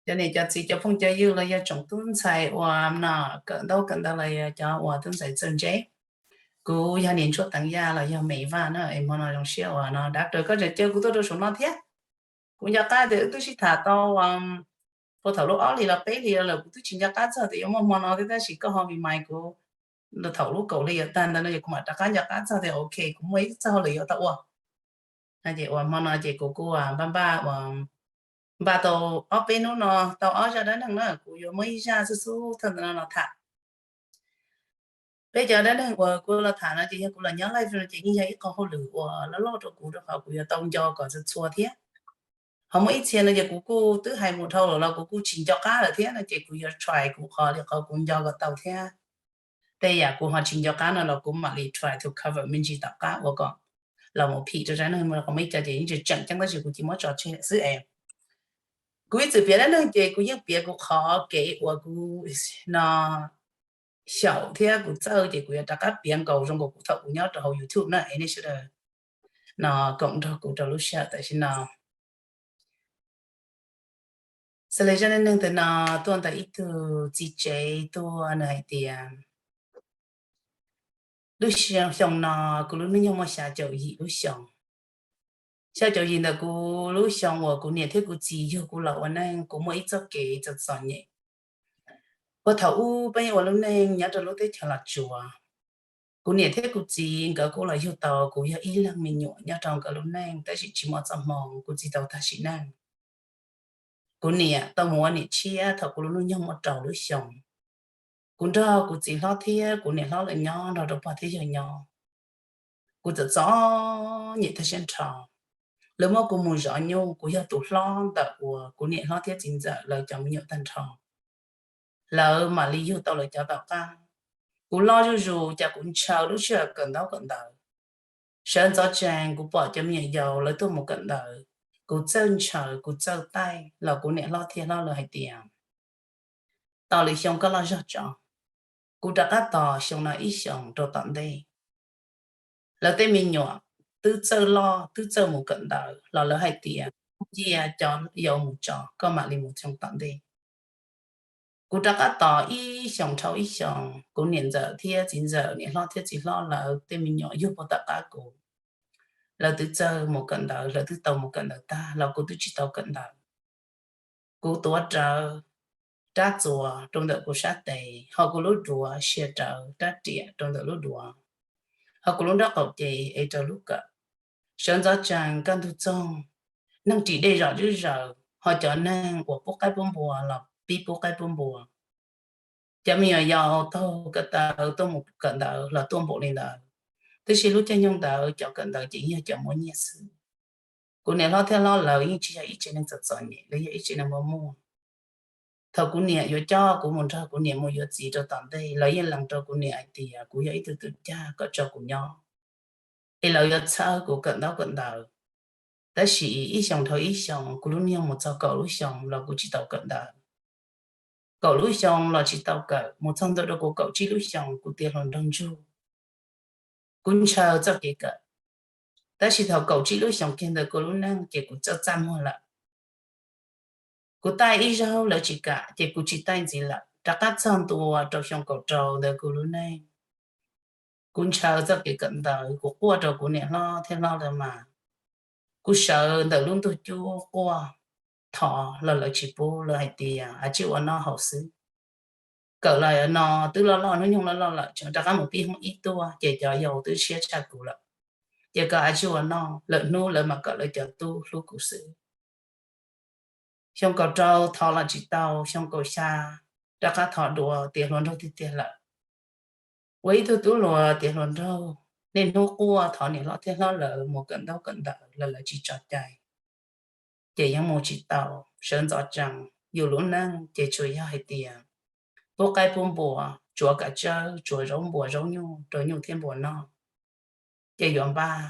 cov niam cov txiv cov phooj cov ywg los yog tsoom tub ntxhais uas no kawm ntaub kawm ntawv los yog cov uas tub ntxhais txawj ntse. Kuv yog niam Ntsuab Teev Yaj los yog Mem Vaj na, es hmo no zoo siab uas no dav raws koj tseem caw kuv tuaj rau saum no thiab. Kuv nco qab tias wb twb sib tham tau puag thaum lub ob hlis los peb hlis lawm, kuv twb tsis nco qab txog tias yuav muaj hmo no thiab, tab sis koj ho remind kuv thaum lub kaum hli yuav tag ntawd no ces kuv mam rov qab nco qab txog tias ok, kuv muaj ib txoj hauj lwm yuav tau ua. Ces uas hmo no ces kuv kuj npaj npaj uas npaj tau ob peb hnub no tau ob zaj dab neeg na, kuv yuav muab ib zaj xub xub thawj ntawm no los tham. Peb cov dab neeg uas kuv los tham no ces yog kuv los nyob live no ces yeej yog ib qho hauj lwm uas loj loj rau kuv rau qhov kuv yuav tau nco kom txhua txhua thiab. Ho muaj ib txhia no ces kuv kuj twb hais mus dhau lawm los kuv kuj tsis nco qab lawm thiab no ces kuv yuav try kuv qhov li qhov kuv nco kom tau thiab. Tej yam kuv ho tsis nco qab no los kuv mam li try to cover me ntsis tom qab ua kom los mus phim rau zaj neeg mus qhov muaj ib co ces yeej tseem ceeb tab sis kuv cia muab tso tseg xwb es. Kuv ib txwm piav dab neeg ces kuv yeej piav kuv qhov kev uas kuv no xyaum thiab kuv txawj ces kuv yuav rov qab piav nkaus zoo nkaus kuv thaum kuv nyob rau hauv YouTube na es nej sawv daws no koom nrog kuv rau lub sij hawm tam sim no. Xws li zaj dab neeg ntawm no tuaj ntawm ib tug txiv tsev tuaj, nws hais tias lub xyoo no kuv lub hnub nyoog muaj xya caum yim lub xyoo. Xya caum yim ntawm kuv lub xyoo uas kuv niam thiab kuv txiv yug kuv los ua neej, kuv muaj ib txoj kev txom txom nyem. Puag thaum ub peb ua lub neej nyob rau lub teb chaws Los Tsuas, kuv niam thiab kuv txiv nkawd kuj los yug tau kuv yog ib leeg me nyuam nyob rau nkawd lub neej, tab sis tsis muaj txoj hmoo, kuv txiv tau tag sim neej. Kuv niam tau mus ua niam tshiab thaum kuv lub hnub nyoog muaj rau lub xyoo. Kuv nrog kuv txiv hlob thiab kuv niam hlob lawv nyob nrog rau pog thiab yawg nyob. Kuv txom txom nyem tag siab nrho. Lawv muab kuv mus zov nyuj, kuv yog tus hlob ntawm uas kuv niam hlob thiab txiv ntxawm lawv cov me nyuam tag nrho. Lawv mam li yug tau lawv cov tom qab. Kuv loj zuj zus ces kuv ntshaw lub sij hawm kawm ntaub kawm ntawv. Sawv ntxov tsees kuv pom cov me nyuam yaus lawv tuaj mus kawm ntawv, kuv txawj ntshaw kuv txawj taij los kuv niam hlob thiab hlob lawv hais tias, tos lwm xyoo koj loj zog tso. Kuv rov qab tos xyoo no ib xyoos rau tom ntej. Lawv tej me nyuam twb txawj loj twb txawj mus kawm ntawv los lawv hais tias, cia cov yaus mus tso, koj mam li mus xyoo tom ntej. Kuv rov qab tos ib xyoos dhau ib xyoos, kuv niam ntxawm thiab txiv ntxawm, niam hlob thiab txiv hlob lawv tej me nyuam yug puag tom qab kuv. Lawv twb txawj mus kawm ntawv, lawv twb tau mus kawm ntawv tag los kuv twb tsis tau kawm ntawv. Kuv tuav rawv rab txuas rau ntawm kuv sab tes, ho kuv lub duav sia rawv rab riam rau ntawm lub duav, ho kuv lub nraub qaum ces ev rau lub kawm. Sawv ntxov tsees kaj ntug txoog, neeg ris dej zom zeb zaws, ho cov neeg uas pub qaib pub npua los pib pub qaib pub npua. Cov me nyuam yaus taug ko taw tuaj mus kawm ntawv los tuaj npaum li ntawd, tab sis lub caij nyoog ntawd cov kawm ntawv ces yog cov muaj nyiaj xwb. Kuv niam hlob thiab hlob lawv yeej tsis yog ib tsev neeg txom txom nyem, lawv yog ib tsev neeg muaj muaj. Thaum kuv niam yuav coj kuv mus nrog kuv niam mus yuav txiv rau tom ntej, lawv yeej lees rau kuv niam hais tias kuv yog ib tug tus cag kom tso kuv nyob, es lawv yuav txhawb kuv kawm ntaub kawm ntawv. Tab sis ib xyoos dhau ib xyoos, kuv lub niag mus txog kaum lub xyoos los kuv tsis tau kawm ntawv. Kaum lub xyoo los tsis tau kawm, mus txog ntua rau kuv kaum tsib lub xyoos kuv tiav hluas nraug ntsug. Kuv ntshaw txoj kev kawm, tab sis thaum kaum tsib lub xyoos kiag ntawd kuv lub neej ces kuv txawj txaj muag lawm. Kuv taij ib zaug lawv tsis kam ces kuv tsis taij ntxiv lawm, rov qab txog ntua rau xyoo kaum rau ntawd kuv lub neej. Kuv ntshaw txoj kev kawm ntawv, kuv quaj rau kuv niam hlob thiab hlob lawv mas, kuv sawv ntawm lub ntug cub quaj thov los lawv tsis pub, lawv hais tias a tsij ua noj haus xwb. Kawm los no twb loj loj, hnub nyoog loj loj lawm, tseem rov qab mus pib hoob ib tuaj ces cov yau twb siab tshaj kuv lawm. Ces kawm a tsij ua noj, lwm hnub lawv mam kawm lawv cov tub hlub kuv xwb. Xyoo kaum rau thov los tsis tau, xyoo kaum xya rov qab thov dua tiav hluas nraug tiag tiag lawm. Ua ib tug tub hluas tiav hluas nraug, niaj hnub quaj thov niam hlob thiab hlob lawv mus kawm ntaub kawm ntawv los lawv tsis tso cai. Ces yeej mus tsis tau, sawv ntxov tsees, yus lub neej ces tsuas yog hais tias pub qaib pub npua, tsuav kav tsawb, tsuav zaub npua zaub nyuj rau nyuj thiab npua noj. Ces yuav npaj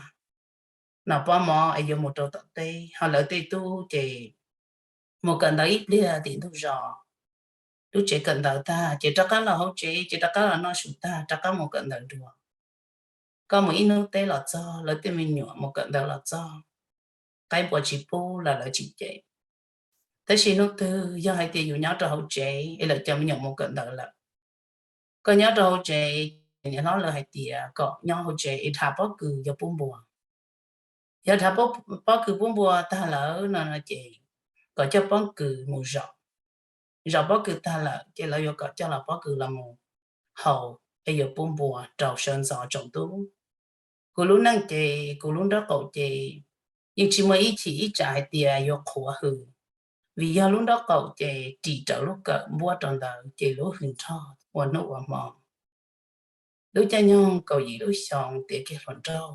noj pob mov es yuav mus rau tom teb, ho lawv tej tub ces mus kawm ntawv ib pliag tim ntug zos, lub tsev kawm ntawv tag ces rov qab los hauv tsev, ces rov qab los noj su tag rov qab mus kawm ntawv dua. Koj mus ib hnub teb los txog, lawv tej me nyuam mus kawm ntawv los txog, qaib npua tsis pub los lawv tsis cem. Tab sis hnub twg yog hais tias yus nyob rau hauv tsev es lawv cov me nyuam mus kawm ntawv lawm, koj nyob rau hauv tsev, niam hlob lawv hais tias kom nyob hauv tsev es dhav pob kws yog pub npua. Yog dhav pob kws pub npua tag lawm no no ces kom coj pob kws mus zom, zom pob kws tag lawm ces lawv yuav kom coj los pob kws los mus haus es yuav pub npua rau sawv ntxov tsaus ntuj. Kuv lub neej ces kuv lub nraub qaum ces yeej tsis muaj ib chim ib tsam hais tias yuav qhuav hws, vim yog lub nraub qaum ces ris raws lub kawm npuab rau ntawd ces lub hws nrog ua hnub ua hmo. Lub caij nyoog kaum yim lub xyoo tiav kiag hluas nraug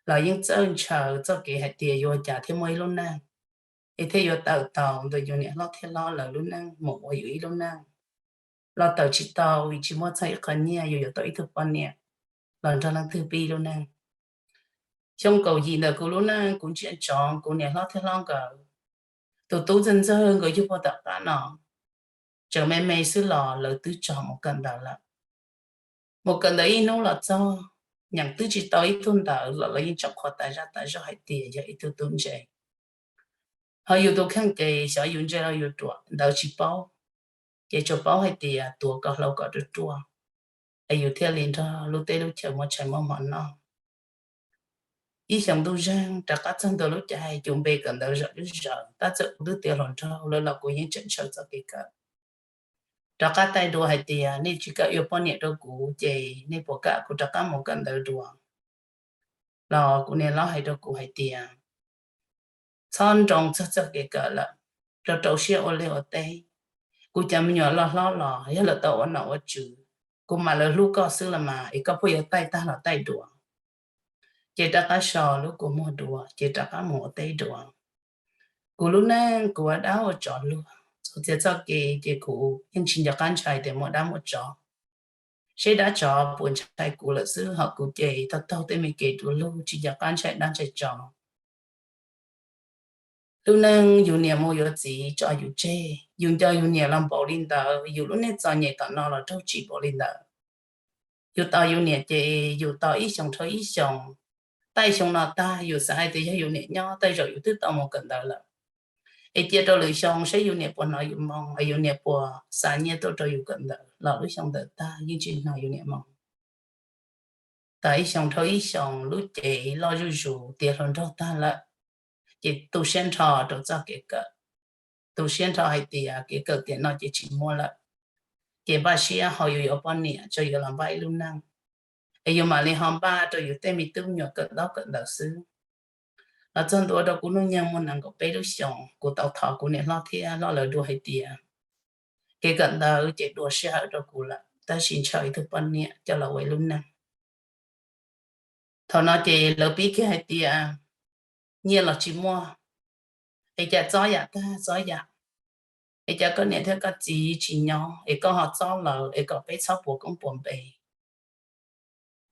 los yeej txawj ntshaw txoj kev hais tias yuav ua cas thiaj muaj ib lub neej es thiaj yuav tawm tau ntawm yus niam hlob thiab hlob lawv lub neej mus ua yus ib lub neej. Los tawm tsis tau vim tsis muaj txog ib qho nyiaj yus yuav tau ib tug poj niam los nrog leej twg pib lub neej. Xyoo kaum yim ntawm kuv lub neej kuv ntsia tsov kuv niam hlob thiab hlob nkawd tus tub ntxawg ntxawg nkawd yug puag tom qab no tseem me me xwb los lawv twb tso mus kawm ntawv lawm. Mus kawm ntawv ib hnub los txog, nyeem twb tsis tau ib tug ntawv los lawv yeej tseem qhuas tas zaj tas zog hais tias yog ib tug tub ntse. Ho yus tus kheej ces xyov yus ntse los yus ruam ntawv tsis paub, ces tsuas paub hais tias tuav kom hlau kom ruaj ruaj es yus thiaj li nrog lub teb lub chaw muaj tshais muaj hmo noj. Ib xyoos ntuj zeeg rov qab txog ntua lub caij cus npe kawm ntawv zom lub zaws, tab txawm kuv twb tiav hluas nraug lawm los kuv yeej tseem ntshaw txoj kev kawm. Rov qab taij dua hais tias nej tsis kam yuav poj niam rau kuv ces nej puas kam kuv rov qab mus kawm ntawv dua? Los kuv niam hlob hais rau kuv hais tias txhob nroo txog txoj kev kawm lawm, rau rau siab ua liaj ua teb. Kuv cov me nyuam loj hlob los yog lawv tau ua nom ua tswv, kuv mam lawv hlub koj xwb los mas es koj pheej yuav taij tag los taij dua. Ces rov qab so lub kua muag dua ces rov qab mus ua teb dua. Kuv lub neej kuv ua dab ua tsov luag, txog txoj kev ces kuv yeej tsis nco qab ntshai tias muaj dab muaj tsov. Seb dab tsov puas ntshai kuv lawm xwb, ho kuv ces taug taug tej me kev dua luag tsis nco qab ntshai dab ntshai tsov. Lub neej yus niam mus yuav txiv tso yus tseg, yus nco yus niam los npaum li ntawd, yus lub neej txom nyem tom no los raug tsim npaum li ntawd. Yus tos yus niam ces yus tos ib xyoos dhau ib xyoos, taij xyoo no tag yus xav hais tias yog yus niam nyob tej zaum yus twb tau mus kawm ntawv lawm. Es cia rau lwm xyoo saib yus niam puas hnov yus moo, es yus niam puas xa nyiaj tuaj rau yus kawm ntawv los lub xyoo ntawd tag yeej tsis hnov yus niam moo. Tos ib xyoos dhau ib xyoos lub cev loj zuj zus tiav hluas nraug tag lawm, ces tu siab nrho rau txoj kev kawm. Tu siab nrho hais tias kev kawm tiam no ces tsis muaj lawm, ces npaj siab ho yuav yuav poj niam tso yuav los npaj ib lub neej, es yus mam li ho npaj rau yus tej me tub me nyuam kawm ntaub kawm ntawv xwb. Los txog ntua rau kuv hnub nyoog muaj nees nkaum peb lub xyoos kuv tau thov kuv niam hlob thiab hlob lawv dua hais tias kev kawm ntawv ces dua sij hawm rau kuv lawm, tab sis ntshaw ib tug poj niam coj los ua ib lub neej. Thaum no ces lawv pib kiag hais tias nyiaj los tsis muaj, es cas txob yam tag txob yam, es cas koj niam thiab koj txiv tsis nyob es koj ho txob lawv es kom peb txhob puas koob puas npe.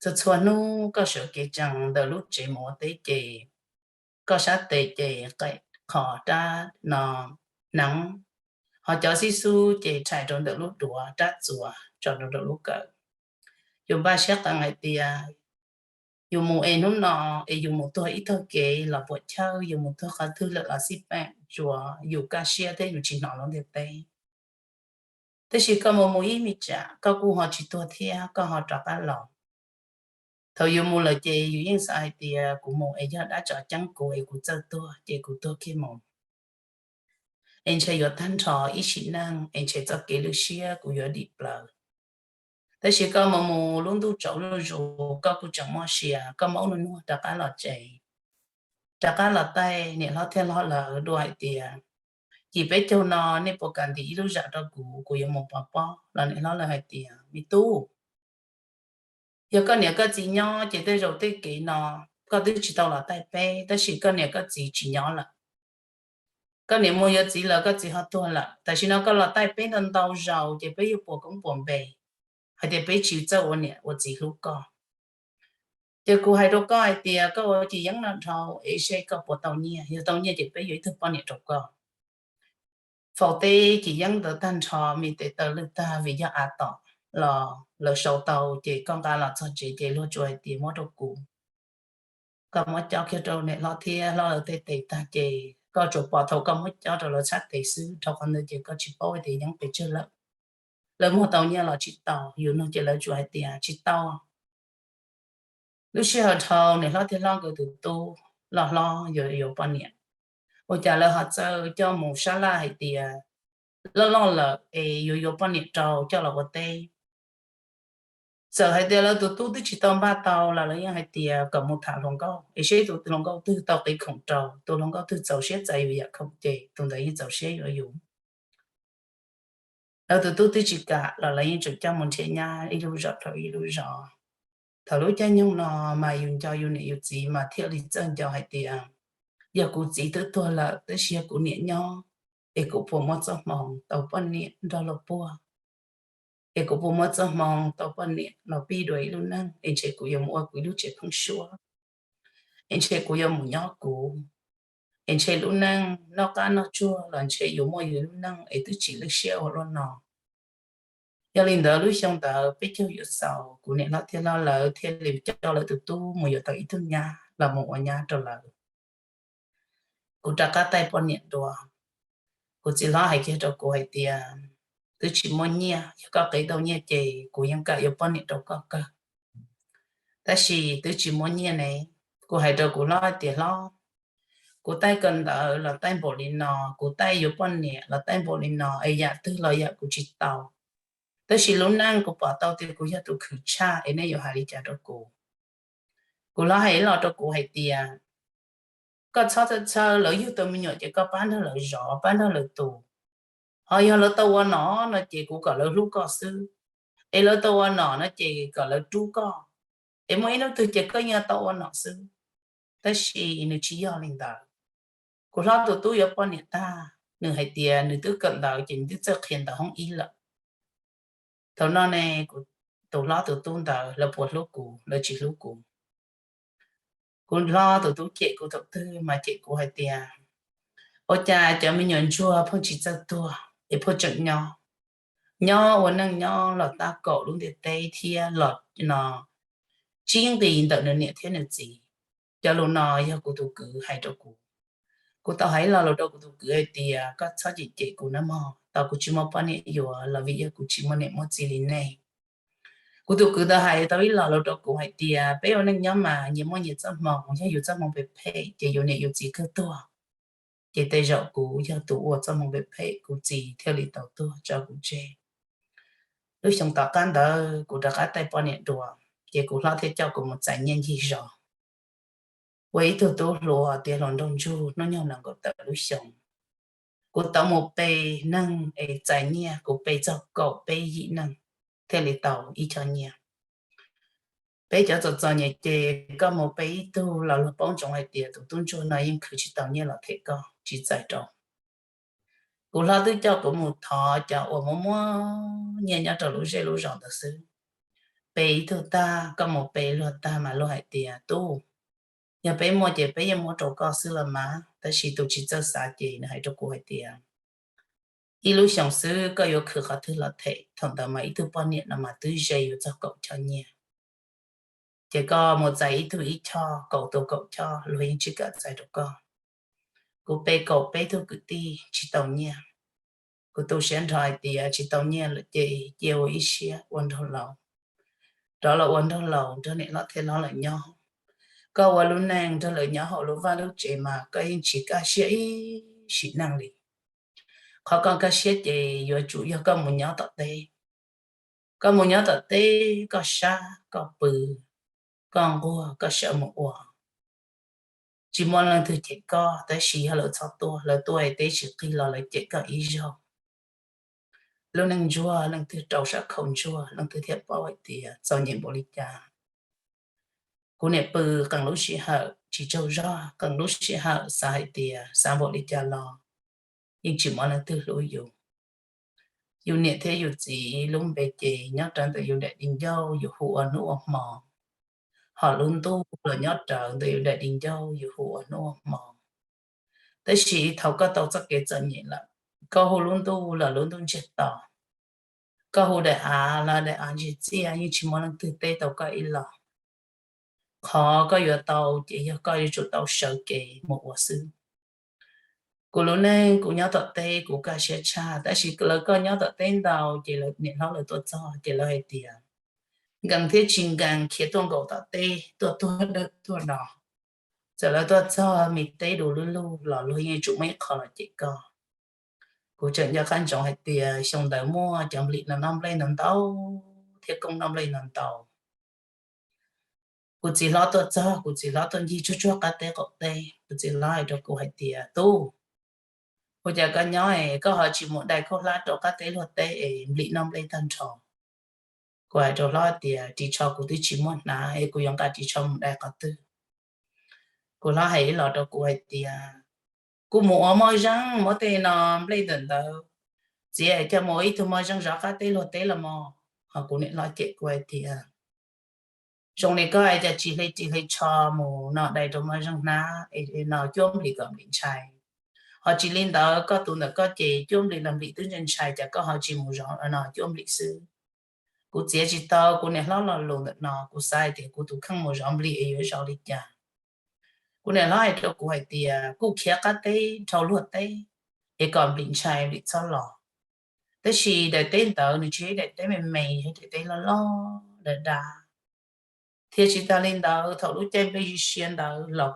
Txhua txhua hnub koj sawv kev tsees ntawm lub tsev mus ua teb ces koj sab tes ces qe qhov rab no hneev, ho cov xib xub ces rhais rau ntawm lub duav rab txuas tso rau rau lub kawm. Yus npaj siab qees hais tias yus mus es hnub no es yus mus tuag ib tog kev los puam chawj, yus mus tuag qhov twg lawm los xij peem tsuas yus kaj siab thiab yus tsis hnov lub ntiaj teb. Tab sis koj mus mus ib me tsam koj kuj ho tsis tuag thiab koj ho rov qab los. Thaum yus mus lawm ces yus yeej xav hais tias kuv mus es yog dab tsov ceeb kuv es kuv txawj tuag ces kuv tuag kiag mus, es ntshe yuav tag nrho ib sim neej es ntshe txoj kev lwj siab kuv yuav dim plaws. Tab sis koj mus mus lub ntuj tsaus zuj zus koj kuj tseem muaj sia, koj muab ub nuj nuag rov qab los tsev, rov qab los taij niam hlob thiab hlob lawv dua hais tias yim peb caug no nej puas kam ntim ib lub zam rau kuv, kuv yuav mus pov pob. Los niam hlob lawv hais tias me tub, yog koj niam koj txiv nyob ces tej zaum tej kev no koj twb tsis tau los taij peb, tab sis koj niam koj txiv tsis nyob lawm. Koj niam mus yuav txiv lawm, koj txiv ho tuag lawm, tam sim no koj los taij peb ntau ntau zaus ces peb yuav puas koob puas npe hais tias peb tsis txawj ua niam ua txiv hlub koj. Ces kuv hais rau koj hais tias koj ua cim yeeb no dhau es seb koj puas tau nyiaj, yog tau nyiaj ces peb yuav ib tug poj niam rau koj. Faus teb cim yeeb ntawd tag nrho, me tes taw lwj tag vim yog av tom los lawv sau tau, ces koj nqa los txog tsev ces luag tsuas hais tias muab rau kuv. koj muab cob kiag rau niam hlob thiab hlob lawv tej tes tag ces koj tsuas pom thaum koj muab cob rau lawv txhab tes xwb, dhau qhov ntawd ces koj tsis paub tias yeeb pes tsawg lawm. Lawv muag tau nyiaj los tsis tau, yus nug ces lawv tsuas hais tias tsis tau. Lub sij hawm dhau niam hlob thiab hlob nkawd tus tub loj hlob yuav yuav poj niam, ua cas lawv ho txawj coj mus sab laj hais tias loj loj lawm es yuav yuav poj niam rau coj los ua teb. Txawm hais tias lawv tus tub twb tsis tau npaj tau los lawv yeej hais tias kom mus tham hluas nkauj es seb tus hluas nkauj twg tau qiv khoom rau, tus hluas nkauj twg txaus siab txais yus yam khoom ces tus ntawd yeej txaus siab yuav yus. Lawv tus tub twb tsis kam los lawv yeej tseem coj mus nrhiav nyab ib lub zos rau ib lub zos. Thaum lub caij nyoog no mas yus nco yus niam yus txiv mas thiaj li txawj nco hais tias yog kuv txiv twb tuag lawm tab sis yog kuv niam nyob es kuv puas muaj txoj hmoo tau poj niam nrog luag puag, es kuv puas muaj txoj hmoo tau poj niam los pib dua ib lub neej es ntshe kuv yuav mus ua kuv ib lub tsev pheeb suab, es ntshe kuv yuav mus nyob kuv, es ntshe lub neej noj qab noj tsuag los ntshe yuav muaj yus lub neej es twb tsis lwj siab ua luaj no. Yog li ntawd lub xyoo ntawd peb caug yuav xaus kuv niam hlob thiab hlob lawv thiaj li coj lawv tus tub mus yuav tau ib tug nyab los mus ua nyab rau lawv. Kuv rov qab taij poj niam dua, kuv txiv hlob hais kiag rau kuv hais tias twb tsis muaj nyiaj, yog koj qiv tau nyiaj ces kuv yeej kam yuav poj niam rau koj kawg. Tab sis twb tsis muaj nyiaj ne, kuv hais rau kuv hlob hais tias hlob, kuv taij kawm ntawv los taij npaum li no, kuv taij yuav poj niam los taij npaum li no es yam twg los yam kuv tsis tau. Tab sis lub neej kuv pom tau tias kuv yog tus khwv tshaj es nej yuav hais li cas rau kuv? Kuv hlob hais ib los rau kuv hais tias koj txhob txhawj txhawj, lawv yug tau me nyuam ces koj pab nrog lawv zov pab nrog lawv tu. Ho yog lawv tau ua nom no ces kuv kom lawv hlub koj xwb, es lawv tau ua nom no ces kom lawv rub koj, es muaj ib hnub twg ces koj yeej tau ua nom xwb. Tab sis nws tsis yog li ntawd. Kuv hlob tus tub yuav poj niam tag, nws hais tias nws twb kawm ntawv ces nws twb txawj qhia ntawv hoob ib lawm. Thaum no ne, kuv tus hlob tus tub ntawd lawv puas hlub kuv? Lawv tsis hlub kuv. Kuv hlob tus tub cem kuv thaum twg mas cem kuv hais tias ua cas cov me nyuam ntsuag pheej tsis txawj tuag es pheej tseem nyob, nyob ua neej nyob los tab kaum lub ntiaj teb thiab los no tsib nqis ntawm nws niam thiab nws txiv. Cov lus no yog kuv tus kwv hais rau kuv. Kuv tau hais ib lo lus rau kuv tus kwv hais tias koj txhob cem cem kuv nawb mog, tau kuv tsis muaj poj niam yuav los vim yog kuv tsis muaj niam muaj txiv li nej. Kuv tus kwv tau hais tau ib lo lus rau kuv hais tias peb ua neej nyob mas nyias muaj nyias txoj hmoo, yog yus txoj hmoo phem phem ces yus niam yus txiv kawg tuag. Ces tej zaum kuv yog tus ua txoj hmoo phem phem kuv txiv thiaj li tau tuag tso kuv tseg. Lub xyoo tom qab ntawd kuv rov qab taij poj niam dua, ces kuv hlob thiaj coj kuv mus txais nyiaj ncig zos. Ua ib tug tub hluas tiav hluas nraug ntsuag hnub nyoog nees nkaum tawm lub xyoo. Kuv tau mus pe neeg es txais nyiaj, kuv pe txog kaum peb yim neeg thiaj li tau ib choj nyiaj. Peb cov txom txom nyem ces koj mus pe ib tug los luag paub ntsoov hais tias tus tub ntsuag no yeej khwv tsis tau nyiaj los them koj, tsis txais rau. Kuv hlob twb coj kuv mus thov cov uas muaj muaj nyiaj nyob rau lub zej lub zos ntawd xwb. Pe ib tug tag, koj mus pe luag tag mas luag hais tias tub, yog peb muaj ces peb yeej muab rau koj xwb los mas, tab sis tus tsis txawj xav ces nws hais rau kuv hais tias ib lub xyoos xwb koj yuav khwv qhov twg los them, thaum ntawd mas ib tug poj niam no mas twb ze yuav txog kaum choj nyiaj. Ces koj mus txais ib tug ib choj, kaum tus kaum choj, luag yeej tsis kam txais rau koj. Kuv pe kaum peb tug kwv tij tsis tau nyiaj. Kuv tu siab nrho hais tias tsis tau nyiaj lawm ces cia ua ib siab ua nraug laus, rov los ua nraug laus nrog niam hlob thiab hlob lawm nyob. Koj ua lub neej nrog lawv nyob hauv lub vaj lub tsev mas koj yeej tsis kaj siab ib sim neej li. Qhov koj kaj siab ces yuav tsum yog koj mus nyob tom teb. Koj mus nyob tom teb, koj sab koj pw, koj nquag koj sawv mus ua. Tsis muaj leej twg cem koj, tab sis yog lawv txhob tuaj, lawv tuaj es teb tsis qig los lawv cem koj ib zaug. Lub neej ntsuag leej twg rau sab khau ntsuag leej twg thiaj paub hais tias txom nyem npaum li cas. Kuv niam pw qee lub sij hawm tsis tsaug zog, qee lub sij hawm xav hais tias xav npaum li cas los yeej tsis muaj leej twg hlub yus. Yus niam thiab yus txiv lub npe ces nyob rawv ntawm yus daim di ncauj yus hu ua hnub ua hmo, ho lub ntuj los nyob rawv ntawm yus daim di ncauj yus hu ua hnub ua hmo. Tab sis thaum koj tau txoj kev txom nyem lawm, koj hu lub ntuj los lub ntuj ntsiag to, koj hu daim av los daim av ntsiag txiaj, yeej tsis muaj leej twg teb tau koj ib los. Qhov koj yuav tau ces yog koj yuav tsum tau sawv kev mus ua xwb. Kuv lub neej kuv nyob tom teb kuv kaj siab tshaj, tab sis lawv koj nyob tom teb ntau ces lawv niam hlob lawv tuaj txog ces lawv hais tias nkees thiab tsis nkees khiav tuaj nkaum tom teb tuaj tuag dawb tuaj do. Txawm lawv tuaj txog me teb du lug lug los luag yeej yuav tsum muaj ib qho los cem koj. Kuv tseem nco qab ntsoov hais tias xyoo ntawd muaj cov nplim no noj nplej ntau ntau thiab koob noj nplej ntau ntau. Kuv txiv hlob tuaj txog, kuv txiv hlob tuaj ncig tsuag tsuag qab teb qaum teb, kuv txiv hlob hais rau kuv hais tias, Tub, ua cas koj nyob es koj ho tsis mus dai khaub hlab rau qab teb luag teb es nplim noj nplej tag nrho? Kuv hais rau hlob tias, Ris tsho kuv twb tsis muaj hnav es kuv yuav nqa ris tsho mus dai qhov twg? Kuv hlob hais ib los rau kuv hais tias, Kuv mus ua moj zeej muab tej no nplej ntawm ntawd txiav coj mus ua ib tug moj zeej zov qab teb luag teb los mog. Ho kuv niam hlob cem kuv hais tias, Zoo li koj es cas tsis hle ris hle tsho mus no dai rau moj zeej hnab es no cuab nplim kom nplim ntshai? Ho tsis li ntawd koj tus ntawm koj ces cuab nplim los nplim twb ntshai ntshai, cas koj ho tsis mus zov no cuab nplim xwb? Kuv txiav tsis tau kuv niam hlob lo lus ntawm no, kuv xav hais tias kuv tus kheej mus zov nplim es yuav zov li cas. Kuv niam hlob hais rau kuv hais tias, Kuj khiav qab teb dhau luag teb es kom nplim ntshai nplim txhob los. Tab sis daim teb ntawd nws tsis yog ib daim teb me me, yog ib daim teb loj loj dav dav. Thiab tsis tas li ntawd, thaum lub caij nplej sia ntawd los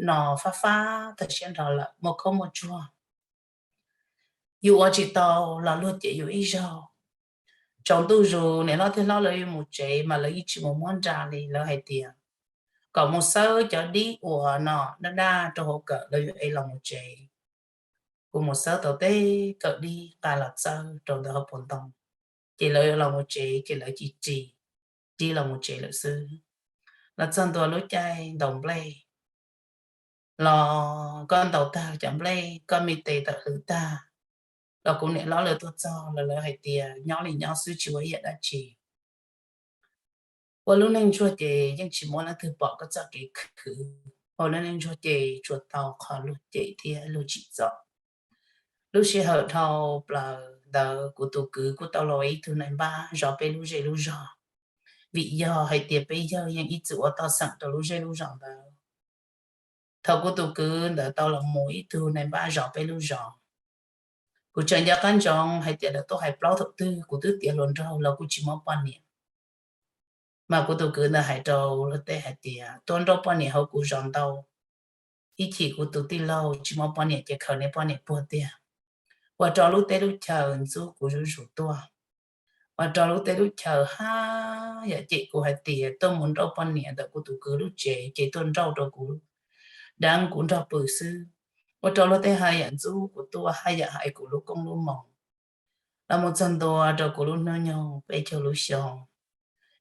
no fab fab tag siab nrho lawm, muaj khaub muaj tsuag. Yus ua tsis tau los luag cem yus ib zaug. Tsaus ntuj zus niam hlob thiab hlob lawv yuav mus tsev mas lawv yeej tsis mus muab nra li, lawv hais tias kom mus xawb cov dib uas no daj daj rau hauv kawm lawv yuav ev los mus tsev. Kuv mus xawb tau tej kawm dib nqa los txawb rau ntawm hauv paus ntoo, ces lawv yuav los mus tsev ces lawv cia li ris dib los mus tsev lawm xwb. Los txog ntua lub caij ntaus nplej los koj ntaus tag cov nplej koj me tes tawm hlwv tag los kuv niam hlob lawv tuaj txog los lawv hais tias nyob li nyob xwb tsis ua ib yam dab tsi. Ua lub neej ntsuag ces yeej tsis muaj leej twg pom koj txoj kev khwv, ua lub neej ntsuag ces tsuas tau qhov luag cem thiab luag tsim txom. Lub sij hawm dhau plaws ntawd kuv tus kwv kuj tau los ib tug nais npab zov peb lub zej lub zog, vim yog hais tias peb yawg yeej ib txwm ua toj xeem rau lub zej lub zos ntawd. Thaum kuv tus kwv ntawd tau los mus ib tug nais npab zov peb lub zos, kuv tseem nco qab ntsoov hais tias lawv tuaj hais plaub thaum twg kuv twb tiav hluas nraug los kuj tsis muaj poj niam. Mas kuv tus kwv ntawd hais rau luag tej hais tias tuaj nrauj poj niam hauv kuv zos ntau, ib chim kuv tus tij laug tsis muaj poj niam ces khaws nws poj niam puag tiag, ua rau lub teb lub chaw ntxub kuv zuj zus tuaj, ua rau lub teb lub chaw haj yam cem kuv hais tias tuaj mus nrauj poj niam ntawm kuv tus kwv lub tsev ces tuaj nrauj rau kuv deev kuv nrog pw xwb, ua rau luag tej haj yam ntxub kuv tuaj haj yam hais kuv lub koob lub moo. Los mus txog ntua rau kuv lub hnub nyoog peb caug lub xyoo,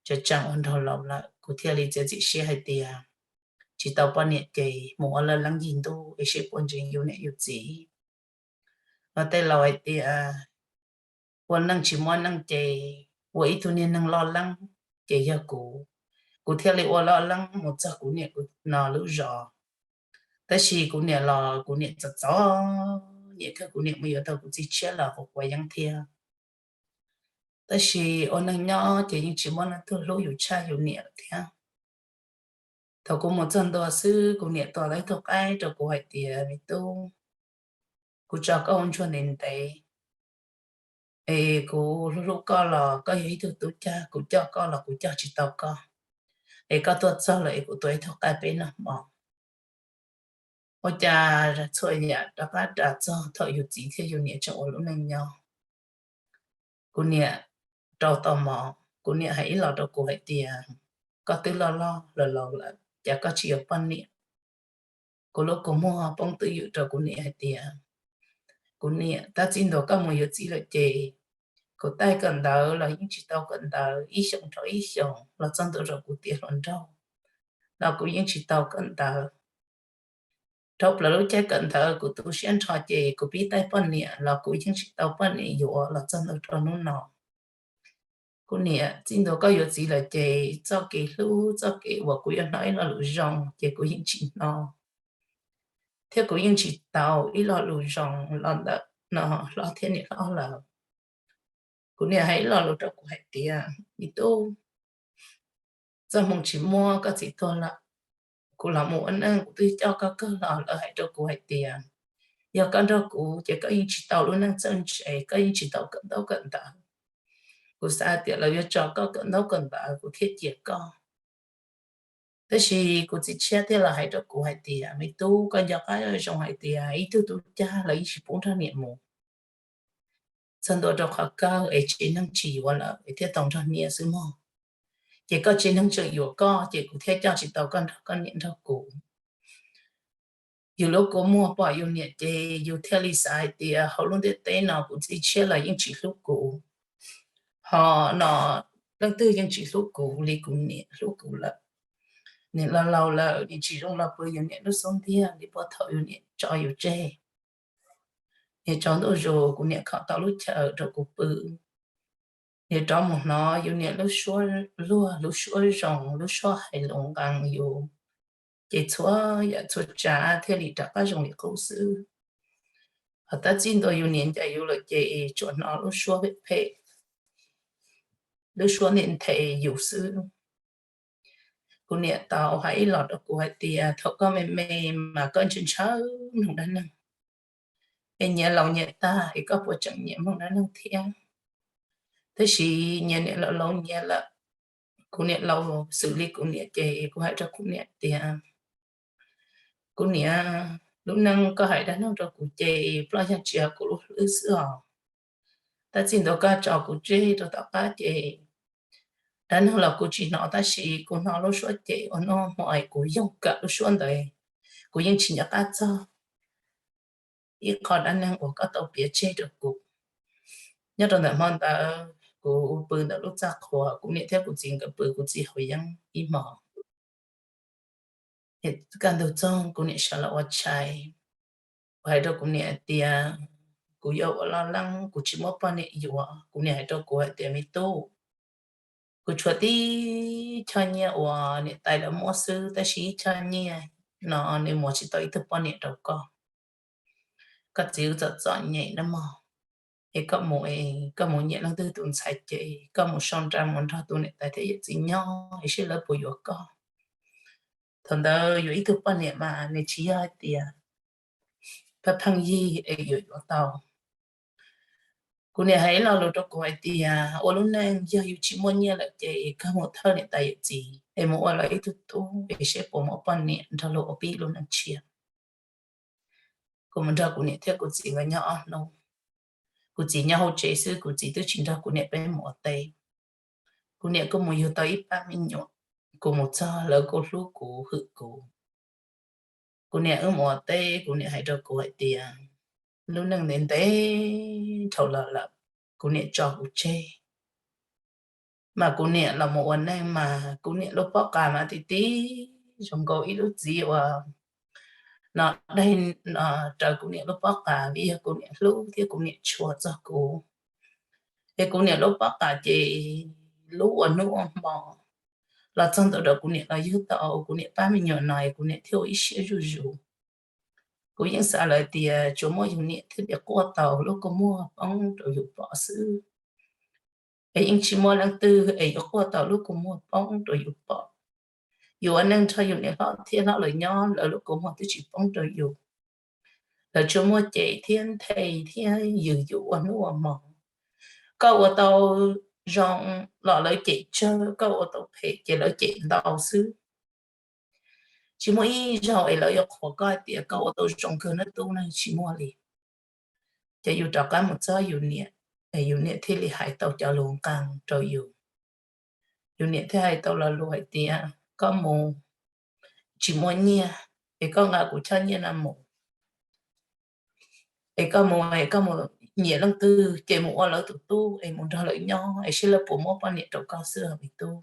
tseem tseem ua nraug laus lawm kuv thiaj li txiav txim siab hais tias tsis tau poj niam ces mus ua laj leeb yig ntuj es seb puas ntseeg yus niam yus txiv. Mas tej laus hais tias ua neej tsis muaj neej ces ua ib tug niag neeg loj leeb ces yog kuv. Kuv thiaj li ua loj leeb mus txog kuv niam kuv no lub zos. Tab sis kuv niam los kuv niam txom txom nyem kawg, kuv niam mus yuav tau kuv txiv tshiab los quav quav yeeb thiab. Tab sis ua neeg nyob ces yeej tsis muaj leej twg hlub yus tshaj yus niam lawm thiab. Thaum kuv mus txog ntua xwb kuv niam tua tau ib tug qaib rau kuv hais tias, Me tub, kuv tso koj ua ntsuag ntev ntev es kuv hlub hlub koj los koj yog ib tug tub cag, kuv coj koj los kuv coj tsis tau koj, es koj tuaj txog lawm es kuv tua ib tug qaib peb noj hmo. Ua cas txhua yam rov qab ras txog thaum yus txiv thiab yus niam tseem ua lub neej nyob. Kuv niam rau tau mov, kuv niam hais ib los rau kuv hais tias, Koj twb loj loj laus laus lawm cas koj tsis yuav poj niam? Kuv lub kua muag poob twj ywm rau kuv niam hais tias, Kuv niam, tab txij ntua koj mus yuav txiv lawm ces kuv taij kawm ntawv los yeej tsis tau kawm ntawv, ib xyoos dhau ib xyoos los txog ntua rau kuv tiav hluas nraug los kuv yeej tsis tau kawm ntawv. Dhau plaws lub caij kawm ntawv kuv tu siab nrho ces kuv pib taij poj niam los kuv yeej tsis tau poj niam yuav los txog ntua rau hnub no. Kuv niam, txij ntua koj yuav txiv lawm ces txoj kev hlub txoj kev uas kuv yuav hnov ib lo lus zoo ces kuv yeej tsis hnov, thiab kuv yeej tsis tau ib lo lus zoo los ntawm no hlob thiab niam hlob lawm. Kuv niam hais ib lo lus rau kuv hais tias, Me tub, txoj hmoo tsis muaj, koj txiv tuag lawm, kuv los mus ua neej kuv twb coj koj kawg los lawv hais rau kuv hais tias yog koj nrog kuv ces koj yeej tsis tau lub neej txawj ntse, koj yeej tsis tau kawm ntaub kawm ntawv. Kuv xav tias lawv yuav tso koj kawm ntaub kawm ntawv kuv thiaj cia koj. Tab sis kuv txiv tshiab thiaj los hais rau kuv hais tias me tub, koj nco qab zoo hais tias ib tug tub cag lawv yeej tsis pub nrog niam mus. Txog ntua rau qhov kawg es tsev neeg tsis yuav lawm es thiaj tau nrog niam xwb mog. Ces koj tsev neeg tseem yuav koj ces kuv thiaj coj tsis tau koj nrog koj niam nrog kuv. Yus lub kua muag pom yus niam ces yus thiaj li xav hais tias hauv lub ntiaj teb no kuv txiv tshiab los yeej tsis hlub kuv, ho no leej twg yeej tsis hlub kuv li kuv niam hlub kuv lawm. Niam los laus lawm, niam tsis zoo los pw yus niam lub xub ntiag li puag thaum yus niam tso yus tseg. Niam tsaus ntuj zus kuv niam khom tau lub chaw rau kuv pw. Niam rov mus hnov yus niam lub suab luag, lub suab zoo, lub suab hais lus nqees yus, ces txhua yam txhua tsav thiaj li rov qab zoo li qub xwb. Ho tab txij ntua yus niam ncaim yus lawm ces tsuas hnov lub suab phem phem, lub suab nthe nthe yus xwb. Kuv niam tau hais ib los rau kuv hais tias thaum koj me me mas koj ntshaw ntshaw mloog dab neeg, es nyias laus nyias tag es koj puas tseem nyiam mloog dab neeg thiab? Tab sis nyias niam laus laus nyias lawm, kuv niam laus xws li kuv niam ces kuv hais rau kuv niam tias kuv niam, lub neej koj hais dab neeg rau kuv ces ploj yog tsis yog kuv lub hlwb xwb os. Tab txij ntua koj tso kuv tseg rau tom qab ces dab neeg los kuv tsis hnov tab sis kuv hnov lub suab cem ua noj hmo es kuv yoog kawm lub suab ntawd, kuv yeej tsis nco qab txog ib qho dab neeg uas koj tau piav tseg rau kuv. Nyob rau ntawm hmo ntawd kuv pw ntawm lub txaj qhua, kuv niam thiab kuv txiv nkawd pw kuv txiv hauv yeeb ib hmos. Kaj ntug txog kuv niam sawv los ua tshais, kuv hais rau kuv niam tias kuv yuav ua loj leej kuv tsis muaj poj niam yuav. Kuv niam hais rau kuv hais tias me tub, kuv tshuav tib choj nyiaj uas niam tais lawv muab xwb tab sis ib choj nyiaj no nws muab tsis tau ib tug poj niam rau koj. Koj txiv wb txom txom nyem na mog, es koj mus, koj mus nyiam leej twg tus ntxhais ces koj mus sau nra mus nrog tus niam tais thiab yawm txiv nyob es seb lawv puas yuav koj. Thaum ntawd yuav ib tug poj niam mas nws tsis yog hais tias pheej yig es yuav yuav tau. Kuv niam hais ib lo lus rau kuv hais tias ua lub neej yog yus tsis muaj nyiaj lawm ces koj mus thawj niam tais yawm txiv es mus ua lawv ib tug tub es seb puas muaj poj niam nrog luag ua pib lub neej tshiab. Kuv mus nrog kuv niam thiab kuv txiv nkawd nyob ob hnub. Kuv txiv nyob hauv tsev xwb, kuv txiv twb tsis nrog kuv niam peb mus ua teb. Kuv niam kuj mus yug tau ib pab me nyuam, kuv mus txog lawv kuj hlub kuv hwm kuv. Kuv niam wb mus ua teb, kuv niam hais rau kuv hais tias lub neej ntev ntev dhau los lawm, kuv niam tso kuv tseg. Mas kuv niam los mus ua neej mas kuv niam lub pob qa mas tib tib zoo nkaus ib lub txiv uas no daig raws kuv niam lub pob qa vim yog kuv niam hlub thiab kuv niam tshua txog kuv. Es kuv niam lub pob qa ces lub ua hnub ua hmo los txog ntawm rau kuv niam los yug tau kuv niam pab me nyuam no es kuv niam thiaj ua ib siab zuj zus. Kuv yeej xav lawm tias tsuas muaj yus niam thiaj li quaj tau lub kua muag poob rau yus pom xwb, es yeej tsis muaj leej twg es yuav quaj tau lub kua muag poob rau yus pom. Yus ua neej nrog yus niam hlob thiab hlob lawv nyob, lawv lub kua muag twb tsis poob rau yus. Lawv tsuas muaj cem thiab nthe thiab yws yus ua hnub ua hmo. Koj ua tau zoo los lawv cem tsawg, koj ua tau phem ces lawv cem ntau xwb. Tsis muaj ib zaug es lawv yuav qhuas koj hais tias koj ua tau zoo kawg na tub na, tsis muaj li. Ces yus rov qab mus txog yus niam, es yus niam thiaj li hais tau cov lus nqees rau yus. Yus niam thiaj hais tau lo lus hais tias koj mus tsis muaj nyiaj, es koj nqa kuv choj nyiaj no mus, es koj mus, es koj mus nyiam leej twg ces mus ua lawv tus tub es mus nrog lawv nyob es seb lawv puas muab poj niam rau koj xwb os me tub.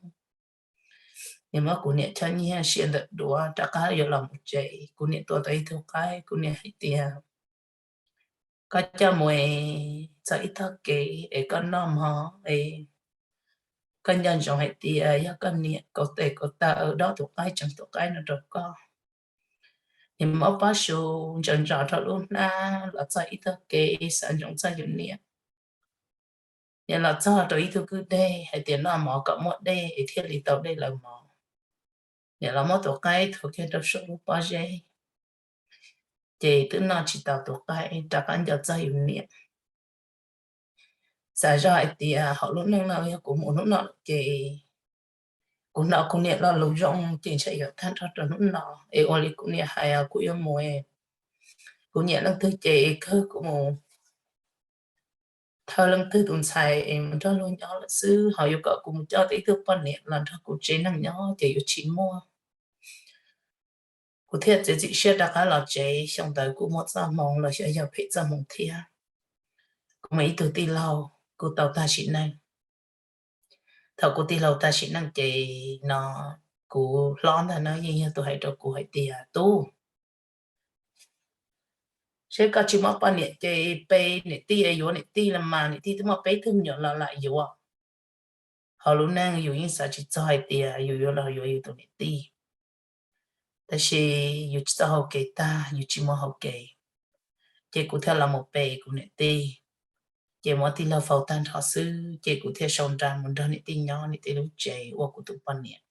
Nws muab kuv niam choj nyiaj sia ntawm duav rov qab yuav los mus tsev, kuv niam tua tau ib tug qaib, kuv niam hais tias koj coj mus txog ib tog kev es koj noj mov es koj nco ntsoov hais tias yog koj niam kaus tes kaus taw dob tus qaib tseev tus qaib no rau koj. Nws muab pob su ntsaws ntsos rau lub hnab los txog ib tog kev xav ntsoov txog yus niam. Nws los txog rau ib tug kwj deg hais tias noj mov kom muaj dej es thiaj li tau dej lawv mov. niam los muab tus qaib thuav kiag rau saum lub pob zeb, ces twb noj tsis tau tus qaib, rov qab nco txog yus niam. Xav zog hais tias hauv lub neej no yog kuv mus hnub no lawm ces kuv hnov kuv niam lo lus zoo ces ntshe yuav tag nrho rau hnub no, es ua li kuv niam hais kuv yuav mus. Kuv nyiam leej twg ces kawg kuv mus thawj leej twg tus ntxhais es mus nrog luag nyob lawm xwb, ho yuav kom kuv mus coj tau ib tug poj niam los nrog kuv tsev neeg nyob ces yuav tsis muaj. Kuv thiaj txiav txim siab rov qab los tsev. Xyoo ntawd kuj muaj txoj hmoov los xyov yog phem txoj hmoov thiab, kuv muaj ib tug tij laug kuj tau tag sim neej. Thaum kuv tij laug tag sim neej ces no kuv hlob ntag na yeej yog tus hais rau kuv hais tias, Tub, seb koj tsis muaj poj niam ces pe niam tij es yuav niam tij los mas, niam tij twb muaj peb tug me nyuam los lam yuav. Hauv lub neej yus yeej xav tsis txog hais tias yus yuav los yuav yus tus niam tij, tab sis yus tsis tau hau kev tag, yus tsis muaj hau kev, ces kuv thiaj los mus pe kuv niam tij. Ces muab tij laug faus tag nrho xwb ces kuv thiaj sau nra mus nrog niam tij nyob niam tij lub tsev ua kuv tus poj niam.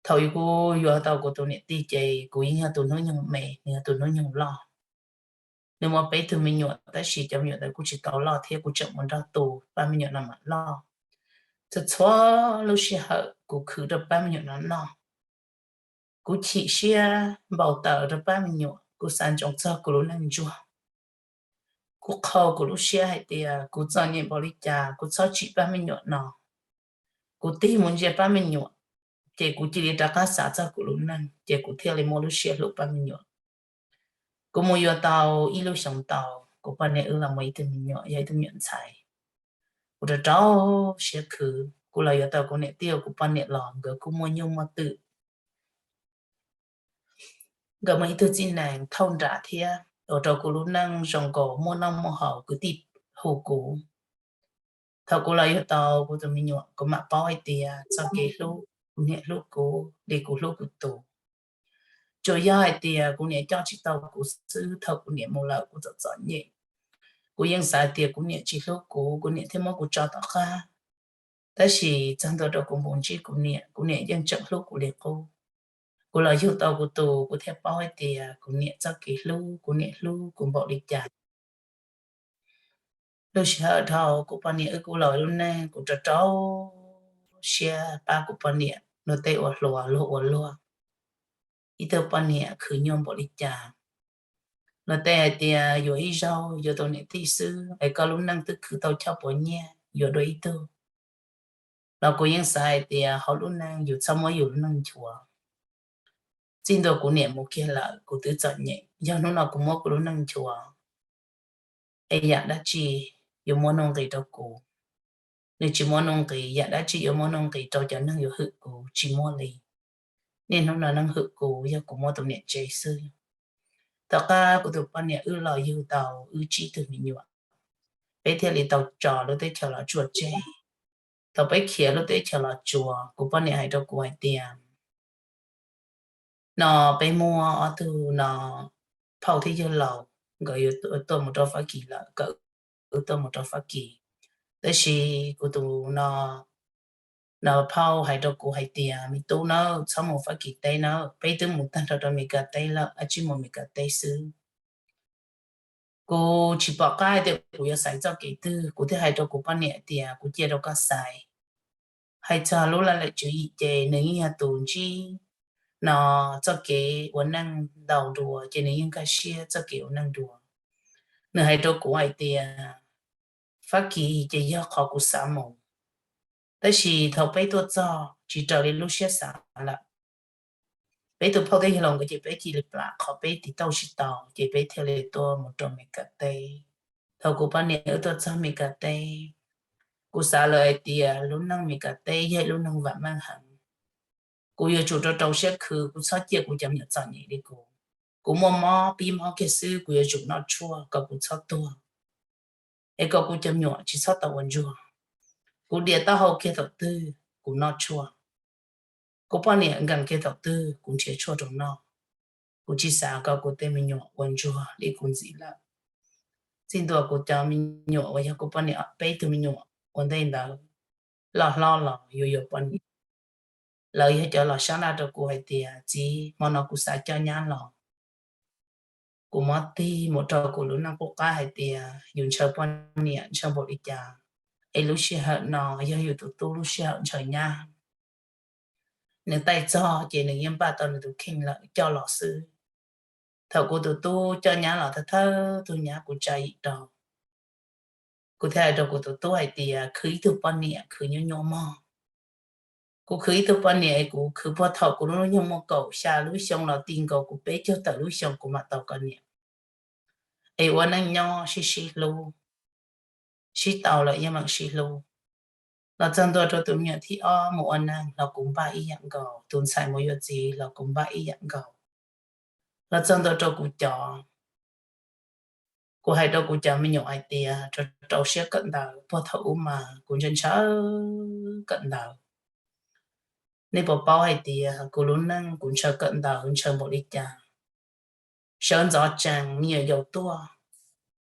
Thaum yus kuj yuav tau kuv tus niam tij ces kuv yeej yog tus hnub nyoog me, nws yog tus hnub nyoog loj. Nws muaj peb tug me nyuam tab sis cov me nyuam ntawd kuj tsis tau loj thiab, kuv tseem mus nrog tu pab me nyuam no mam loj. Txhua txhua lub sij hawm kuv khwv rau pab me nyuam no noj. Kuv chim siab npau taws rau pab me nyuam, kuv xav ntsoov txog kuv lub neej ntsuag. Kuv qhau kuv lub siab hais tias kuv txom nyem npaum li cas kuv txhob tsim pab me nyuam no. Kuv tig mus ntsia pab me nyuam, ces kuv cia li rov qab xav txog kuv lub neej, ces kuv thiaj li muaj lub siab hlub pab me nyuam. Kuv mus yuav tau ib lub xyoos tau, kuv poj niam wb los muaj ib tug me nyuam, yog ib tug me nyuam ntxhais. Kuv rau rau siab khwv, kuv los yuav tau kuv niam tij ua kuv poj niam los nkawd kuj muaj nyuj muaj twm. Nkawd muaj ib tug txij nees thauj nram thiab, ua rau kuv lub neej zoo nkaus muaj noj muaj haus, kwv tij hu kuv. Thaum kuv los yuav tau kuv tus me nyuam, kuv mam paub hais tias txoj kev hlub, kuv niam hlub kuv li kuv hlub kuv tus. Tsuas yog hais tias kuv niam coj tsis tau kuv xwb, thaum kuv niam mus lawm kuv txom txom nyem. Kuv yeej xav tias kuv niam tsis hlub kuv, kuv niam thiaj muab kuv tso tom qab. Tab sis txog ntua rau kuv mus ntsib kuv niam, kuv niam yeej tseem hlub kuv li qub. Kuv los yug tau kuv tus, kuv thiaj paub hais tias kuv niam txoj kev hlub, kuv niam hlub kuv npaum li cas. Lub sij hawm dhau kuv poj niam wb kuj los lub neej, kuv rau rau siab pab kuv poj niam luag tej ua hluas luag ua luag. Ib tug poj niam khwv nyuaj npaum li cas. Luag tej hais tias yuav ib zaug yuav tus niam tij xwb es koj lub neej twb khwv tau choj puas nyiaj yuav dua ib tug. Los kuv yeej xav hais tias hauv lub neej yus txhob muab yus lub neej nchuav. Txij ntua kuv niam mus kiag lawm kuv twb txom nyem, yog hnub no kuv muab kuv lub neej nchuav es yam dab tsi yuav muab nuj nqis rau kuv? Nws tsis muab nuj nqis, yam dab tsi yuav muab nuj nqis rau cov neeg yuav hwm kuv? Tsis muaj li. Niaj hnub no neeg hwm kuv yog kuv muaj tus niam tsev xwb. Tom qab kuv tus poj niam wb los yug tau wb tsib tug me nyuam, peb thiaj li tau tso lub teb chaws Los Tsuas tseg. Thaum peb khiav lub teb chaws Los Tsuas, kuv poj niam hais rau kuv hais tias, no peb muaj ob tug no phauj thiab yawg laus, nkawd yuav tuaj mus rau Fab Kis lawm, kom wb tuaj mus rau Fab Kis. Tab sis kuv tus no, no phauj hais rau kuv hais tias, me tub nawb, txhob mus Fab Kis teb nawb, peb twb mus tag nrho rau Mes Kas teb lawm, ab tsi mus Mes Kas teb xwb. Kuv tsis pom qab hais tias kuv yuav xaiv txoj kev twg, kuv thiaj hais rau kuv poj niam tias, kuv cia rau koj xaiv. Hais txog lub laj lam tswv yim ces nws yeej yog tus ntsib no txoj kev ua neej ntau dua, ces nws yeej nkag siab txoj kev ua neej dua. Nws hais rau kuv hais tias, Fab Kis ces yog qhov kuv xav mus, tab sis thaum peb tuaj txog tsis raws li lub siab xav lawm. Peb tus phauj thiab yawg laus nkawd ces peb cia li plam qhov peb tiv tauj tsis tau, ces peb thiaj li tuaj mus rau Mes Kas teb. Thaum kuv poj niam wb tuaj txog Mes Kas teb, kuv xav lawm hais tias lub neej Mes Kas teb yog lub neej vam meej heev. Kuv yuav tsum rau rau siab khwv, kuv txhob cia kuv cov me nyuam txom nyem li kuv. Kuv muaj mob pib mob kiag xwb, kuv yuav tsum noj tshuaj kom kuv txhob tuag, es kom kuv cov me nyuam tsis txhob tau ua ntsuag. Kuv dias taub hau kiag thaum twg kuv noj tshuaj, kuv poj niam nkees kiag thaum twg kuv nrhiav tshuaj rau noj. Kuv tsis xav kom kuv tej me nyuam ua ntsuag li kuv ntxiv lawm. Txij ntua kuv cov me nyuam uas yog kuv poj niam peb tug me nyuam ua ntej ntawd loj hlob los yuav yuav poj niam. Lawv yog cov los sab laj rau kuv hais tias, txiv, hmo no kuv xav coj nyab los. Kuv muab tig mus rau kuv lub neej qub qab hais tias yus ntshaw poj niam ntshaw npaum li cas, es lub sij hawm no yog yus tus tub lub sij hawm ntshaw nyab. Nws taij txog ces nws yeej npaj tau nws tus kheej lawm coj los xwb. Thaum kuv tus tub coj nyab los thawj thawj tug nyab kuv tsa yim rau, kuv thiaj hais rau kuv tus tub hais tias khwv ib tug poj niam khwv nyuaj nyuaj mog. Kuv khwv ib tug poj niam es kuv khwv puag thaum kuv lub hnub nyoog muaj kaum xya lub xyoo los ti nkaus kuv peb caug tawm lub xyoo kuv mam tau koj niam. Es ua neej nyob sib sib hlub, sib tau lawm yeej meem sib hlub. Los txog ntua rau tus me nyuam thib ob mus ua neeg los kuv npaj ib yam nkaus, tus ntxhais mus yuav txiv los kuv npaj ib yam nkaus. Los txog ntua rau kuv cov, kuv hais rau kuv cov me nyuam hais tias rau rau siab kawm ntawv, puag thaum ub mas kuv ntshaw ntshaw kawm ntawv. Nej puas paub hais tias kuv lub neej kuv ntshaw kawm ntawv ntshaw npaum li cas? Sawv ntxov tsees me nyuam yaus tuaj,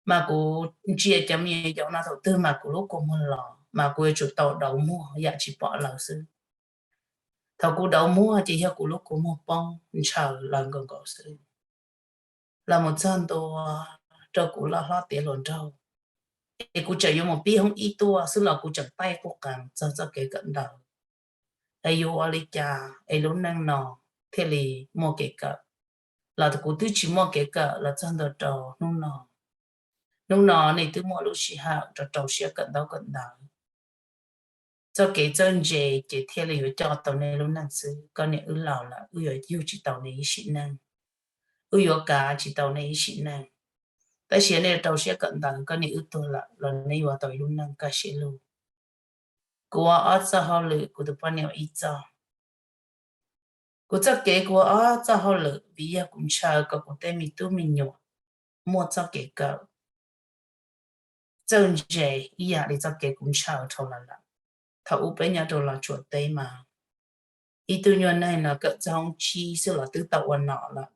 mas kuv ntsia cov me nyuam yaus no thaum twg mas kuv lub kua muag los mas kuv yuav tsum tau dauv muag yam tsis pom lawv xwb. Thaum kuv dauv muag ces yog kuv lub kua muag poob ntshaw lawv nkaus nkaus xwb. Los mus txog ntua rau kuv loj hlob tiav hluas nraug, es kuv tseem yuav mus pib hoob ib tuaj xwb los kuv tseem taij quj qees txog txoj kev kawm ntawv. Es yuav ua li cas es lub neej no thiaj li muaj kev kawm? Los kuv twb tsis muaj kev kawm los txog ntua rau hnub no. Hnub no nej twb muaj lub sij hawm rau rau siab kawm ntaub kawm ntawv. Txoj kev txawj ntse ces thiaj li yuav coj tau nej lub neej xwb. Koj niam wb laus lawm, wb yuav yug tsis tau nej ib sim neej, wb yuav kav tsis tau nej ib sim neej. Tab sis nej rau siab kawm ntawv, koj niam wb tuag lawm los nej yuav tau ib lub neej kaj siab lug. Kuv ua ob txoj hauj lwm, kuv tus poj niam ua ib txoj. Kuv txoj kev kuv ua ob txoj hauj lwm vim yog kuv ntshaw kom kuv tej me tub me nyuam muaj txoj kev kawm txawj ntse ib yam li txoj kev kuv ntshaw dhau los lawm. Thaum ub peb nyob rau Los Tsuas teb mas ib tug nyuag neeg no kawm txog hoob tsib xwb los twb tau ua nom lawm.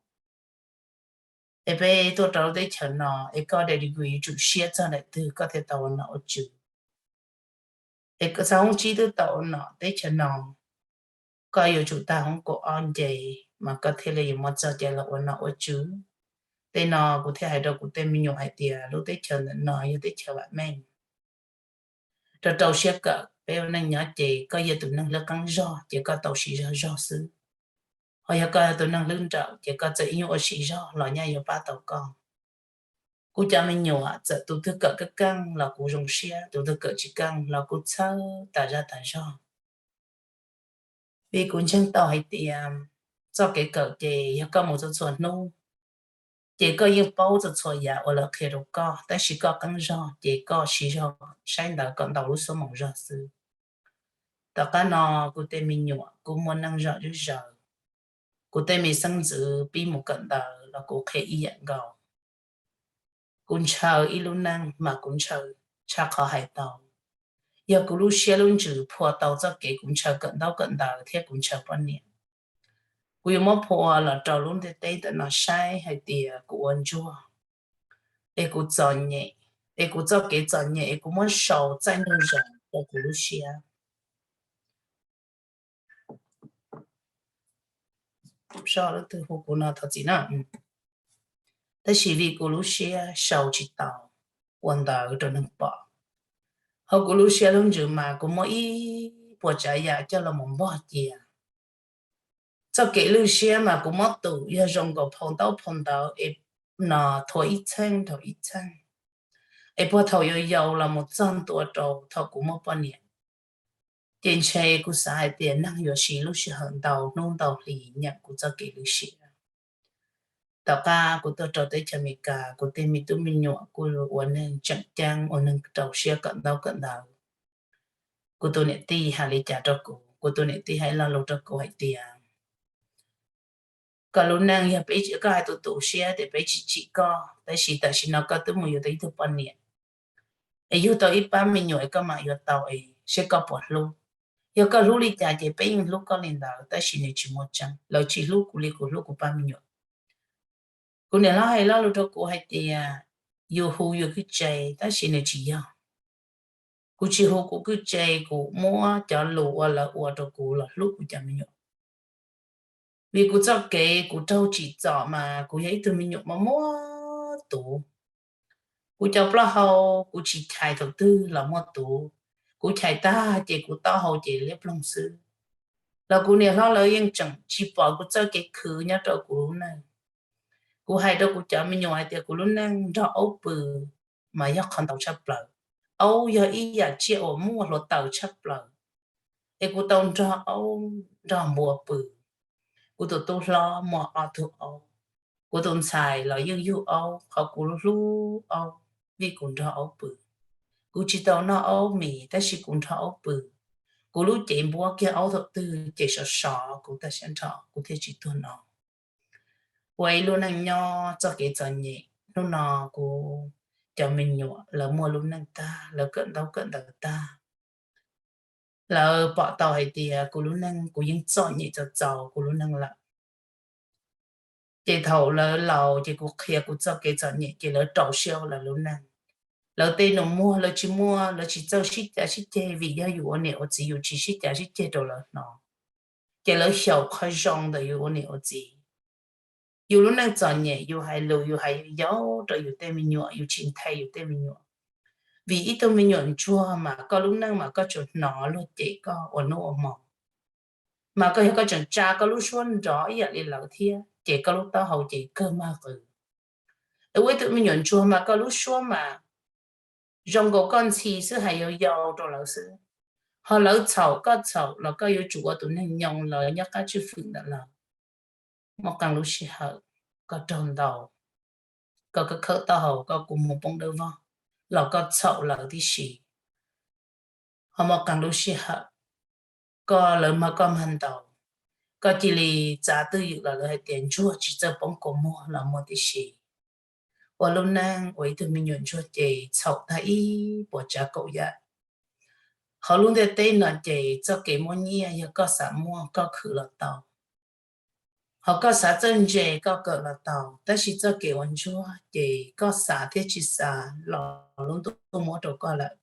Es peb tuaj rau lub teb chaws no, es koj degree yuav tsum siab txog daim twg koj thiaj tau ua nom ua tswv. Es koj txog hoob tsib twb tau ua nom teb chaws no, koj yuav tsum tag hoob kaum ob nce mas koj thiaj li yuav muaj txoj cai los ua nom ua tswv. Tej no kuv thiaj hais rau kuv tej me nyuam hais tias lub teb chaws ntawm no yog teb chaws vam meej. Rau rau siab kawm, peb ua neej nyob ces koj yog tus neeg hlwb qeeb zog ces koj tau siv zog zog xwb. Ho yog koj yog tus neeg hlwb nrawm ces koj txawm ib nyuag ua siv zog los nyaj yuav pab tau koj. Kuv cov me nyuam txawm tus twg kawm keej keej los kuv zoo siab, tus twg kawm tsis keej los kuv txhawb tas zaj tas zog. Vim kuv ntseeg tau hais tias txoj kev kawm ces yog koj mus txhua txhua hnub, ces koj yeej paub txhua txhua yam uas lawv qhia rau koj, tab sis koj qeeb zog ces koj siv zog saib ntawv kom ntau lub xuab moos zog xwb. Tom qab no kuv tej me nyuam kuj muaj neej zog zom zaws, kuv tej me xeeb ntxwv pib mus kawm ntawv los kuv qhia ib yam nkaus. Kuv ntshaw ib lub neej mas kuv ntshaw tshaj qhov hais tau. Yog kuv lub siab lub ntsws phua tau txoj kev kuv ntshaw kawm ntaub kawm ntawv thiab kuv ntshaw poj niam, kuv yuav muab phua los rau lub ntiaj teb ntawm no saib hais tias kuv ua ntsuag, es kuv txom nyem, es kuv txoj kev txom nyem es kuv muab sau txaij ntuj zoov rau kuv lub siab. Sau lub twg hu kuv no thov txim na. Tab sis vim kuv lub siab sau tsis tau ua ntawv rau neeg pom, ho kuv lub siab lub ntsws mas kuv muab ib puas tsav yam coj los mus npog cia. Txoj kev lwj siab mas kuv muab tus yog zoo nkaus phau ntaub phau ntawv es no thuav ib txheej rau ib txheej, es puag thaum yau yau los mus txog ntua rau thaum kuv muaj poj niam, ces ntshe kuv xav hais tias neeg yuav siv lub sij hawm ntau hnub ntau hlis nyeem kuv txoj kev lwj siab. Tom qab kuv tuaj rau teb chaws Amelikas, kuv tej me tub me nyuam kuj ua neeg tseem ceeb, ua neeg rau siab kawm ntaub kawm ntawv. Kuv tus niam tij hais li cas rau kuv? Kuv tus niam tij hais lo lus rau kuv hais tias, koj lub neej yog peb, koj hais tus tu siab tias peb tsis tsim koj, tab sis tam sim no koj twb mus yuav tau ib tug poj niam, es yug tau ib pab me nyuam es koj mam yuav tau es seb koj puas hlub. Yog koj hlub li cas ces peb yeej hlub koj li ntawd, tab sis nws tsis muaj tseeb, lawv tsis hlub kuv li kuv hlub kuv pab me nyuam. Kuv niam hlob hais lo lus rau kuv hais tias, yus hu yus kwj tse, tab sis nws tsis yog. Kuv tsis hu kuv kwj tse, kuv muab cov lus uas lawv ua rau kuv los hlub kuv cov me nyuam. Vim kuv txoj kev kuv raug tsim txom mas kuv yog ib tug me nyuam muaj muaj tuv. Kuv cov plaub hau kuv tsis chais thaum twg los muaj tuv, kuv chais tag ces kuv taub hau ces liab ploog xwb. Los kuv niam hlob lawv yeej tseem tsis pom kuv txoj kev khwv nyob rau kuv lub neej. Kuv hais rau kuv cov me nyuam hais tias kuv lub neej nrog aub pw mas yog qhov ntau tshaj plaws. Aub yog ib yam tsiaj uas muaj hluav taws tshaj plaws, es kuv tau nrog aub nrog npua pw. Kuv tus tub hlob muaj ob tug aub, kuv tus ntxhais los yeej yug aub, qhov kuv hlub aub vim kuv nrog aub pw. Kuv tsis tau noj aub mis tab sis kuv nrog aub pw. Kuv lub cev npuab kiag aub thaum twg ces sov sov kuv tag siab nrho kuv thiaj tsis tuag no. Ua ib lub neej nyob txoj kev txom nyem, hnub no kuv cov me nyuam lawv muaj lub neej tag, lawv kawm ntaub kawm ntawv tag, lawv pom tau hais tias kuv lub neej kuv yeej txom nyem txaus txaus kuv lub neej lawm. Ces thaum lawv laus ces kuv qhia kuv txoj kev txom nyem ces lawv rau siab ua lawv lub neej. Lawv tej nus muag lawv tsis muaj, lawv tsis txawj sib cav sib ceg vim yog yus ua niam ua txiv yus tsis sib cav sib ceg rau lawv hnov, ces lawv xyaum qhov zoo ntawm yus ua niam ua txiv. Yus lub neej txom nyem yus hais lus yus hais yau rau yus tej me nyuam, yus tsis nthe yus tej me nyuam. Vim ib tug me nyuam ntsuag mas koj lub neej mas koj tsuas hnov luag cem koj ua hnub ua hmo, mas koj yog koj tseem tsa koj lub suab nrov ib yam li lawv thiab ces koj lub taub hau ces kawg mag qws. Es ua ib tug me nyuam ntsuag mas koj lub suab mas zoo nkaus koj ntxhi xwb, hais yau yau rau lawv xwb. Ho lawv txhaum koj txhaum los koj yuav tsum ua tus neeg nyoo lawv nyob qab tswj hwm ntawm lawv. Muaj qee lub sij hawm koj raug ntaus, koj khawb taub hau koj kua muag poob dawb vog los koj txhaum lawv tib si. Ho muaj qee lub sij hawm koj lawv mag koj mag ntaus, koj cia li txav twj ywm los lawv hais tias ntsuag tsis txawj poob kua muag los muaj tib si. Ua lub neej ua ib tug me nyuam ntsuag ces txhaum tag ib puas tsav kaum yam. Hauv lub ntiaj teb no ces txoj kev muaj nyiaj yog koj xav muaj koj khwv los tau, ho koj xav txawj ntse koj kawm los tau, tab sis txoj kev ua ntsuag ces koj xav thiab tsis xav los lub ntuj muab rau koj lawm.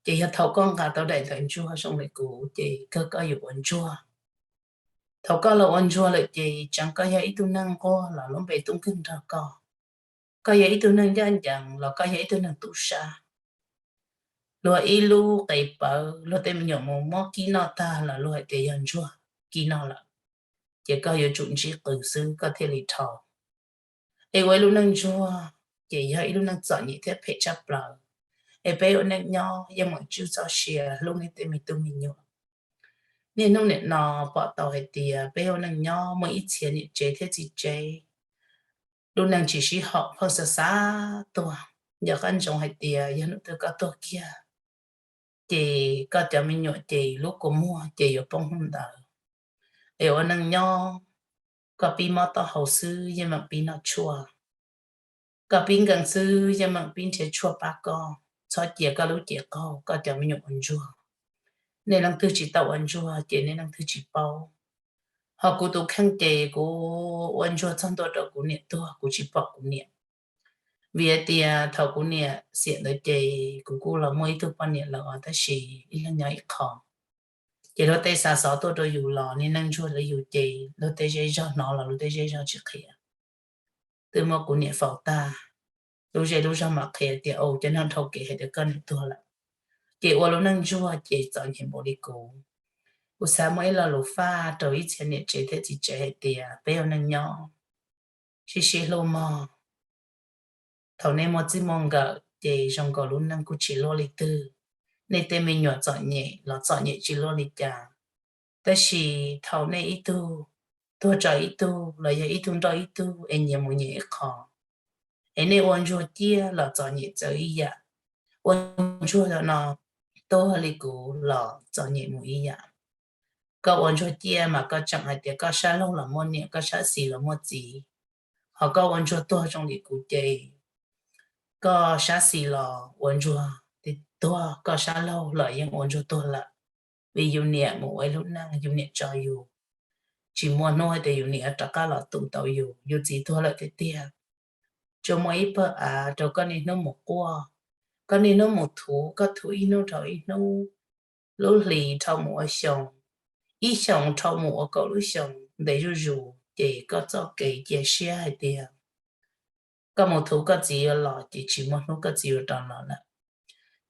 Ces yog thaum koj nqa tau daim ntawv ntsuag zoo li kuv ces kawg koj yuav ua ntsuag. Thaum koj los ua ntsuag lawm ces tseev koj yog ib tug neeg nquag los lub npe tub nkeeg nrog koj, koj yog ib tug neeg ncaj ncees los koj yog ib tug neeg tub sab. Luag ib lub qe pawv luag tej me nyuam mus muab kib noj tag los luag hais tias yog ntsuag kib noj lawm, ces koj yuav tsum ntsib qws xwb koj thiaj li dhau. Es ua ib lub neej ntsuag ces yog ib lub neej txom nyem thiab phem tshaj plaws. Es peb ua neej nyob yeej meem tswj txoj sia hlub nej tej me tub me nyuam. Niaj hnub nim no pom tau hais tias peb ua neej nyob muaj ib txhia niam tsev thiab txiv tsev, lub neej tsis sib haum pheej xav xav tuag. Yog qab ntsoov hais tias yog hnub twg koj tuag kiag ces koj cov me nyuam ces lub kua muag ces yuav poob hnub ntawd. Es ua neej nyob, koj pib mob taub hau xwb yeej meem pib noj tshuaj, koj pib nkees xwb yeej meem pib nrhiav tshuaj pab koj. Txhob cia koj lub cev qaug koj cov me nyuam ua ntsuag. Nej leej twg tsis tau ua ntsuag ces nej leej twg tsis paub. Ho kuv tus kheej ces kuv ua ntsuag txog ntua rau kuv niam tuag kuv tsis pom kuv niam. Vim hais tias thaum kuv niam xiam ntawd ces kuv kuj los muaj ib tug poj niam lawm os, tab sis ib leeg nyob ib qho. Ces luag tej xa xov tuaj rau yus los niag neej ntsuag li yus ces luag tej zej zog hnov los luag tej zej zog tsis qhia. Twb muab kuv niam faus tag, lub zej lub zog mam qhia tias, au, cov neeg dhau kev hais tias koj niam tuag lawm. Ces ua lub neej ntsuag ces txom nyem npaum li kuv. Kuv xav muaj ib lo lus faj rau ib txhia niam tsev thiab txiv tsev hais tias peb ua neej nyob sib sib hlub mog. Thaum nej muaj txij muaj nkawm ces zoo nkaus lub neej kuj tsis luaj li twg. Nej tej me nyuam txom nyem los txom nyem tsis luaj li cas, tab sis thaum nej ib tug tuag tso ib tug los yog ib tug nrauj ib tug es nyias mus nyias ib qho, es nej ua ntsuag ciaj los txom nyem txawv ib yam, ua ntsuag no tuag li kuv los txom nyem mus ib yam. Koj ua ntsuag ciaj mas koj tseem hais tias koj sab laug los muaj niam, koj sab xis los muaj txiv. Ho koj ua ntsuag tuag zoo li kuv ces koj sab xis los ua ntsuag tuag, koj sab laug los yeej ua ntsuag tuag lawm. Vim yus niam mus ua ib lub neej, yus niam tso yus, tsis muaj hnub hais tias yus niam rov qab los tu tau yus. Yus txiv tuag lawm tiag tiag, tsuas muaj ib pawg av rau koj niaj hnub mus quaj, koj niaj hnub mus thuv, koj thuv ib hnub dhau ib hnub, lub hlis dhau mus ua xyoo, ib xyoos dhau mus ua kaum lub xyoo ntev zuj zus. ces koj txoj kev cia siab hais tias koj mus thov koj txiv yuav los ces tsis muaj hnub koj txiv yuav rov los lawm.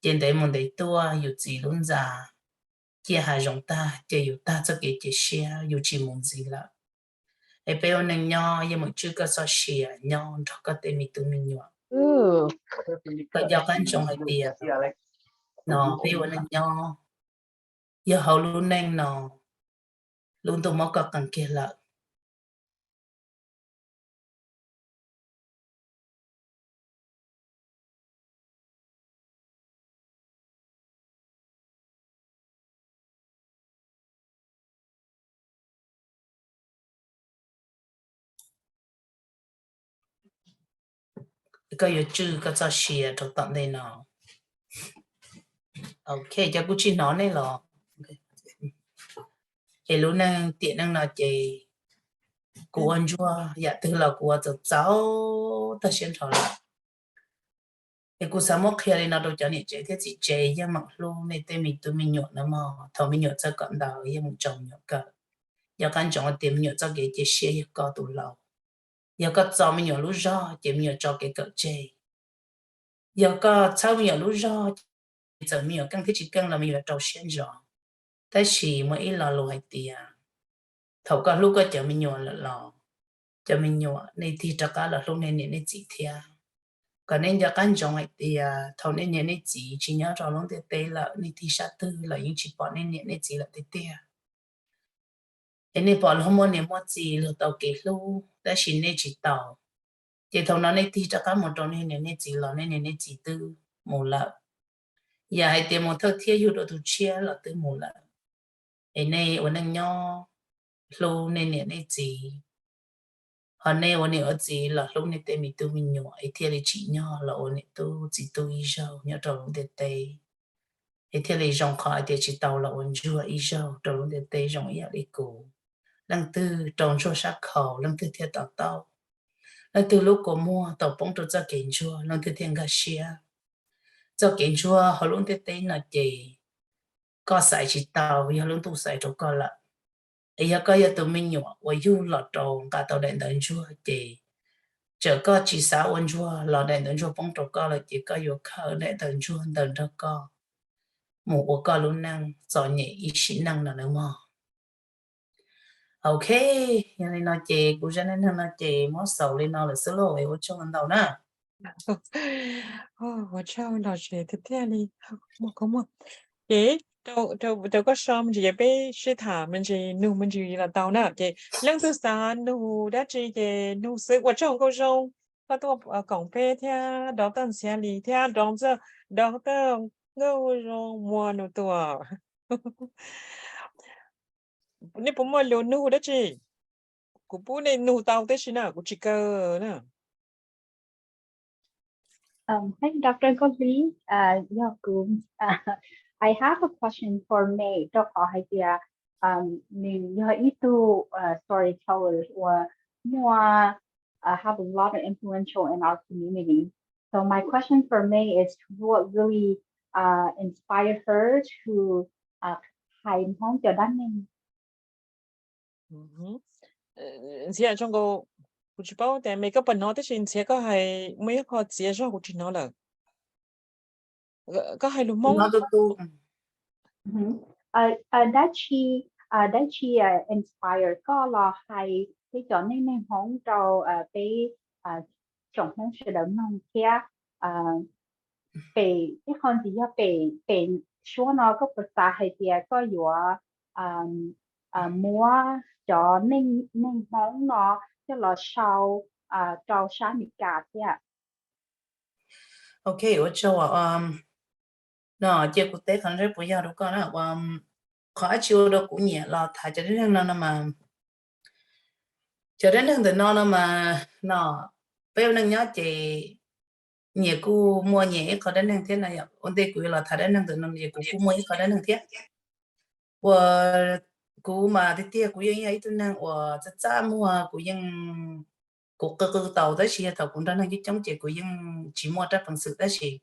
Ces ntev mus ntev tuaj yus txiv lub ntxa ciaj hav zoov tag ces yus tag txoj kev cia siab yus tsis mus ntxiv lawm. Es peb ua neej nyob yeej meem tswj koj txoj sia nyob nrog koj tej me tub me nyuam. Koj nco qab ntsoov hais tias no peb ua neej nyob, yog hauv lub neej no lub ntuj muab koj qee kiag lawm. Koj yuav tswj koj txoj sia rau tom ntej no. Ok, cov kuv tsis hnov nej los. Es lub neej tiam neej no ces kuv ua ntsuag yam twg los kuv ua txaus txaus tag siab nrho lawm. Es kuv xav muab qhia li no rau cov niam tsev thiab txiv tsev, yeej meem hlub nej tej me tub me nyuam nawb mog. Thaum me nyuam txawj kawm ntawv yeej meem tso me nyuam kawm. Nco qab ntsoov tias me nyuam txoj kev cia siab yog koj tus laus. Yog koj txo me nyuam lub zog ces me nyuam tso kev kawm tseg. Yog koj txhawb me nyuam lub zog ces txawm me nyuam keej thiab tsis keej los me nyuam rau siab ntso. Tab sis muaj ib lo lus hais tias thaum koj hlub koj cov me nyuam lawm los cov me nyuam nej tig rov qab los hlub nej niam nej txiv thiab. Kom nej nco qab ntsoov hais tias thaum nej niam nej txiv tsis nyob rau lub ntiaj teb lawm, nej tig sab twg los yeej tsis pom nej niam nej txiv lawm tiag tiag. Es nej pom luag muaj niam muaj txiv luag tau kev hlub tab sis nej tsis tau. Ces thaum no nej tig rov qab mus rau nej niam nej txiv los nej niam nej txiv twb mus lawm. Yam hais tias mus thawj thiab yug dua tus tshiab los twb mus lawm. Es nej ua neej nyob hlub nej niam nej txiv, ho nej ua niam ua txiv los hlub nej tej me tub me nyuam es thiaj li tsim nyog los ua niam tub txiv tub ib zaug nyob rau lub ntiaj teb. Es thiaj li zoo qhov hais tias tsis tau los ua ntsuag ib zaug rau lub ntiaj teb zoo ib yam li kuv. Leej twg rau ntsuag sab khau leej twg thiaj to taub. Leej twg lub kua muag tau poob rau txoj kev ntsuag leej twg thiaj nkag siab. Txoj kev ntsuag hauv lub ntiaj teb no ces koj xaiv tsis tau, yog lub ntuj xaiv rau koj lawm. Es yog koj yog tus me nyuam uas yug los rau nqa tau daim ntawv ntsuag ces txawm koj tsis xav ua ntsuag los daim ntawv ntsuag poob rau koj lawm ces koj yuav khaws daim ntawv ntsuag ntawd nrog koj mus ua koj lub neej txom nyem ib sim neej no nawb mog. Ok, yog li no ces kuv zaj neej neeg no ces muab xaus li no lawm xwb lauj, es ua tsaug ntau na. Ua tsaug los tsev tiag tiag li. Muaj koj muaj. Ces rau koj so me ntsis ces peb sib tham me ntsis nug me ntsis los tau na. Ces leej twg xav nug dab tsi ces nug xwb. Ua tsaug Nkauj Zoo, koj tuaj koom peb thiab Doctor Ntxhiav Lis thiab Doctor Nkauj Zoo Muas Nus Tuam. Nej puas muaj lus nug dab tsi? Kuv pub nej nug tau tib si na, kuv tsis kaw na. Um, thank you, Doctor Nkauj Hli. Uh, yog kuv, uh, I have a question for May, rau qhov hais tias, um, nws yog ib tug, uh, storyteller uas muaj, uh, have a lot of influential in our community. So my question for May is what really, uh, inspired her to, uh, hais Hmoob cov dab neeg? Ntxhiav, kuv tsis paub tias May koj puas hnov tab sis Ntxhiav koj hais muaj ib qho txiav zog kuv tsis hnov lawm. Koj hais lus Hmoob. Dab tsi, dab tsi inspire koj los hais peb cov neej neeg Hmoob rau peb tsoom Hmoob sawv daws mloog thiab pem ib qho ntxiv yog pem, pem suab no koj puas xav hais tias koj yuav muab cov neej neeg Hmoob no coj los sau rau sab Amelikas thiab? Ok, ua tsaug. No cia kuv teb qhov no seb puas yog rau koj na. Qhov dab tsi ua rau kuv nyiam los tham cov dab neeg no no mas, cov dab neeg ntawm no no mas, no peb ua neej nyob ces nyias kuj muaj nyias ib qho dab neeg thiab no. Ua ntej kuv yuav los tham dab neeg ntawm no ces kuv kuj muaj ib qho dab neeg thiab. Uas kuv mas tiag tiag kuv yeej yog ib tug neeg uas txaj txaj muag, kuv yeej, kuv qw qw tau tab sis yog thaum kuv nrog neeg coob coob ces kuv yeej tsis muaj rab peev xwm tab sis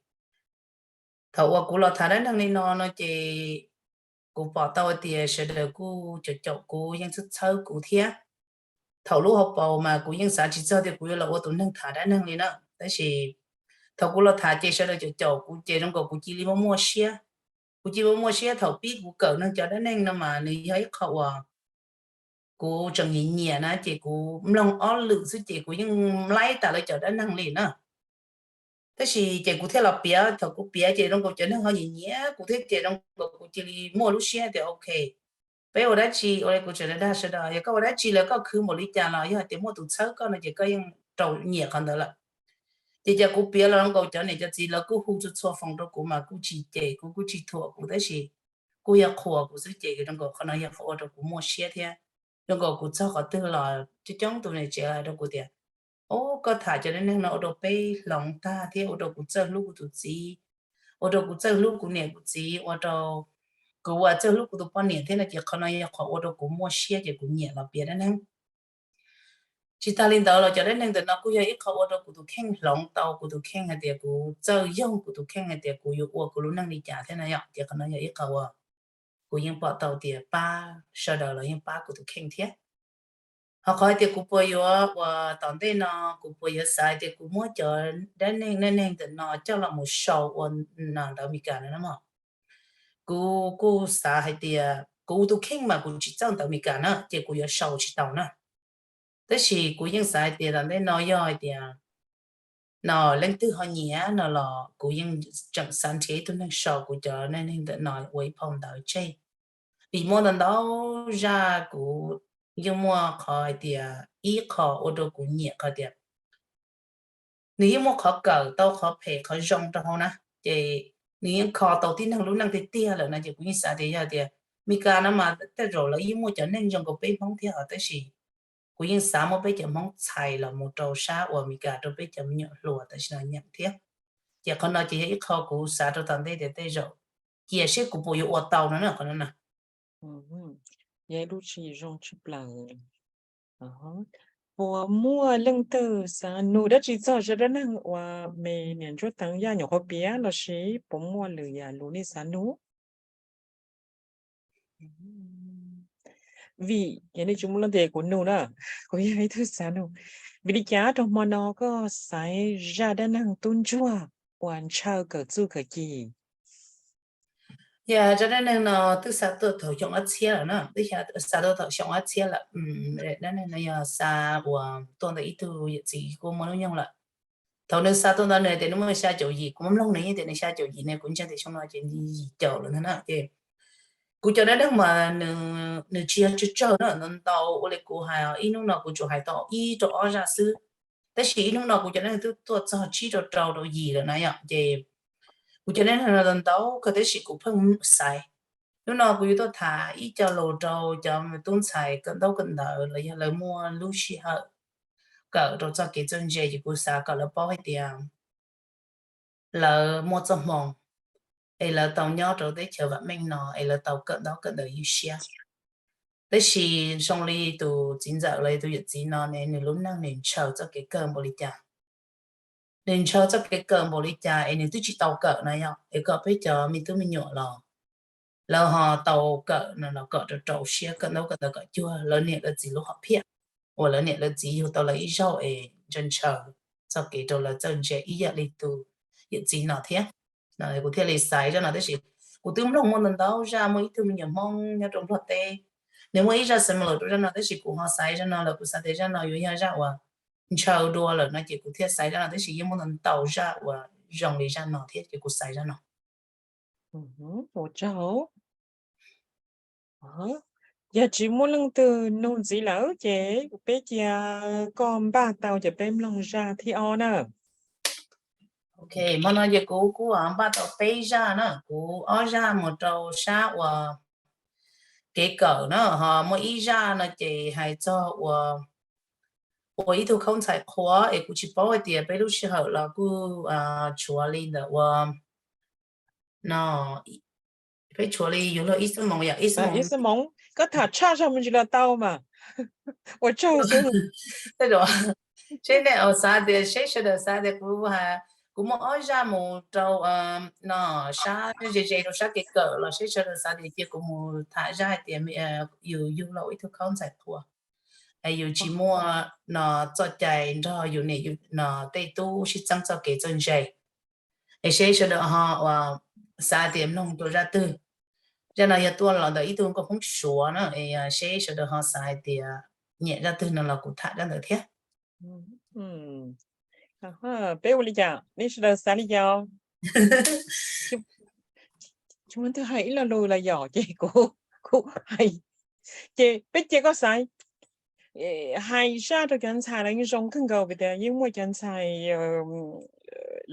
thaum uas kuv los tham dab neeg li no no ces kuv pom tau tias sawv daws kuj caum caum kuv, yeej txhawb txhawb kuv thiab. thaum lub hauv paus mas kuv yeej xav tsis txog tias kuv yuav los ua tus neeg tham dab neeg li na. Tab sis thaum kuv los tham ces sawv daws caum caum kuv ces zoo nkaus kuv cia li muaj muaj siab. Kuv cia li muaj muaj siab thaum pib kuv kawm neeg cov dab neeg no mas nws yog ib qho uas kuv tseem nyiam nyiam na ces kuv mloog ob lwm xwb ces kuv yeej laib tas lawv cov dab neeg li na. Tab sis ces kuv thiaj los piav, thaum kuv piav ces zoo nkaus cov neeg ho nyiam nyiam kuv thiab ces zoo nkaus kuv cia li muaj lub siab tias ok, peb ua dab tsi ua li kuv tseem dag sawv daws, yog koj ua dab tsi lawm koj khwv npaum li cas los yog hais tias muaj tus txhawb koj no ces koj yeej rau nyiam qhov ntawd lawm. Ces cas kuv piav los zoo nkaus cov niam cov txiv lawv kuj hu txhua txhua foos rau kuv mas kuj tsis cem kuv kuj tsis thuam kuv tab sis kuj yog qhuas kuv xwb ces zoo nkaus qhov no yog qhov ua rau kuv muaj siab thiab. Zoo nkaus kuv txog qhov twg los coob coob tus niam tsev hais rau kuv tias, o, koj tham cov dab neeg no ua rau peb hloov tag thiab ua rau kuv txawj hlub kuv tus txiv, ua rau kuv txawj hlub kuv niam kuv txiv, ua rau kuv ua txawj hlub kuv tus poj niam thiab no ces qhov no yog qhov ua rau kuv muaj siab ces kuv nyiam los piav dab neeg. Tsis tas li ntawd los cov dab neeg ntawm no kuj yog ib qho ua rau kuv tus kheej hloov tau kuv tus kheej hais tias kuv txawj yoog kuv tus kheej hais tias kuv yuav ua kuv lub neej li cas thiab na yom. Ces qhov no yog ib qho uas kuv yeej pom tau tias pab sawv daws los yeej pab kuv tus kheej thiab. Ho qhov hais tias kuv puas yuav uas tom ntej no kuv puas yuav xav hais tias kuv muab cov dab neeg dab neeg ntawm no coj los mus sau ua ntawv Meskas no na mog. Kuv kuj xav hais tias kuv tus kheej mas kuv tsis txawj ntawv Meskas na ces kuv yuav sau tsis tau na. Tab sis kuv yeej xav hais tias tom ntej no yog hais tias no leej twg ho nyiam no los kuv yeej tseem xav nrhiav ib tug neeg sau kuv cov dab neeg ntawm no ua ib phau ntawv tseg. Vim muaj ntau ntau zaj kuv yeej muaj qhov hais tias ib qho ua rau kuv nyiam qhov tias nws yeej muaj qhov kawm tau qhov phem qhov zoo rau hauv na, ces nws yeej kho tau tib neeg lub neej tiag tiag lawm no ces kuv yeej xav tias yog tias Meskas no mas tej zaum lawv yeej muaj cov neeg zoo nkaus peb Hmoob thiab os, tab sis kuv yeej xav muab peb cov Hmoob txhais los mus rau sab uas Meskas rau peb cov me nyuam hluas tam sim no nyeem thiab. Ces qhov no ces yog ib qho kuv xav rau tom ntej tias tej zaum cia seb kuv puas yuav ua tau no na qhov no na. Yog ib lub tsis zoo tshaj plaws. Puas muaj leej twg xav nug dab tsi txog zaj dab neeg uas me niam Ntsuab Teev Yaj nyuam qhuav piav los sis puas muaj lwm yam lus nej xav nug? Vim yog nej tsis muaj leej twg kuv nug na, kuv yog ib tug xav nug. Vim li cas rau hmo no koj xaiv zaj dab neeg tub ntsuag uas ntshaw kawm txuj kawm ci? Yog zaj dab neeg no twb xa tuaj thaum xyoo ob txhiab lawm na, twb xa tuaj thaum xyoo ob txhiab lawm. Dab neeg no yog xa uas tuaj ntawm ib tug yawm txiv kuj muaj hnub nyoog lawm. Thaum nws xa tuaj ntawd nws hais tias nws muaj xya caum yim, kuv mloog nws hais tias nws xya caum yim ne, kuv ntseeg tias xyoo no ces nws yim caum lawm ntag na. Ces kuv cov dab neeg mas nws tsis yog tsawg tsawg na, ntau ntau ua li kuv hais, ib hnub no kuv tsuas hais tau ib rau ob zaj xwb, tab sis ib hnub no kuv cov dab neeg twb tuaj txog tsib rau rau rau yim lawm na yom. Ces kuv cov dab neeg no ntau kawg tab sis kuv pheej xaiv, hnub no kuv yuav tuaj tham ib co lus rau cov tub ntxhais kawm ntaub kawm ntawv los yog lawv muaj lub sij hawm kawm rau txoj kev txawj ntse ces kuv xav kom lawv paub hais tias lawv muaj txoj hmoo es lawv tau nyob rau teb chaws vam meej no es lawv tau kawm ntaub kawm ntawv ywj siab. Tab sis zoo li tus txiv ntxawm los yog tus yawm txiv no ne, nws lub neej nws ntshaw txoj kev kawm npaum li cas, nws ntshaw txoj kev kawm npaum li cas es nws twb tsis tau kawm na yom, es kom peb cov me tub me nyuam los lawv ho tau kawm no los kom rau rau siab kawm ntaub kawm ntawv kom cuag lawv niam lawv txiv lub hom phiaj uas lawv niam lawv txiv yug tau lawv ib zaug es ntshaw ntshaw txoj kev rau lawv txawj ntse ib yam li tus yawm txiv no thiab. Kuv thiaj li xaiv zaj no tab sis kuv twb mloog muaj ntau ntau zaj, muaj ib tug me nyuam Hmoob nyob rau Nplog teb, nws muaj ib zaj similar rau zaj no tab sis kuv ho xaiv zaj no lawm, kuv xav tias zaj no yuav yog zaj uas ntshaw dua lawm no ces kuv thiaj xaiv zaj no tab sis yeej muaj ntau ntau zaj uas zoo li zaj no thiab ces kuv xaiv zaj no. Ua tsaug. Yog tsis muaj leej twg nug ntxiv lawm ces peb cia koj npaj tau ces peb mloog zaj thib ob na. Ok, hmo no ces kuv kuj npaj tau peb zaj na, kuv ob zaj mus rau sab uas kev kawm na, ho muaj ib zaj no ces hais txog uas ua ib tug khaub ntxhais qhua es kuv tsis paub hais tias peb lub sij hawm los kuj tshuav li ntawm ua no, peb tshuav li yuav luag ib xuab moos yom, ib xuab moos. Koj tham tshaj zog me ntsis los tau mas. Ua tsaug xwb. Tej zaum seb nej xav tias, seb sawv daws xav tias kuv, kuv muaj ob zaj mus rau no sab ze ze rau sab kev kawm los seb sawv daws xav tias cia kuv mus tham zaj hais tias yus yug los ib tug khaub ntxhais qhua. es yus tsis muaj no txoj cai nrog yus niam yus no tej tub sib txeeb txoj kev txawj ntse. Es seb sawv daws ho uas xav tias mloog rau zaj twg. Zaj no yog tuaj los ntawm ib tug nkauj Hmoob Suav na, es seb sawv daws ho xav hais tias nyiam zaj twg no los kuv tham zaj ntawd thiab. Peb ua li cas, nej sawv daws xav li cas? Tsis muaj leej twg hais ib lo lus los yom, ces kuv, kuv hais, ces peb cia koj xav, hais zaj rau cov ntxhais los yeej zoo kawg nkaus, vim tias yeej muaj cov ntxhais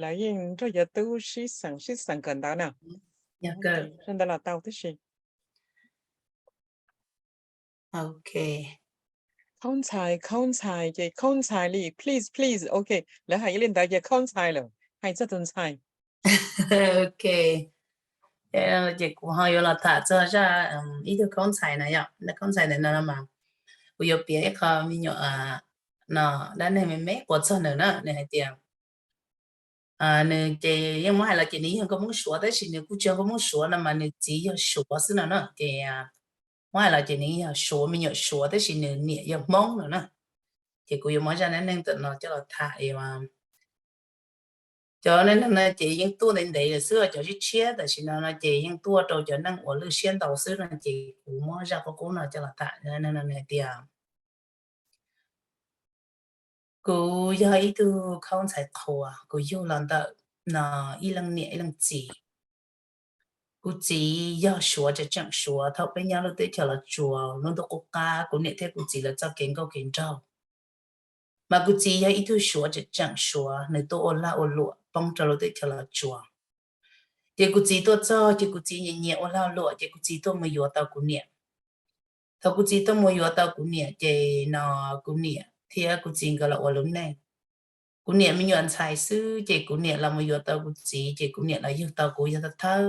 lawv yeej nrog cov tub sib xeem sib xeem kawm ntawv na. Ntawd los tau tib si. Ok. Khaub ntxhais, khaub ntxhais, ces khaub ntxhais li, please, please. Ok, lawv hais li ntawd ces khaub ntxhais lawm, hais txog tus ntxhais. Ok, ces kuv ho yuav los tham txog zaj ib tug khaub ntxhais na yom. Khaub ntxhais ntawm no mas kuv yuav piav ib qho me nyuam no, dab neeg me me quas txog nws na. Nws hais tias nws ces yeej muab hais los ces nws yog nkauj Hmoob Suav, tab sis nws kuj tsis yog nkauj Hmoob Suav no mas nws txiv yog Suav xwb no na. Ces muab hais los ces nws yog Suav, me nyuam Suav, tab sis nws niam yog Hmoob no na. Ces kuv yuav muab zaj dab neeg ntawm no coj los tham. Cov neeg no ces yeej tuaj ntev ntev lawm xwb, cov tshiab tshiab tam sim no no ces yeej tuaj rau cov neeg uas lwj siab ntau xwb no, ces kuv muab zaj qub qub no coj los tham. Hais tias kuv yog ib tug khaub ntxhais qhua, kuv yug los ntawm no ib leej niam ib leej txiv. Kuv txiv yog Suav tseem tseem Suav, thaum peb nyob lub teb chaws Los Tsuas lub ntuj qub qab, kuv niam thiab kuv txiv lawv txoj kev nkauj kev nraug. Mas kuv txiv yog ib tug Suav tseem tseem Suav, nws tuaj ua lag ua luam poob rau lub teb chaws Los Tsuas. Ces kuv txiv tuaj txog ces kuv txiv nyiam nyiam ua lag luam, ces kuv txiv tuaj mus yuav tau kuv niam. Thaum kuv txiv tuaj mus yuav tau kuv niam ces no kuv niam thiab kuv txiv nkawd los ua lub neej. Kuv niam me nyuam ntxhais xwb ces kuv niam los mus yuav tau kuv txiv, ces kuv niam los yug tau kuv yog thawj thawj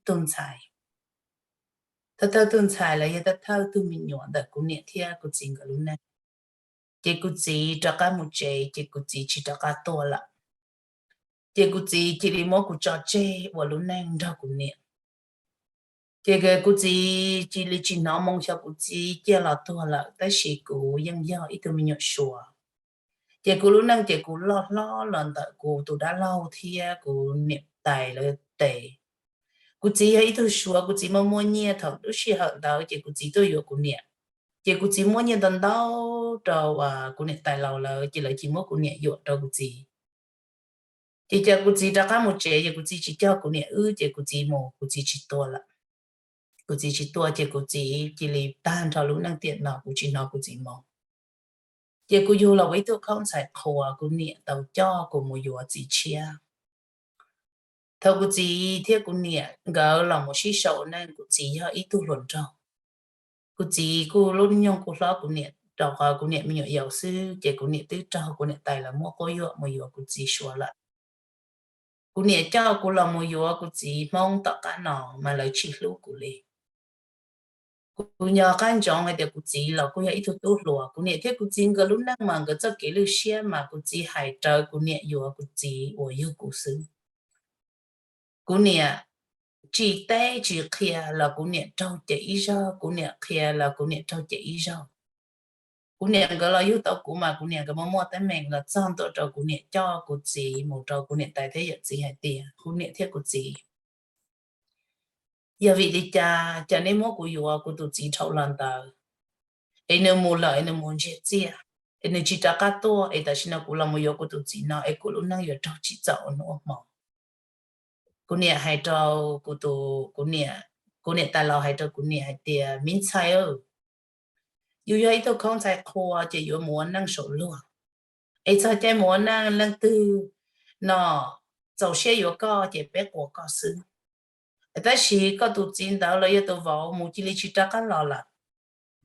tug ntxhais. Thawj thawj tug ntxhais los yog thawj thawj tug me nyuam ntawm kuv niam thiab kuv txiv nkawd lub neej. Ces kuv txiv rov qab mus tsev, ces kuv txiv tsis rov qab tuaj lawm. Ces kuv txiv cia li muab kuv tso tseg ua lub neej nrog kuv niam. Ces kuv txiv cia li tsis hnov moo xyov kuv txiv ciaj los tuag lawm, tab sis kuv yeej yog ib tug me nyuam Suav. Ces kuv lub neej ces kuv loj hlob los ntawm kuv tus dab laug thiab kuv niam tais lawv tes. Kuv txiv yog ib tug Suav, kuv txiv muaj muaj nyiaj, thaum lub sij hawm ntawd ces kuv txiv tuaj yuav kuv niam. Ces kuv txiv muaj nyiaj ntau ntau rau kuv niam tais laus lawv, ces lawv cia muab kuv niam yuam rau kuv txiv. Ces cas kuv txiv rov qab mus tsev, ces kuv txiv tsis coj kuv niam wb, ces kuv txiv mus, kuv txiv tsis tuaj lawm. Kuv txiv tsis tuaj ces kuv txiv cia li tag nrho lub neej tiam no kuv tsis hnov kuv txiv moo. Ces kuv yug los ua ib tug khaub ntxhais qhua, kuv niam tau coj kuv mus yuav txiv tshiab. Thaum kuv txiv thiab kuv niam nkawd los mus sib sau ua neej, kuv txiv yog ib tug hluas nraug. Kuv txiv kuj lub nyoog kuj hlob kuv niam, rau qhov kuv niam me nyuam yaus xwb, ces kuv niam twb raug kuv niam tais lawv muab quab yuam mus yuav kuv txiv Suav lawm. Kuv niam coj kuv los mus yuav kuv txiv Hmoob tom qab no mas lawv tsis hlub kuv li. Kuv nco qab ntsoov hais tias kuv txiv los kuj yog ib tug tub hluas, kuv niam thiab kuv txiv nkawd lub neej mas nkawd txoj kev lwj siab mas kuv txiv hais raws kuv niam yuav kuv txiv uas yug kuv xwb. Kuv niam tsis teb tsis qhia los kuv niam raug cem ib zaug, kuv niam qhia los kuv niam raug cem ib zaug. Kuv niam nkawd los yug tau kuv mas kuv niam nkawd muaj muaj teeb meem los txog ntua rau kuv niam coj kuv txiv mus rau kuv niam tais thiab yawm txiv hais tias kuv niam thiab kuv txiv, yog vim li cas cas nej muab kuv yuav kuv tus txiv dhau los ntawd, es nws mus lawm es nws mus ntsiag txiaj, es nws tsis rov qab tuaj, es tam sim no kuv los mus yuav kuv tus txiv no es kuv lub neej yuav raug tsim txom ua hnub ua hmo. Kuv niam hais rau kuv tus, kuv niam, kuv niam tais laus hais rau kuv niam hais tias, me ntxhais, yus yog ib tug khaub ntxhais qhua ces yuav mus ua neej saum luag, es txog caij mus ua neej leej twg no txaus siab yuav koj ces peb quas koj xwb. Tab sis koj tus txiv ntawd los yog tus vauv mus cia li tsis rov qab los lawm.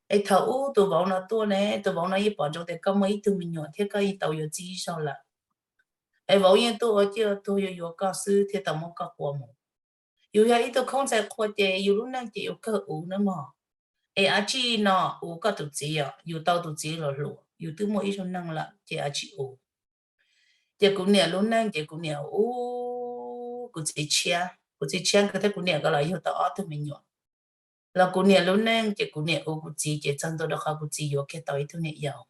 Es thaum ub tus vauv no tuaj ne, tus vauv no yeej pom ntsoov tias koj muaj ib tug me nyuam thiab koj yeej tau yuav txiv ib zaug lawm. Es vauv yeej tuaj ua ciaj ua tuag yuav yuav koj xwb thiaj tau muab koj quas mus. Yus yog ib tug khaub ntxhais qhua ces yus lub neej ces yus kawg uv na mog. Es ab tsi no uv koj tus txiv os, yus tau tus txiv los hluas, yus twb muaj ib zaug neej lawm ces ab tsi uv. Ces kuv niam lub neej ces kuv niam uv kuv txiv tshiab, kuv txiv tshiab nkawd thiab kuv niam nkawd los yug tau ob tug me nyuam. Los kuv niam lub neej ces kuv niam ua kuv txiv ces txog ntua rau qhov kuv txiv yuav kiag tau ib tug niam yau.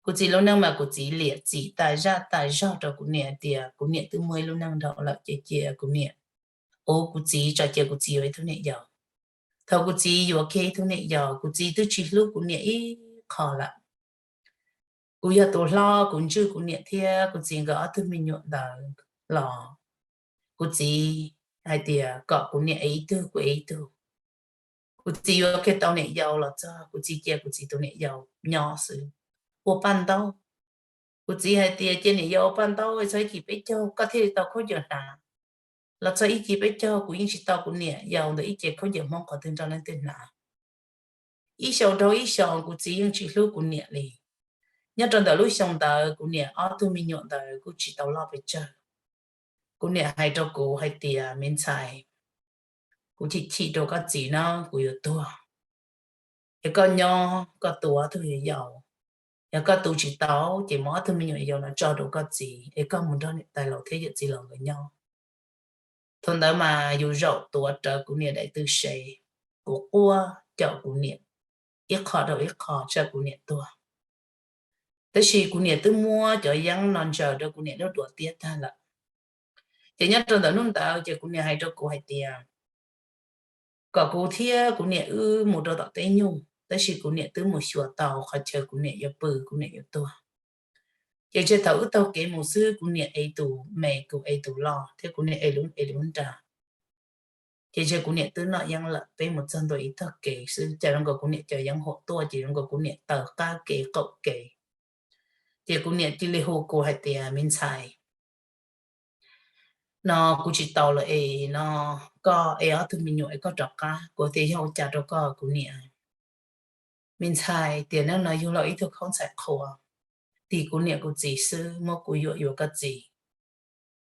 Kuv txiv lub neej mas kuv txiv liam txim tas zaj tas zog rau kuv niam tias kuv niam twb muaj ib lub neej dhau lawm ces cia kuv niam, ua kuv txiv tso cia kuv txiv yuav ib tug niam yau. Thaum kuv txiv yuav kiag ib tug niam yau, kuv txiv twb tsis hlub kuv niam ib qho lawm. Kuv yog tus hlob, kuv ntswj kuv niam thiab kuv txiv nkawd ob tug me nyuam ntawd los kuv txiv hais tias kom kuv niam ev ib tug kuv ev ib tug. Kuv txiv yuav kiag tau niam yau los txog kuv txiv cia kuv txiv tus niam yau nyob xwb, ua paj ntaub. Kuv txiv hais tias cia niam yau ua paj ntaub txog ib kis peb caug koj thiaj li tau khaub ncaws hnav. Los txog ib kis peb caug kuv yeej tsis tau kuv niam yau ntawm ib ce khaub ncaws Hmoob qhov twg nrog leej twg hnav. Ib xyoos dhau ib xyoos kuv txiv yeej tsis hlub kuv niam li. Nyob rau ntawm lub xyoo ntawd kuv niam ob tug me nyuam ntawd kuj tsis tau loj pes tsawg. Kuv niam hais rau kuv hais tias me ntxhais, kuv chim chim rau koj txiv na, kuv yuav tuag. Es koj nyob koj tu ob tug yau, yog koj tu tsis tau ces muab ob tug me nyuam yau no tso rau koj txiv es koj mus nrog niam tais laus thiab yawm txiv laus nkawd nyob. Thaum ntawd mas yus zaum tuav rawv kuv niam daim tw sev, kuv quaj caum kuv niam ib qho rau ib qho tsa kuv niam tuag. Tab sis kuv niam twb muab cov yeeb no ntsaws rau kuv niam lub duav tiab tag lawm. Ces nyob rau ntawm hnub ntawd ces kuv niam hais rau kuv hais tias kom kuv thiab kuv niam wb mus rau tom teb nyuj, tab sis kuv niam twb mus xyuas tau qhov chaw kuv niam yuav pw kuv niam yuav tuag. Ces txij thaum wb taug kev mus xwb kuv niam ev tus me kuv ev tus loj thiab kuv niam ev lub ev lub nra. Ces txij kuv niam twb noj yeeb lawm peb mus txog ntua ib tog kev xwb cas zoo nkaus kuv niam cov yeeb huam tuaj ces zoo nkaus kuv niam tawm qab kev qaum kev. Ces kuv niam cia li hu kuv hais tias me ntxhais, no kuv tsis tau lawm es no koj ev ob tug me nyuam es koj rov qab. Kuv tias yog ua cas rau koj kuv niam? Me ntxhais, tiam neej no yug los ib tug khaub ntxhais qhua, tim kuv niam kuv txiv xwb muab kuv yuam yuav koj txiv.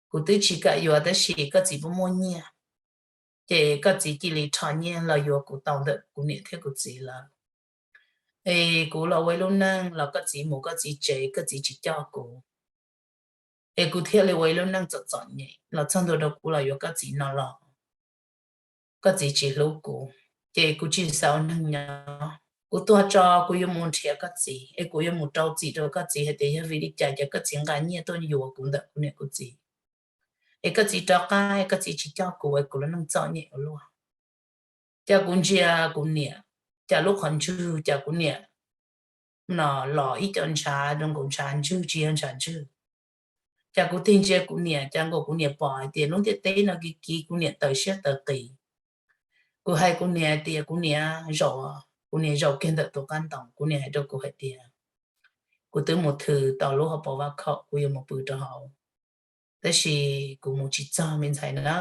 Kuv twb tsis kam yuav tab sis koj txiv puas muaj nyiaj, ces koj txiv cia li rho nyiaj los yuav kuv tau ntawm kuv niam thiab kuv txiv lawm. Es kuv los ua ib lub neej los koj txiv mus koj txiv tsev koj txiv tsis coj kuv, es kuv thiaj li ua ib lub neej txom txom nyem los txog ntua rau kuv los yuav koj txiv no los koj txiv tsis hlub kuv, ces kuv tsis xav ua neeg nyob. Kuv tuag tso kuv yuav mus nrhiav koj txiv es kuv yuav mus rau txim rau koj txiv hais tias yog vim li cas ces koj txiv nqa nyiaj tuaj yuav kuv ntawm kuv niam kuv txiv, es koj txiv rov qab koj txiv tsis coj kuv es kuv lub neej txom nyem ua luaj. Cas kuv ntsia kuv niam, cas lub qhov ntswg cas kuv niam no los ib co ntshav zoo nkaus ntshav ntswg tsis yog ntshav ntswg. Cas kuv tig ntsia kuv niam cas nkaus kuv niam pom hais tias lub ntiaj teb no kiv kiv kuv niam tawv siab tawv qis. Kuv hais kuv niam hais tias kuv niam zaum, kuv niam zaum kiag ntawm tus qab ntoo kuv niam hais rau kuv hais tias kuv twb mus thws tau lub hauv paus vaj khaum kuv yuav mus pw rau hauv, tab sis kuv mus tsis txog me ntxhais na.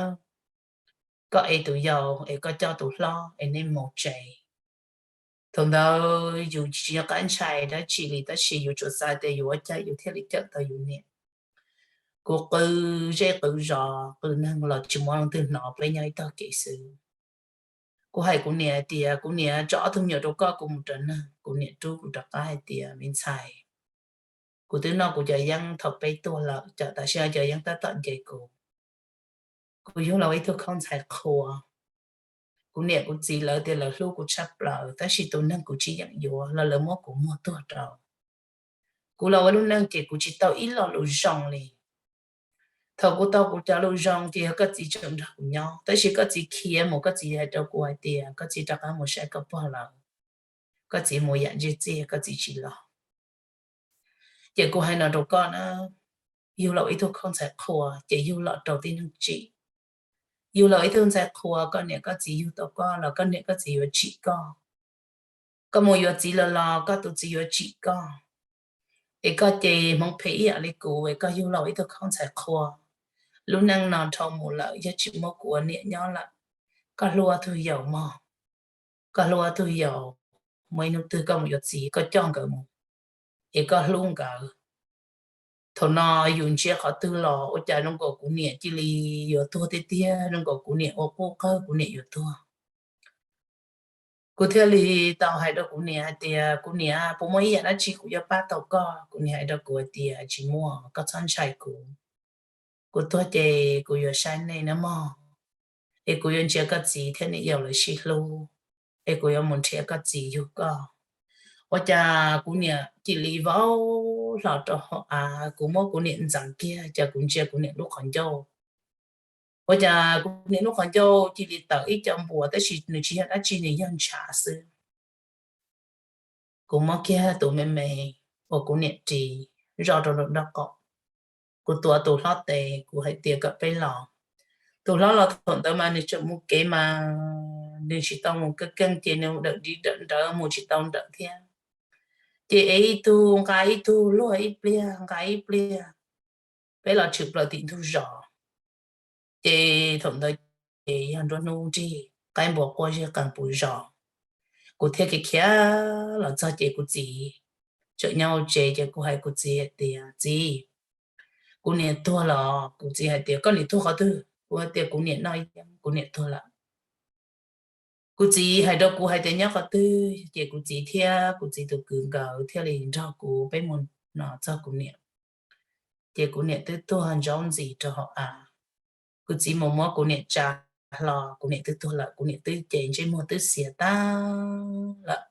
Koj ev tus yau es koj coj tus hlob es nej mus tsev. Thaum ntawd yus tsis nco qab ntshai dab tsi li tab sis yus tsuas xav tias yus ua cas yus thiaj li cawm tau yus niam. Kuv qw zej qw zos qw neeg los tsis muaj leej twg hnov peb nyob ib tog kev xwb. Kuv hais kuv niam hais tias kuv niam tso ob tug me nyuam rau koj kuv mus raws neeg. Kuv niam rub kuv rov qab hais tias me ntxhais, kuv twb noj kuv cov yeeb thaum peb tuag lawm, cov tam sim no cov yeeb tab tom nce kuv. Kuv yug los ib tug khaub ntxhais qhua. Kuv niam kuv txiv lawv tias lawv hlub kuv tshaj plaws tab sis tus neeg kuv tsis yeem yuav los lawv muab kuv muag tuag rau. Kuv los ua lub neej ces kuv tsis tau ib lo lus zoo li. Thaum kuv tau kuv cov lus zoo ces yog koj txiv tseem nrog kuv nyob tab sis koj txiv khiav mus koj txiv hais rau kuv hais tias koj txiv rov qab mus saib koj pog lawm, koj txiv mus yam ntsej txiag koj txiv tsis los. Ces kuv hais no rau koj na, yug los ib tug khaub ntxhais qhua ces yug los rau tib neeg tsim. Yug los ib tug ntxhais qhua koj niam koj txiv yug tau koj los koj niam koj txiv yuav tsim koj. Koj mus yuav txiv los los koj tus txiv yuav tsim koj. Es koj ces hmoov phem ib yam li kuv es koj yug los ib tug khaub ntxhais qhua. Lub neej no dhau mus lawm yog tsis muaj kuv ua niam nyob lawm, koj hlub ob tug yau mog. Koj hlub ob tug yau, muaj ib hnub twg koj mus yuav txiv koj coj nkawd mus, es koj hlub nkawd. Thaum no yus ntsia qhov twg los ua cas zoo nkaus kuv niam cia li yuav tuag tiag tiag, zoo nkaus kuv niam ua quj qawg kuv niam yuav tuag. Kuv thiaj li tau hais rau kuv niam hais tias kuv niam, puas muaj ib yam dab tsi kuv yuav pab tau koj? Kuv niam hais rau kuv hais tias tsis muaj, koj txhob ntshai kuv. Kuv tuag ces kuv yuav saib nej na mog. es kuv yuav ntsia koj txiv thiab niam yau lawv sib hlub, es kuv yuav mus nrhiav koj txiv yug koj. Ua cas kuv niam cia li vau hlo rau hauv av, kuv muab kuv niam ntxeev kiag ces kuv ntsia kuv niam lub qhov ncauj. Ua cas kuv niam lub qhov ncauj cia li tawm ib co npuas, tab sis nws tsis yog dab tsi, nws yog ntshav xwb. Kuv muab kiag tus me me uas kuv niam ris zoj rau nraum nraub qaum, kuv tuav tus hlob tes, kuv hais tias kom peb los. Tus hlob los thaum ntawd mas nws tseem mus kev mas nws tsis tau mus keej keej, ces nws dawm dib dawm nrawv mus tsis tau nrawm thiab. Ces ev ib tug nqa ib tug, luag ib pliag nqa ib pliag, peb los tshwm plaws tim ntug zos. Ces thaum ntawd ces yog nruab hnub nrig, qaib npua quaj zeg qees puv zos. Kuv thiaj khiav khiav los txog ces kuv txiv tseem nyob hauv tsev, ces kuv hais kuv txiv hais tias, Txiv, kuv niam tuag los. Kuv txiv hais tias, Koj niam tuag qhov twg? Kuv hais tias, Kuv niam noj yeeb, kuv niam tuag lawm. Kuv txiv hais rau kuv hais tias, Nyob qhov twg? Ces kuv txiv thiab kuv txiv tus kwv nkawd thiaj li nrog kuv peb mus no txog kuv niam. Ces kuv niam twb tuag ntsaub ntxis rau hauv av. Kuv txiv mus muab kuv niam tsa hlo, kuv niam twb tuag lawm, kuv niam twb ces ntsej muag twb xiav tag lawm.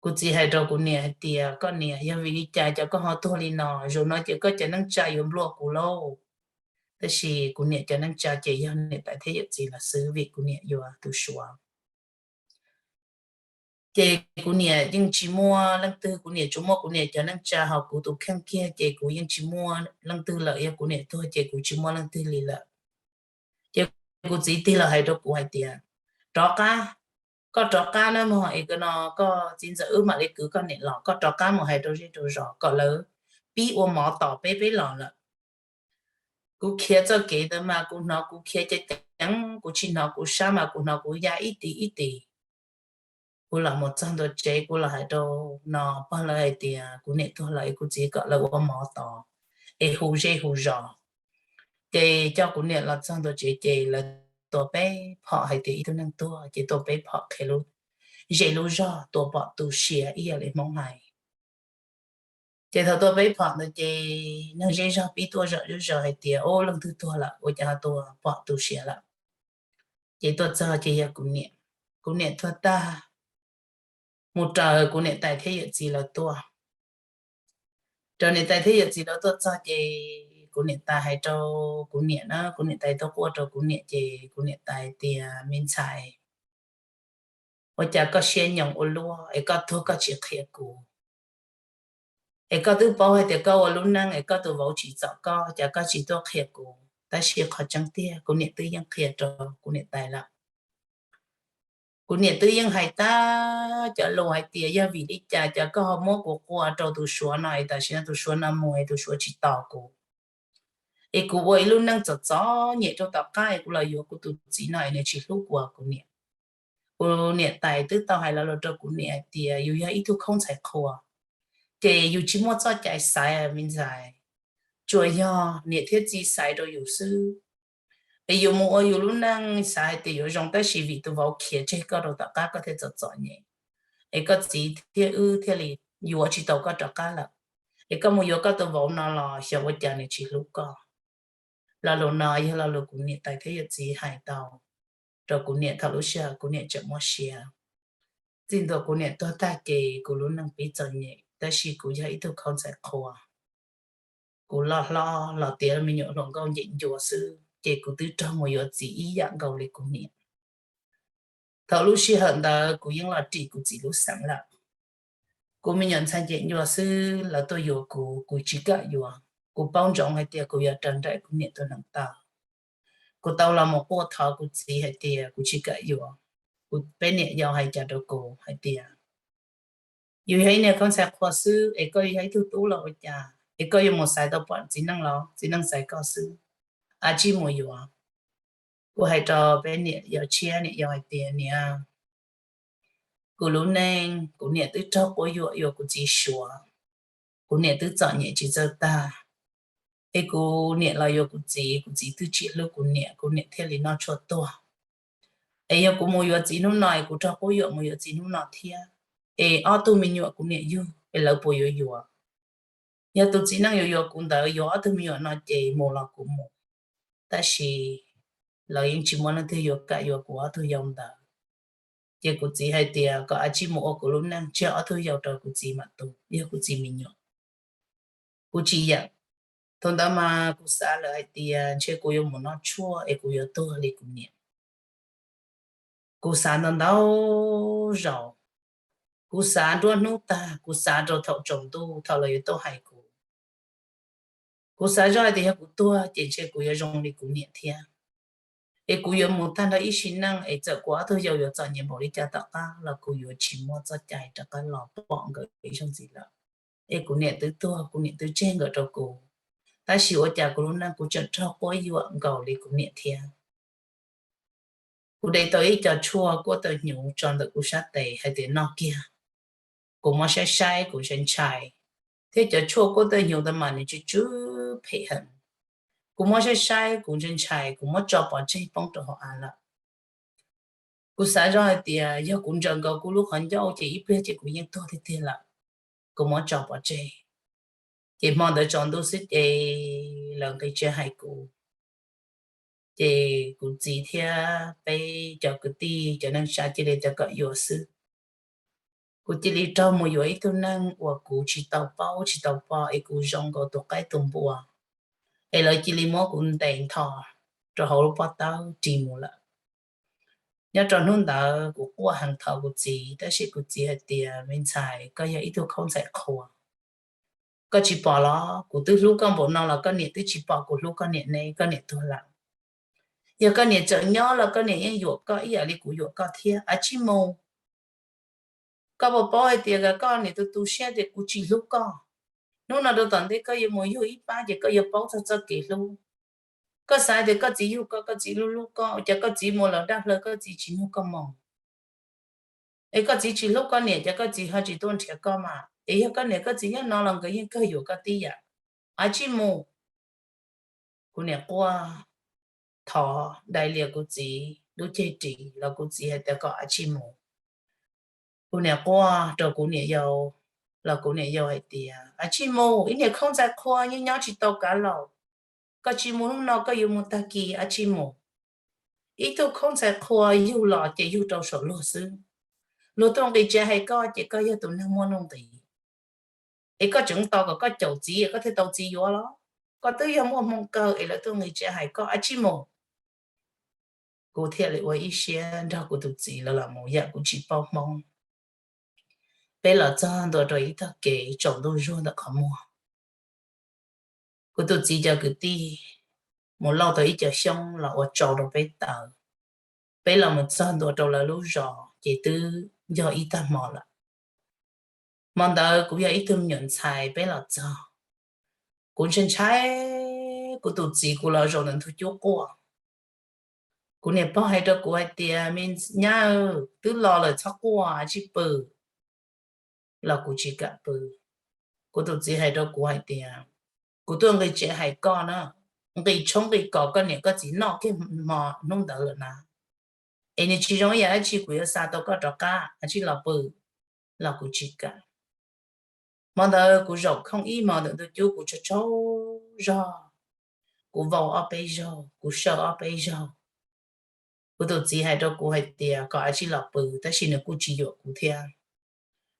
Kuv txiv hais rau kuv niam hais tias, Koj niam, yog vim li cas ces koj ho tuag li no? Zaum no ces koj cov neej tsa yuav nplua kuv lauj. Tab sis kuv niam cov neej tsa ces yog niam tais thiab yawm txiv los xwb, vim kuv niam yuav tus suav. Ces kuv niam yeej tsis muaj leej twg, kuv niam tsuas muaj kuv niam cov neej tsa hos kuv tus kheej kiag ces kuv yeej tsis muaj leej twg lawm, yog kuv niam tuag ces kuv tsis muaj leej twg li lawm. Ces kuv txiv tig los hais rau kuv hais tias, Rov qab, koj rov qab nawb mog, es no koj txiv ntxawm wb mam li kwv koj niam los, koj rov qab mus hais rau zej rau zos kom lawv pib ua mov tos peb, peb los lawm. Kuv khiav txoj kev ntawd mas kuv hnov kuv khiav ceev ceev, kuv tsis hnov kuv sab mas kuv hnov kuv ya ib tis ib tis. Kuv los mus txog ntua tsev, kuv los hais rau no pog lawv hais tias kuv niam tuag lawm, kuv txiv kom lawv ua mov tos es hu zej hu zos. Ces coj kuv niam los txog ntua tsev ces lawv tua peb phom hais tias ib tug neeg tuag, ces tua peb phom qhia lub zej lub zog, tua pom tu siav ib yam li Hmoob hais. Ces thaum tua peb phom ntawd ces neeg zej zog pib tuaj zom zuj zus hais tias, Ub, leej twg tuag lawm ua cas ho tua pom tu siav lawm? Ces tuaj txog ces yog kuv niam. Kuv niam tuag tag, mus raws kuv niam tais thiab yawm txiv lawv tuaj. Raws niam tais thiab yawm txiv lawv tuaj txog ces kuv niam tais hais rau kuv niam na, kuv niam tais tuaj quaj rau kuv niam ces kuv niam tais tias, Me ntxhais, ua cas koj siab nyoos ua luaj es koj tuag koj tsis qhia kuv? Es koj twb paub hais tias koj ua lub neej es koj tus vauv tsim txom koj, cas koj tsis tuaj qhia kuv? Tab sis qhov tseeb tiag kuv niam twb yeej qhia rau kuv niam tais lawm. Kuv niam twb yeej hais tag cov lus hais tias yog vim li cas cas koj ho muab kuv qua rau tus suav no es tam sim no tus suav no mus es tus suav tsis tos kuv, es kuv ua ib lub neej txom txom nyem rau tom qab es kuv los yuav kuv tus txiv no es nws tsis hlub kuv, kuv niam. Kuv niam tais twb tau hais lo lus rau kuv niam hais tias yus yog ib tug khaub ntxhais qhua, ces yus tsis muaj txoj cai xaiv me ntxhais, tsuas yog niam thiab txiv xaiv rau yus xwb. Es yus mus ua yus lub neej xav hais tias yuav zoo tab sis vim tus vauv khiav tseg koj rau tom qab koj thiaj txom txom nyem, es koj txiv thiab wb thiaj li yuav tsis tau koj rov qab lawm. Es koj mus yuav koj tus vauv no los xyov ua cas nws tsis hlub koj. Lo lus no yog lo lus kuv niam tais thiab yawm txiv hais tau rau kuv niam thaum lub sij hawm kuv niam tseem muaj sia. Txij ntua kuv niam tuag tag ces kuv lub neej pib txom nyem tab sis kuv yog ib tug khaub ntxhais qhua. Kuv loj hlob los tiav me nyuam hluas nkauj ncem ncua xwb ces kuv twb raug mus yuav txiv ib yam nkaus li kuv niam. Thaum lub sij hawm ntawd kuv yeej los ris kuv txiv lub xeev lawm. Kuv me nyuam ntxhais ncem ncua xwb lawv tuaj yuav kuv, kuv tsis kam yuav. Kuv paub ntsoov hais tias kuv yuav raws nraim kuv niam tus neev taw. Kuv tau los mus quaj thov kuv txiv hais tias kuv tsis kam yuav. Kuv peb niam yau hais cas rau kuv hais tias yus yog ib niag khaub ntxhais qhua xwb es koj yog ib tug tub los ua cas es koj yuav mus xaiv tau pom txiv neej los txiv neej xaiv koj xwb, a tsij mus yuav. Kuv hais rau peb niam yau tshiab niam yau hais tias niam, kuv lub neej kuv niam twb raug quab yuam yuav kuv txiv suav, kuv niam twb txom nyem tsis txawj tag, es kuv niam los yuav kuv txiv, kuv txiv twb tsis hlub kuv niam, kuv niam thiaj li noj tshuaj tuag. Es yog kuv mus yuav txiv hnub no es kuv raug quab yuam mus yuav txiv hnub no thiab, es ob tug me nyuam kuv niam yug es lawv puas yuav yuav? Yog tus txiv neej yuav yuav kuv ntawd yuav ob tug me nyuam no ces mus los kuv mus, tab sis lawv yeej tsis muaj leej twg yuav kam yuav kuv ob tug yau ntawd. Ces kuv txiv hais tias kom a tsij mus ua kuv lub neej, tseg ob tug yau rau kuv txiv mam tu, yog kuv txiv me nyuam. Kuv tsis yeem. Thaum ntawd mas kuv xav lawm hais tias ntshe kuv yuav mus noj tshuaj es kuv yuav tuag li kuv niam. Kuv xav ntau ntau zaus, kuv xav nruab hnub tag, kuv xav rau thaum tsaus ntuj thaum lawv yuav tuaj hais kuv. Kuv xav zoj hais tias yog kuv tuag ces ntshe kuv yuav zoo li kuv niam thiab. Es kuv yuav mus tag nrho ib sim neej es txawm kuv ob tug yau yuav txom nyem npaum li cas tom qab los kuv yuav tsis muaj txoj cai rov qab los pom nkawd ib zaug ntxiv lawm. Es kuv niam twb tuag, kuv niam twb tseg nkawd rau kuv, tab sis ua cas kuv lub neej kuv tseem raug quab yuam nkaus li kuv niam thiab. Kuv de tau ib co tshuaj kuaj tawg hnyuv tso ntawm kuv sab tes hais tias noj kiag. Kuv muab saib saib kuv ntshai ntshai, thiab cov tshuaj kuaj tawg hnyuv ntawd mas nws tsw tsw phem heev. Kuv muab saib saib kuv ntshai ntshai, kuv muab tso pov tseg poob rau hauv av lawm. Kuv xav zoj hais tias yog kuv ntsaws nkaus kuv lub qhov ncauj ces ib pliag ces kuv yeej tuag tiag tiag lawm. Kuv muab tso pov tseg. Ces hmo ntawd tsaus ntuj xwb ces lawv nqis tsev hais kuv. Ces kuv txiv thiab peb cov kwv tij cov neej tsa cia li tias kom yuav xwb. Kuv cia li raug mus yuav ib tug neeg uas kuv tsis tau paub tsis tau pom es kuv zoo nkaus tus qaib tus npua, es lawv cia li muab kuv ntes nthos rau hauv lub pob tawb ris mus lawm. Nyob rau hnub ntawd kuv quaj heev thov kuv txiv, tab sis kuv txiv hais tias me ntxhais, koj yog ib tug khaub ntxhais qhua, koj tsis pom los kuv twb hlub koj npaum no los koj niam twb tsis pom kuv hlub koj niam ne, koj niam tuag lawm. Yog koj niam tseem nyob los koj niam yeej yuam koj ib yam li kuv yuam koj thiab, a tsij mus. Koj puas paub hais tias koj niam tus tu siab tias kuv tsis hlub koj? Hnub no rau tom ntej koj yuav mus yug ib pab ces koj yuav paub txog txoj kev hlub. Koj xav tias koj txiv yug koj, koj txiv hlub hlub koj, ces koj txiv mus lawm dab hlaw koj txiv tsis nug koj mus. Es koj txiv tsis hlub koj niam ces koj txiv ho tsis tuaj nrhiav koj mas, es yog koj niam koj txiv nyob no los nkawd yeej kawg yuam koj tib yam. A tsij mus. Kuv niam quaj thov dai lias kuv txiv lub ceg ris los kuv txiv hais tias kom a tsij mus. Kuv niam quaj rau kuv niam yau los kuv niam yau hais tias a tsij mus, ib niag khaub ntxhais qhua nyob nyob tsis tau kav laus. Koj tsis mus hnub no koj yuav mus tag kis, a tsij mus. Ib tug khaub ntxhais qhua yug los ces yug rau saum luag xwb. Luag tuaj nqis tsev hais koj ces koj yog tus neeg muaj nuj nqis. Es koj tseem tos kom koj caum txiv koj thiaj tau txiv yuav los? Koj twb yog muaj hmoo kawg es lawv tuaj nqis tsev hais koj, a tsij mus. Kuv thiaj li ua ib siab nrog kuv tus txiv lawv los mus yam kuv tsis paub Hmoob. Peb los txog ntua rau ib tog kev tsaus ntuj zuag ntawm qhov muag. Kuv tus txiv cov kwv tij mus lauj tau ib co xyoob los ua tsau rau peb taws. Peb los mus txog ntua rau lawv lub zos ces twb yog ib tag hmo lawm. Hmo ntawd kuv yog ib tug me nyuam ntxhais peb los txog. Kuv ntshai ntshai, kuv tus txiv kuv los zaum ntawm ntug cub quaj. Kuv niam pog hais rau kuv hais tias me nyab, twb los lawm txhob quaj, a tsij pw. Los kuv tsis kam pw. Kuv tus txiv hais rau kuv hais tias kuv tuaj nqis tsev hais koj na, nqis tshoob nqis kos koj niam koj txiv noj kiag hmo hnub ntawd lawm na. Es nws tsis zoo ib yam dab tsi kuv yuav xa tau koj rov qab, a tsij los pw. Los kuv tsis kam. Hmo ntawd kuv zaum khooj ib hmos ntawm ntug cub kuv tsaug tsaug zog. Kuv vau ob peb zaug, kuv saw ob peb zaug. Kuv tus txiv hais rau kuv hais tias kom a tsij los pw, tab sis nws kuj tsis yuam kuv thiab.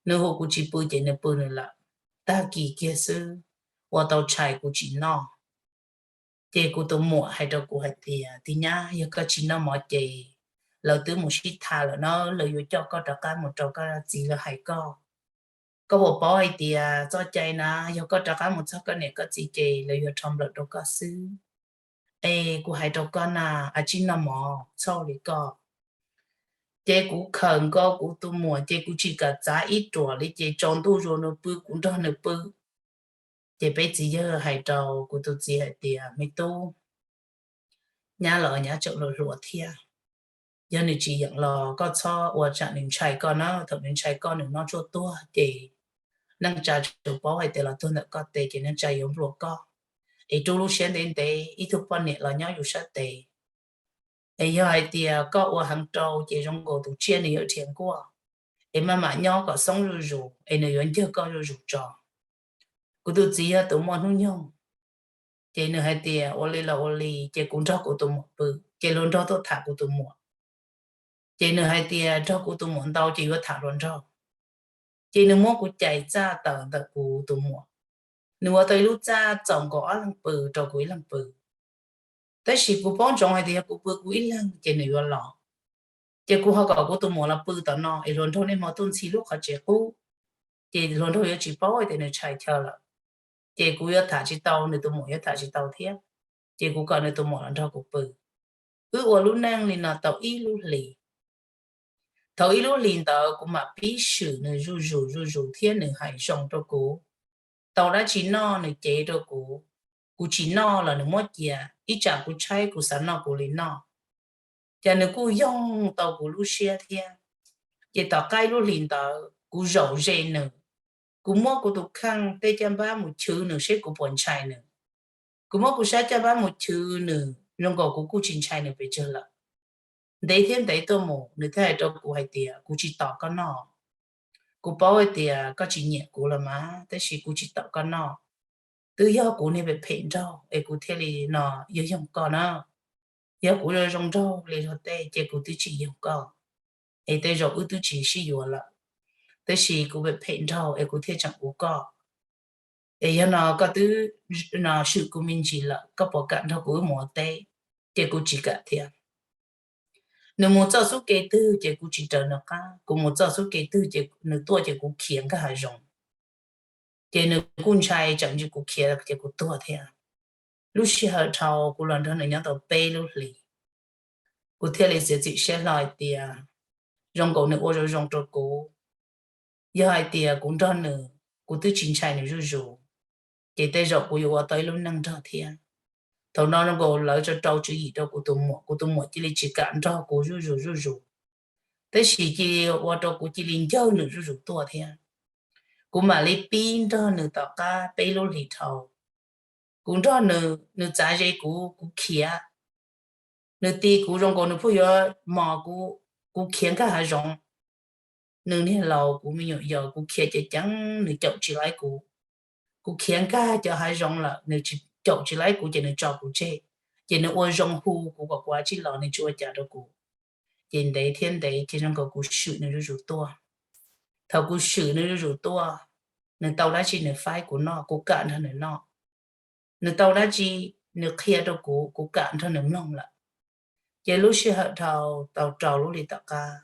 Nws hu kuv tsis pw ces nws pw nws lawm. Tag kis kiag xwb, ua tau tshais kuv tsis noj. Ces kuv tus muam hais rau kuv hais tias tij nyab, yog koj tsis noj mov ces lawv twb mus sib tham lawm na, lawv yuav coj koj rov qab mus rau koj txiv lawv hais koj. Koj puas paub hais tias txoj cai na, yog koj rov qab mus txog koj niam koj txiv ces lawv yuav rho nplawm rau koj xwb. Es kuv hais rau koj na, a tsij noj mov txhob li koj. Ces kuv khawm nkaus kuv tus muam ces kuv tsis kam txav ib ruam li ces tsaus ntuj zuag nws pw kuv nrog nws pw. Ces peb txiv yawg hais rau kuv tus txiv hais tias me tub, nyab los nyab tseem hluas hluas thiab. Yog nws tsis yeem los koj txhob ua tsam nws ntshai koj na, thaum nws ntshai koj nws noj tshuaj tuag ces neej tsa tsuas paub hais tias los tuag ntawm koj tes ces neej tsa yuav nplua koj. Es rub lub siab ntev ntev, ib tug poj niam los nyob yus sab tes. Es yog hais tias koj ua heev rau ces zoo nkaus tus tsiaj nws yuav dhia nkuaj, es maj mam nyob kom xoob zuj zus es nws yuav ncawg koj zuj zus tso. Kuv tus txiv yog tus muaj hnub nyoog, Ces nws hais tias ua li los ua li, ces kuv nrog kuv tus muam pw, ces hluas nraug tuaj tham kuv tus muam. Ces nws hais tias nrog kuv tus muam ntau ces yuav tham hluas nraug. Ces nws muab kuv cais txaj tawm ntawm kuv tus muam, nws ua tau ib lub txaj txaus nkaus ob leeg pw rau kuv ib leeg pw. Tab sis kuv paub ntsoov hais tias yog kuv pw kuv ib leeg ces nws yuav los. Ces kuv ho kom kuv tus muam los pw tom no es hluas nraug niaj hmo tuaj ntxhi lub qhov tsev qub, ces hluas nraug yuav tsis paub tias nws tshais chaw lawm, ces kuv yuav tham tsis tau, nws tus muam yuav tham tsis tau thiab. Ces kuv kom nws tus muam los nrog kuv pw. Wb ua lub neej li no tau ib lub hlis. Thaum ib lub hlis ntawd kuv mam pib swm nws zuj zus zuj zus thiab nws hais zoo rau kuv. Tau dab tsi noj nws cev rau kuv, kuv tsis noj los nws muab cia, ib tsam kuv tshaib kuv xav noj kuv li noj. Ces nws kuj yoog tau kuv lub siab thiab. Ces tom qab ib lub hlis ntawd kuv zaum ze nws, kuv muab kuv tus kheej tej caj npab mus chwv nws seb kuv puas ntshai nws. Kuv muab kuv sab caj npab mus chwv nws zoo nkaus kuv kuj tsis ntshai nws pes tsawg lawm. Ntev thiab ntev tuaj mus nws thiaj hais rau kuv hais tias kuv tsis tom koj noj. Kuv paub hais tias koj tsis nyiam kuv los mas, tab sis kuv tsis tom koj noj. Twb yog kuv niag phem phem nraug es kuv thiaj li no yog yoog koj na. Yog kuv zoo zoo nraug li luag tej ces kuv twb tsis yoog koj, es tej zaum wb twb tsis sib yuav lawm. Tab sis kuv phem phem nraug es kuv thiaj tseem ua koj. Es yog no koj twb no swm kuv me ntsis lawm, koj puas kam nrog kuv wb mus ua teb? Ces kuv tsis kam thiab. Nws mus txoj xub ke twg ces kuv tsis raws nws qab, kuv mus txoj xub ke twg ces nws tuaj ces kuv khiav nkag hav zoov. Ces nws kuj ntshai tseem ntsis kuv khiav ces kuv tuag thiab. Lub sij hawm dhau kuv los nrog nws nyob tau peb lub hlis, kuv thiaj li txiav txim siab hlo hais tias zoo nkaus nws ua zoo zoo rau kuv. Yog hais tias kuv nrog nws, kuv twb tsis ntshai nws zuj zus, ces tej zaum kuv yuav ua tau ib lub neej nrog thiab. Thaum no zoo nkaus lawv tso rau tswv yim rau kuv tus muam, kuv tus muam cia li tsis kam nrog kuv zuj zus zuj zus, tab sis cia li ua rau kuv cia li ncawg nws zuj zus tuaj thiab. Kuv mam li pib nrog nws tom qab peb lub hlis dhau. Kuv nrog nws, nws txav ze kuv, kuv khiav. Nws ti kuv zoo nkaus nws pheej yuav mos kuv, kuv khiav nkag hav zoov. Nws niag laus kuv me nyuam yaus, kuv khiav ceev ceev nws caum tsis laib kuv. Kuv khiav nkag cov hav zoov lawm nws tsis, caum tsis laib kuv ces nws tso kuv tseg. Ces nws ua zoo hu kuv kom kuv ua tsis los nws tsis ua cas rau kuv. Ces ntev thiab ntev ces zoo nkaus kuv swm nws zuj zus tuaj. Thaum kuv swm nws zuj zus tuaj, nws tau dab tsi nws faib kuv noj, kuv kam nrog nws noj. Nws tau dab tsi nws qhia rau kuv, kuv kam nrog nws mloog lawm. Ces lub sij hawm dhau tau rau lub hli tom qab,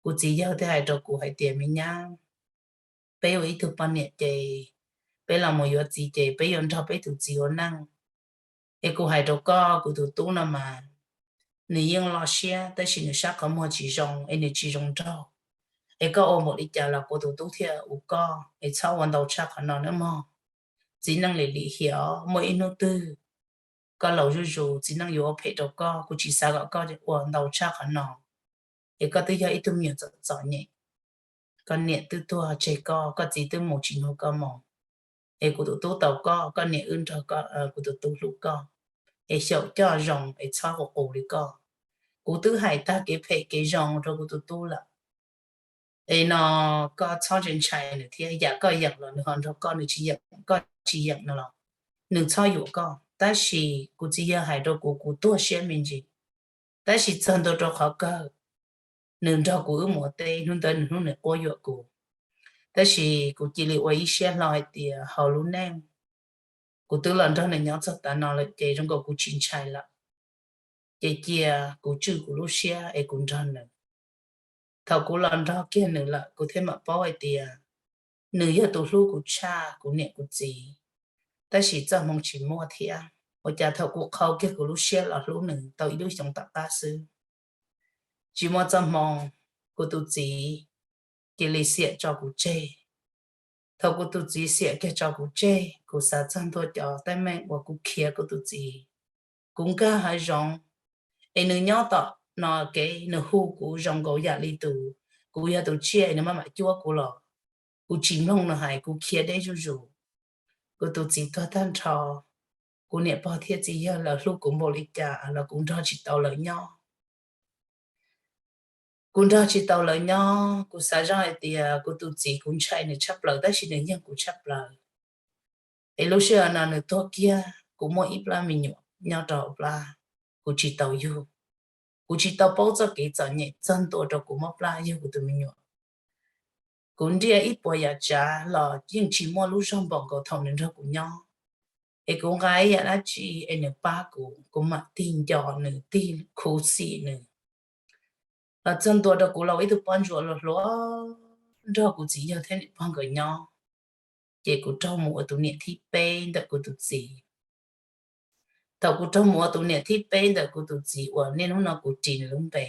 kuv txiv yawg thiaj hais rau kuv hais tias me nyab, peb ua ib tug poj niam ces peb los mus yuav txiv ces peb yuav nrog peb tus txiv ua neej. Es kuv hais rau koj, kuv tus tub no mas nws yeej loj siab tab sis nws sab qhov muag tsis zoo es nws tsis zoo nraug. Es koj ua npaum li cas los kuv tus tub thiaj ua koj, es txhob ua ntau tshaj qhov no nawb mog. Txiv neej lim lim hiam os, muaj ib hnub twg koj laus zuj zus txiv neej yuav ua phem rau koj, kuv tsis xav kom koj ua ntau tshaj qhov no. Es koj twb yog ib tug me nyuam txom txom nyem, koj niam twb tuag tseg koj, koj txiv twb mus tsis nrog koj mus. Es kuv tus tub tau koj, koj niam wb nrog kuv tus tub hlub koj, es xyaum coj zoo es txhob qus qus li koj. Kuv twb hais tag kev phem kev zoo rau kuv tus tub lawm. Es no koj txhob ntshai ntshai nws thiab, yam koj yeem los nws ho nrog koj, nws tsis yeem koj tsis yeem no los nws txhob yuam koj. Tab sis kuv txiv yawg hais rau kuv, kuv tuag siab me ntsis. Tab sis txog ntua rau qhov kawg, nws nrog kuv wb mus ua teb, hnub ntawd nws hnub nws quab yuam kuv. Tab sis kuv cia li ua ib siab hlo hais tias hauv lub neej kuv twb los nrog nws nyob txog tav no lawm ces zoo nkaus kuv tsis ntshai lawm. Ces cia kuv tswj kuv lub siab es kuv nrog nws. Thaum kuv los nrog kiag nws lawm kuv thiaj mam paub hais tias nws yog tus hlub kuv tshaj kuv niam kuv txiv. Tab sis txoj hmoo tsis muaj thiab, ua cas thaum kuv qhau kiag kuv lub siab los hlub nws tau ib lub xyoos tom qab xwb, tsis muaj txoj hmoo, kuv tus txiv cia li xiam tso kuv tseg. Thaum kuv tus txiv xiam kiag tso kuv tseg, kuv xav txog ntua cov teeb meem uas kuv khiav kuv tus txiv, kuv nkag hav zoov, es nws nyob tom no kev nws hu kuv zoo nkaus yam li tus kuv yog tus tsiaj es nws maj mam cuab kuv los, kuv tsis mloog nws hais, kuv khiav deb zuj zus. Kuv tus txiv tuag tag nrho, kuv niam pog thiab txiv yawg lawv hlub kuv npaum li cas los kuv nrog tsis tau lawv nyob. Kuv nrog tsis tau lawv nyob, kuv xav zoj hais tias kuv tus txiv kuv ntshai nws tshaj plaws tab sis nws yeej kuv tshaj plaws. Es lub sij hawm no nws tuag kiag, kuv muaj ib plab me nyuam nyob rau hauv plab, kuv tsis tau yug. Kuv tsis tau paub txoj kev txom nyem txog ntua rau kuv mob plab yug kuv tus me nyuam. Kuv nriaj ib puas yam tsav los yeej tsis muaj lub zog npaum nkaus thaum nws nrog kuv nyob. Es kuv nqa ib yam dab tsi es nws pab kuv, kuv mam tig nco nws, tig khuv xim nws. Los txog ntua rau kuv los ib tug poj ntsuam hluas hluas nrog kuv txiv yawg thiab niam pog nkawd nyob, ces kuv raug mus ua tus niam thib peb ntawm kuv tus txiv. Thaum kuv raug mus ua tus niam thib peb ntawm kuv tus txiv uas niaj hnub no kuv ris nws lub npe,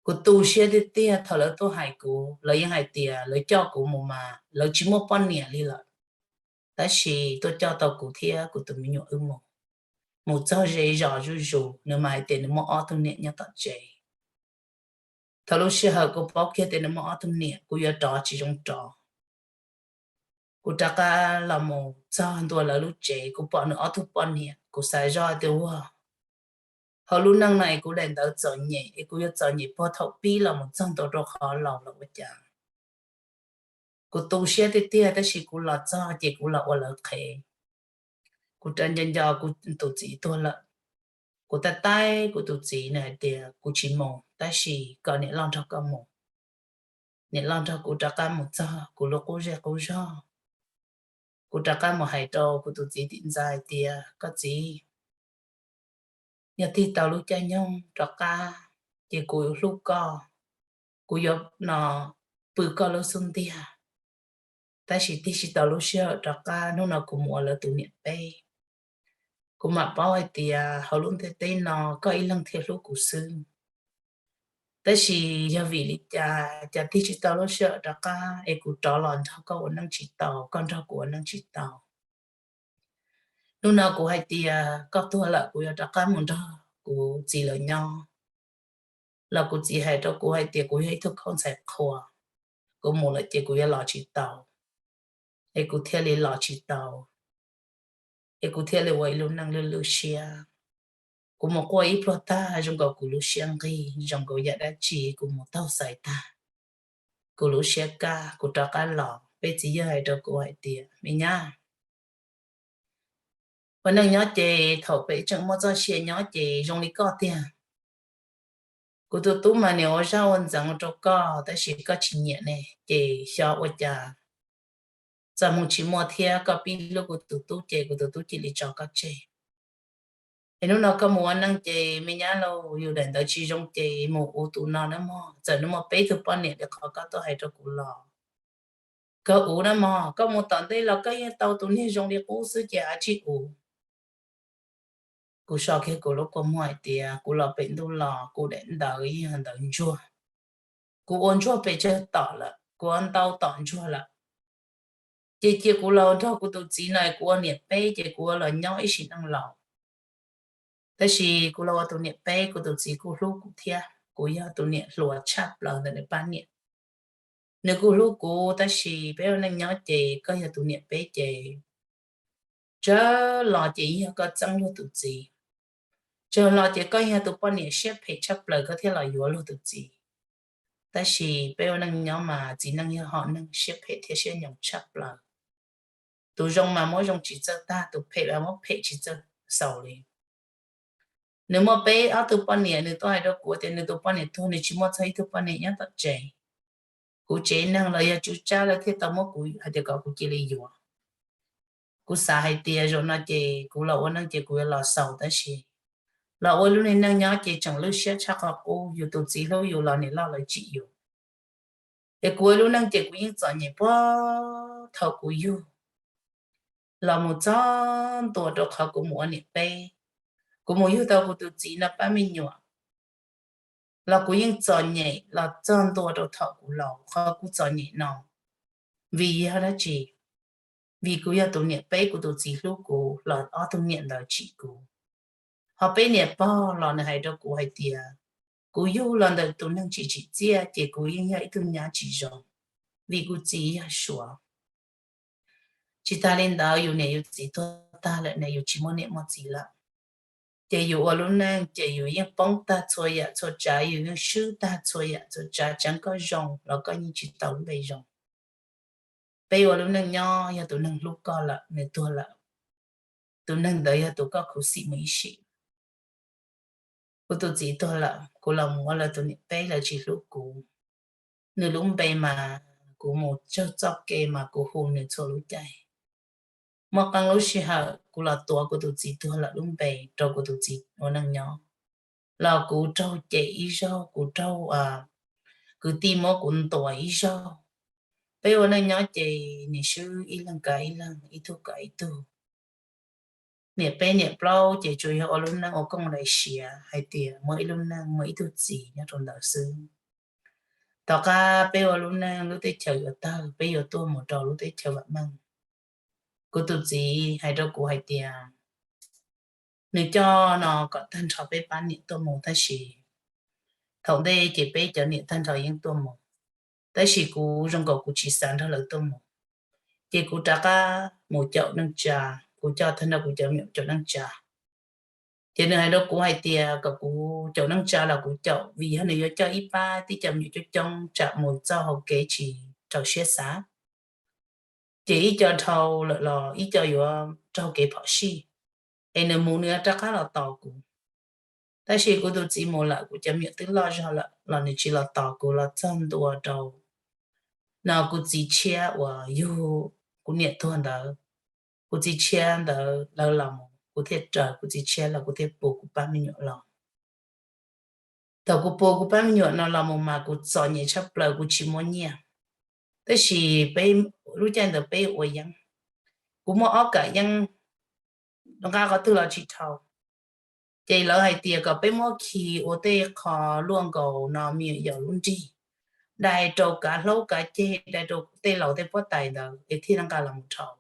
kuv tu siab tiag tiag thaum lawv tuaj hais kuv, lawv yeej hais tias lawv coj kuv mus mas lawv tsis muaj poj niam li lawm, tab sis tuaj coj tau kuv thiab kuv tus me nyuam wb mus. Mus txog ze zos zuj zus, nws mas hais tias nws muaj ob tug niam nyob tom tsev. Thaum lub sij hawm kuv paub kiag tias nws muaj ob tug niam, kuv yuav rov tsis zoo rov. Kuv rov qab los mus txog ntua lawv lub tsev, kuv pom nws ob tug poj niam, kuv xav zoj tias ua hauv lub neej no es kuv daim ntawd txom nyem es kuv yuav txom nyem puag thaum pib los mus txog ntua rau qhov laus los ua cas. Kuv tu siab tiag tiag tab sis kuv los txog ces kuv los ua lawv qhev. Kuv rov nco nco kuv tus txiv tuag lawm. Kuv taij taij kuv tus txiv, nws hais tias kuv tsis mus tab sis kom niam loj nrog koj mus. Niam loj nrog kuv rov qab mus txog kuv lub qub zej qub zog. Kuv rov qab mus hais rau kuv tus txiv tim ntxa hais tias koj txiv, yog tig tau lub caij nyoog rov qab ces kuv hlub koj, kuv yuav no pw koj lub xub ntiag. Tab sis tig tsis tau lub sij hawm rov qab, hnub no kuv mus ua lawv tus niam peb. Kuv mam paub hais tias hauv lub ntiaj teb no koj ib leeg thiaj hlub kuv xwb. Tab sis yog vim li cas cas tig tsis tau lub sij hawm rov qab es kuv rov los nrog koj ua neej tsis tau, koj nrog kuv ua neej tsis tau. Hnub no kuv hais tias koj tuag lawm kuv yuav rov qab mus nrog kuv txiv lawv nyob, los kuv txiv hais rau kuv hais tias kuv yog ib tug khaub ntxhais qhua, kuv mus lawm ces kuv yuav los tsis tau, es kuv thiaj li los tsis tau, es kuv thiaj li ua ib lub neej lwj lwj siab. Kuv mus quaj ib pluag tag zoo nkaus kuv lub siab nqig, zoo nkaus yam dab tsi kuv mus taug xaiv tag kuv lub siab kaj, kuv rov qab los peb txiv yawg hais rau kuv hais tias me nyab, ua neej nyob ces thaum peb tseem muaj txoj sia nyob ces zoo li koj tiag. Kuv tus tub mas niam ua zaj ua ntxeev rau koj tab sis koj tsis nyiam ne, ces xyov ua cas txoj hmoo tsis muaj thiab koj pib hlub kuv tus tub ces kuv tus tub cia li tso koj tseg. Es hnub no koj mus ua neej ces me nyab lauj, yus daim ntawd tsis zoo ces mus ua tus no na mog, txawm nws muaj peb tug poj niam li qhov koj tuaj hais rau kuv los kawg ua na mog, koj mus tom ntej los koj yeej tau tus niag zoo li qub xwb ces ua tsis ua. Kuv so kiag kuv lub kua muag hais tias kuv los pem ntuj los kuv daim ntawd yeej yog ntawd ntsuag. Kuv ua ntsuag pes tsawg tom lawm, kuv ua ntau tom ntsuag lawm. Ces cia kuv los nrog kuv tus txiv no kuv ua niam peb ces kuv ua los nyob ib sim neej laus. Tab sis kuv los ua tus niam peb kuv tus txiv kuj hlub kuv thiab, kuv yog tus niam hluas tshaj plaws ntawm nws pab niam. Nws kuj hlub kuv tab sis peb ua neej nyob ces koj yog tus niam peb ces tsawg los ces yog koj txeeb luag tus txiv, tsawg los ces koj yog tus poj niam siab phem tshaj plaws koj thiaj los yuav luag tus txiv. Tab sis peb ua neej nyob mas txiv neej yog hom neeg siab phem thiab siab nyoos tshaj plaws. Tus zoo mas muab zoo tsis txawj tag, tus phem mas muab phem tsis txawj xaus li. Nws muaj peb ob tug poj niam, nws tuaj hais rau kuv tias nws tus poj niam tuag nws tsis muaj txog ib tug poj niam nyob tom tsev. Kuv tsev neeg los yog tswv tsab lawv thiaj tau muab kuv hais tias kom kuv cia li yuav. Kuv xav hais tias zaum no ces kuv los ua neej ces kuv yuav los xaus tab sis los ua lub neej nyob ces tseem lwj siab tshaj qhov qub, yus tus txiv hlub yus los niam loj lawv tsim yus. Es kuv ua lub neej ces kuv yeej txom nyem puag thaum kuv yug los mus txog ntua rau qhov kuv mus ua niam peb, kuv mus yug tau kuv tus txiv no pab me nyuam, los kuv yeej txom nyem los txog ntua rau thaum kuv laus. Qhov kuv txom nyem no vim yog dab tsi? Vim kuv yog tus niam peb, kuv tus txiv hlub kuv los ob tug niam ntawd tsim kuv. Ho peb niam pog los nws hais rau kuv hais tias kuv yug los ntawm tus neeg tsis tsim txiaj ces kuv yeej yog ib tug nyab tsis zoo, vim kuv txiv yog Suav. Tsis tas li ntawd yus niam yus txiv tuag tag lawm ne, yus tsis muaj niam muaj txiv lawm, ces yus ua lub neej ces yus yeej poob tag txhua yam txhua tsav, yus yeej swb tag txhua yam txhua tsav, tseev koj zoo los koj yeej tsis tau lub npe zoo. Peb ua lub neej nyob yog tus neeg hlub koj lawm nws tuag lawm, tus neeg ntawd yog tus koj khuv xim mus ib sim. Kuv tus txiv tuag lawm, kuv los mus ua lawv tus niam peb, lawv tsis hlub kuv. Nws lub npe mas kuv mus tsaug txoj kev mas kuv hu nws txhua lub caij. Muaj qee lub sij hawm kuv los tuav kuv tus txiv tuag lawm lub npe rau kuv tus txiv ua neej nyob, los kuv raug cem ib zaug, kuv raug kwv tij muab kuv ntuas ib zaug. Peb ua neej nyob ces nim swb ib leeg kav ib leeg, ib tug kav ib tug. Niam peb niam plaub ces tsuas yog ua lub neej ua kooj lais siav hais tias muaj ib lub neej muaj ib tug txiv nyob rau ntawd xwb. Tom qab peb ua lub neej lub teb chaws yuav tawg, peb yuav tuaj mus rau lub teb chaws vam meej. Kuv tus txiv hais rau kuv hais tias nws coj no kom tag nrho peb pab niam tuaj mus, tab sis thaum ntej ces peb cov niam tag nrho yeej tuaj mus, tab sis kuv zoo nkaus kuv tsis xav nrog lawv tuaj mus. Ces kuv rov qab mus caum neej tsa, kuv coj tag nrho kuv cov me nyuam caum neej tsa. Ces nws hais rau kuv hais tias kom kuv caum neej tsa los kuv caum, vim yog nws yuav coj ib pab tib cov me nyuam coob coob tsam mus txoj hauv kev tsis raws siab xav, ces ib co dhau lawm los ib co yuav raug kev phom sij, es nws mus nws yuav rov qab los tos kuv. Tab sis kuv tus txiv mus lawm, kuv cov me nyuam twb loj zog lawm los nws tsis los tos kuv, los txog ntua rau no kuv txiv tshiab uas yug kuv niam tuag ntawd, kuv txiv tshiab ntawd lawv los mus, kuv thiaj raws kuv txiv tshiab los kuv thiaj pus kuv pab me nyuam los. Thaum kuv pus kuv pab me nyuam no los mus mas kuv txom nyem tshaj plaws, kuv tsis muaj nyiaj. Tab sis peb lub caij ntawd peb ua yeeb, kuv muaj ob kam yeeb, nqa qhov twg los tsis dhau. Ces lawv hais tias kom peb muab khi ua tej qho luaj nkaus no me nyuam yaus lub nrig, dai rau kav hlaub kav ceg, dai rau tej laus tej puab tais ntawd es thiaj nqa los mus dhau.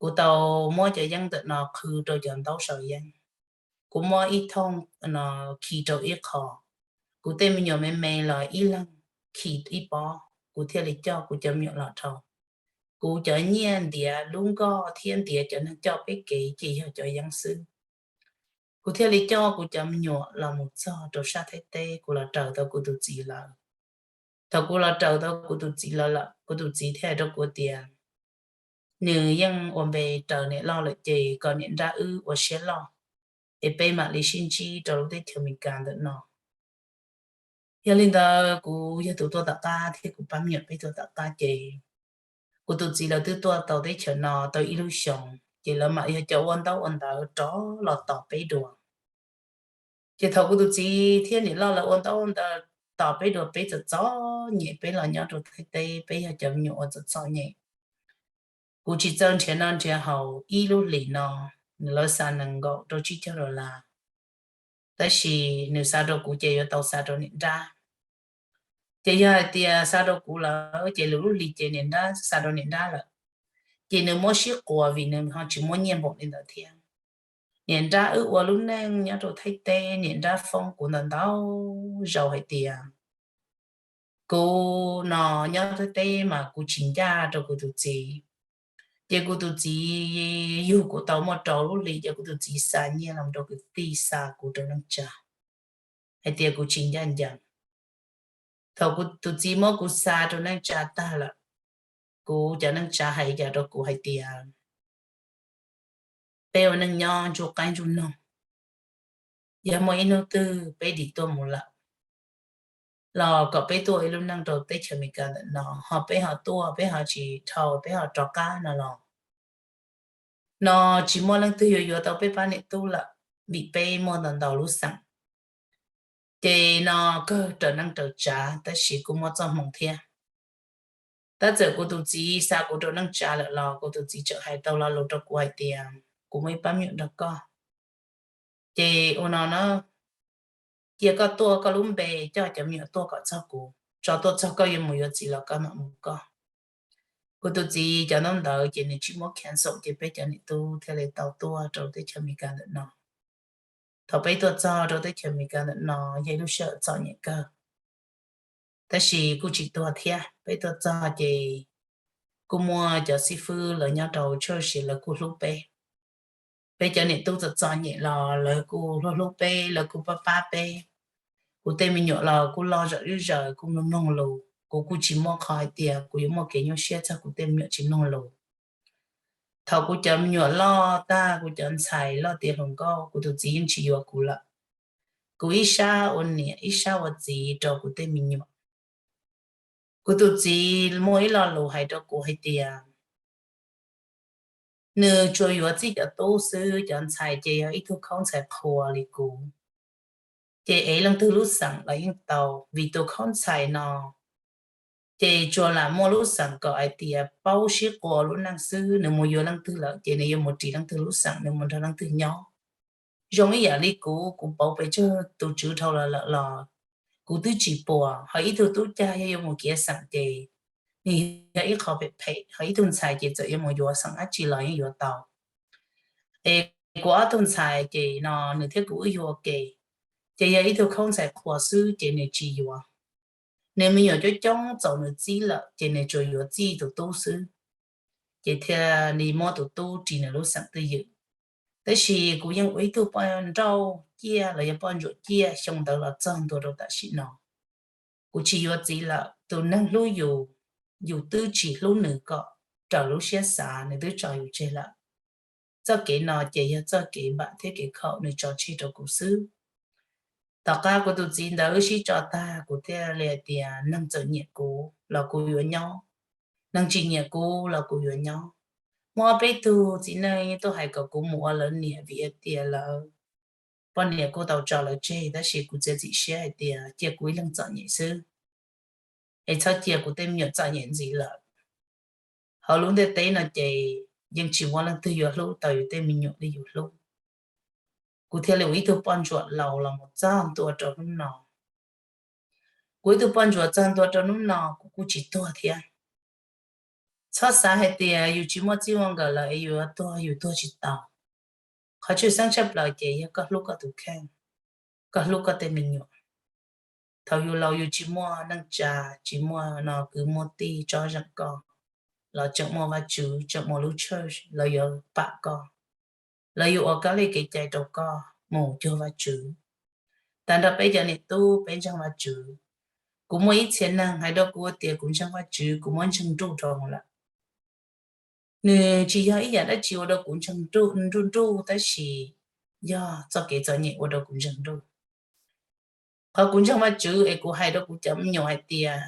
Kuv tau muab cov yeeb ntawm no qhwv rau cov ntaub sau yeeb, kuv muab ib thooj no khi rau ib qho, kuv tej me nyuam me me los ib leeg khi ib pob, kuv thiaj li coj kuv cov me nyuam los dhau. Kuv cov nyiaj ntiav lub nkoj thiab ntiav cov neeg coj peb kev ces yog cov yeeb xwb. Kuv thiaj li coj kuv cov me nyuam los mus txog rau sab Thaib teb, kuv los raws tau kuv tus txiv lawv. Thaum kuv los raws tau kuv tus txiv lawv lawm, kuv tus txiv thiaj hais rau kuv tias nws yeej ua npe raws niam loj lawm ces kom niam nrab wb ua siab loj, es peb mam li sib ntsib rau lub teb chaws Amelikas ntawm no. Yog li ntawd kuv yog tus tuaj tom qab thiab kuv pab me nyuam peb tuaj tom qab ces kuv tus txiv lawv twb tuaj tau teb chaws no tau ib lub xyoos ces lawv mam yog cov ua ntaub ua ntawv rov los tos peb dua. Ces thaum kuv tus txiv thiab niam loj lawv ua ntaub ua ntawv tos peb dua, peb txom txom nyem, peb los nyob rau Thaib teb peb yog cov me nyuam uas txom txom nyem. Kuv tsis txawj nrhiav noj nrhiav haus, ib lub hlis no nws lawv xa nees nkaum rau tsib caug dollar, tab sis nws xa rau kuv ces yuav tau xa rau niam nrab. Ces yog hais tias xa rau kuv lawm ces lwm lub hlis ces niam nrab xa rau niam nrab lawm, ces nws muab sib quas vim nws ho tsis muaj nyiaj npaum li ntawd thiab. Niam nrab wb ua lub neej nyob rau Thaib teb, niam nrab foob kuv ntau ntau zaus hais tias kuv no nyob Thaib teb mas kuv tsis ncaj rau kuv tus txiv, ces kuv tus txiv yug kuv tau muaj rau lub hlis ces kuv tus txiv xa nyiaj los rau kwv tij, xa kuv rau neej tsa, hais tias kuv tsis ncaj ncees. Thaum kuv tus txiv muab kuv xa rau neej tsa tag lawm, kuv cov neej tsa hais cas rau kuv hais tias peb ua neej nyob ntsuj qaib ntsuj noog, yog muaj ib hnub twg peb dim tuaj mus lawm los kom peb tuaj ua ib lub neej rau teb chaws Amelikas ntawm no, ho peb ho tuaj peb ho tsis dhau peb ho rov qab no los no tsis muaj leej twg yuav yuav tau peb pab niam tub lawm, vim peb muaj ntau ntau lub xeem. Ces no kawg raws neej raws tsav, tab sis kuj muaj txoj hmoo thiab. Tab txawm kuv tus txiv xa kuv rau neej tsa lawm los kuv tus txiv tseem hais tau lo lus rau kuv hais tias kuv muaj ib pab me nyuam nrog koj, ces ua no na, cia koj tuaj koj lub npe, coj cov me nyuam tuaj kom txog kuv, tso tuaj txog koj yuav mus yuav txiv los koj mam mus koj. Kuv tus txiv cov ntaub ntawv ces nws tsis muab cancel ces peb cov niam tub thiaj li tau tuaj rau teb chaws Amelikas ntawm no. Thaum peb tuaj txog rau teb chaws Amelikas ntawm no yog ib lub sij hawm txom nyem kawg, tab sis kuj tsis tuag thiab. Peb tuaj txog ces kuj muaj cov xib fwb lawv nyob rau church lawv kuj hlub peb. Peb cov niam tub txom txom nyem los lawv kuj hlub hlub peb, lawv kuj pab pab peb. Kuv tej me nyuam los kuj loj zom zaws kuj mloog mloog lus, kuv kuj tsis muaj qhov hais tias kuv yuav muaj kev nyuaj siab txog kuv tej me nyuam tsis mloog lus. Thaum kuv cov me nyuam loj tag, kuv cov ntxhais loj tiav hluas nkauj, kuv tus txiv yeej tsis yuav kuv lawm. Kuv ib sab ua niam ib sab ua txiv rau kuv tej me nyuam. Kuv tus txiv muaj ib lo lus hais rau kuv hais tias nws tsuas yuav txij cov tub xwb, cov ntxhais ces yog ib tug khaub ntxhais qhua li kuv. Ces ev leej twg lub xeem los yeej tau, vim tus khaub ntxhais no ces tsuas lam muaj lub xeem kom hais tias paub sib qua lub neej xwb, nws mus yuav leej twg lawm ces nws yuav mus ris leej twg lub xeem, nws mus nrog leej twg nyob. Zoo ib yam li kuv, kuv pauv pes tsawg tus tswv dhau los lawm los kuv twb tsis pom, ho ib tug tub cag yog yuav mus kiav xeem ces nws yog ib qho phem phem, ho ib tug ntxhais ces txawm yuav mus yuav xeem dab tsi los yeej yuav tau. Es kuv ob tug ntxhais ces no nws thiab kuv wb yug ua ke, ces yog ib tug khaub ntxhais qhua xwb ces nws tsis yuav. Nws me nyuam coob coob txaus nws txib lawm ces nws tsuas yuav txij tus tub xwb, ces thiaj li muab tus tub ris nws lub xeem twj ywm. Tab sis kuv yeej ua ib tug poj nrauj ciaj los yog poj ntsuam ciaj xyoo ntawd los txog ntua rau tam sim no. Kuv tsis yuav txiv lawm, tus neeg hlub yus, yus twb tsis hlub nws kom raws lub siab xav, nws twb tso yus tseg lawm. Txoj kev no ces yog txoj kev npam thiab kev khaum nws tso tseg rau kuv xwb. Tom qab kuv tus txiv ntawd wb sib tso tag, kuv thiaj li hais tias neeg txawm nyiam kuv los kuv yuav nyob, neeg tsis nyiam kuv los kuv yuav nyob. Muaj ob peb tug txiv neej tuaj hais kom kuv mus ua lawv niam vim hais tias lawv poj niam kuj tau tso lawv tseg, tab sis kuv txiav txim siab hais tias cia kuv ib leeg txom nyem xwb, es txhob cia kuv tej me nyuam txom nyem ntxiv lawm. Hauv lub ntiaj teb no ces yeej tsis muaj leej twg yuav hlub tau yus tej me nyuam li yus hlub. Kuv thiaj li ua ib tug poj ntsuam laus los mus txog ntua rau hnub no. Kuv ib tug poj ntsuam txog ntua rau hnub no kuv kuj tsis tuag thiab. Txhob xav hais tias yus tsis muaj txij muaj nkawm lawm es yus yuav tuag, yus tuag tsis tau. Qhov tshwj xeeb tshaj plaws ces yog koj hlub koj tus kheej, koj hlub koj tej me nyuam. Thaum yus laus yus tsis muaj neej tsa, tsis muaj no kwv muaj tij tsob zeem koj, los tseem muaj Vajtswv, tseem muaj lub church lawv yuav pam koj, lawv yuav ua kab li kev cai rau koj mus cuag Vajtswv. Tag nrho peb cov niam tub peb ntseeg Vajtswv. Kuv muaj ib txhia neeg hais rau kuv tias kuv ntseeg Vajtswv, kuv muab ntseeg nruj rau lawm. Nws tsis yog ib yam dab tsi ua rau kuv ntseeg nruj nruj, tab sis yog txoj kev txom nyem ua rau kuv ntseeg nruj. Qhov kuv ntseeg Vajtswv es kuv hais rau kuv cov me nyuam hais tias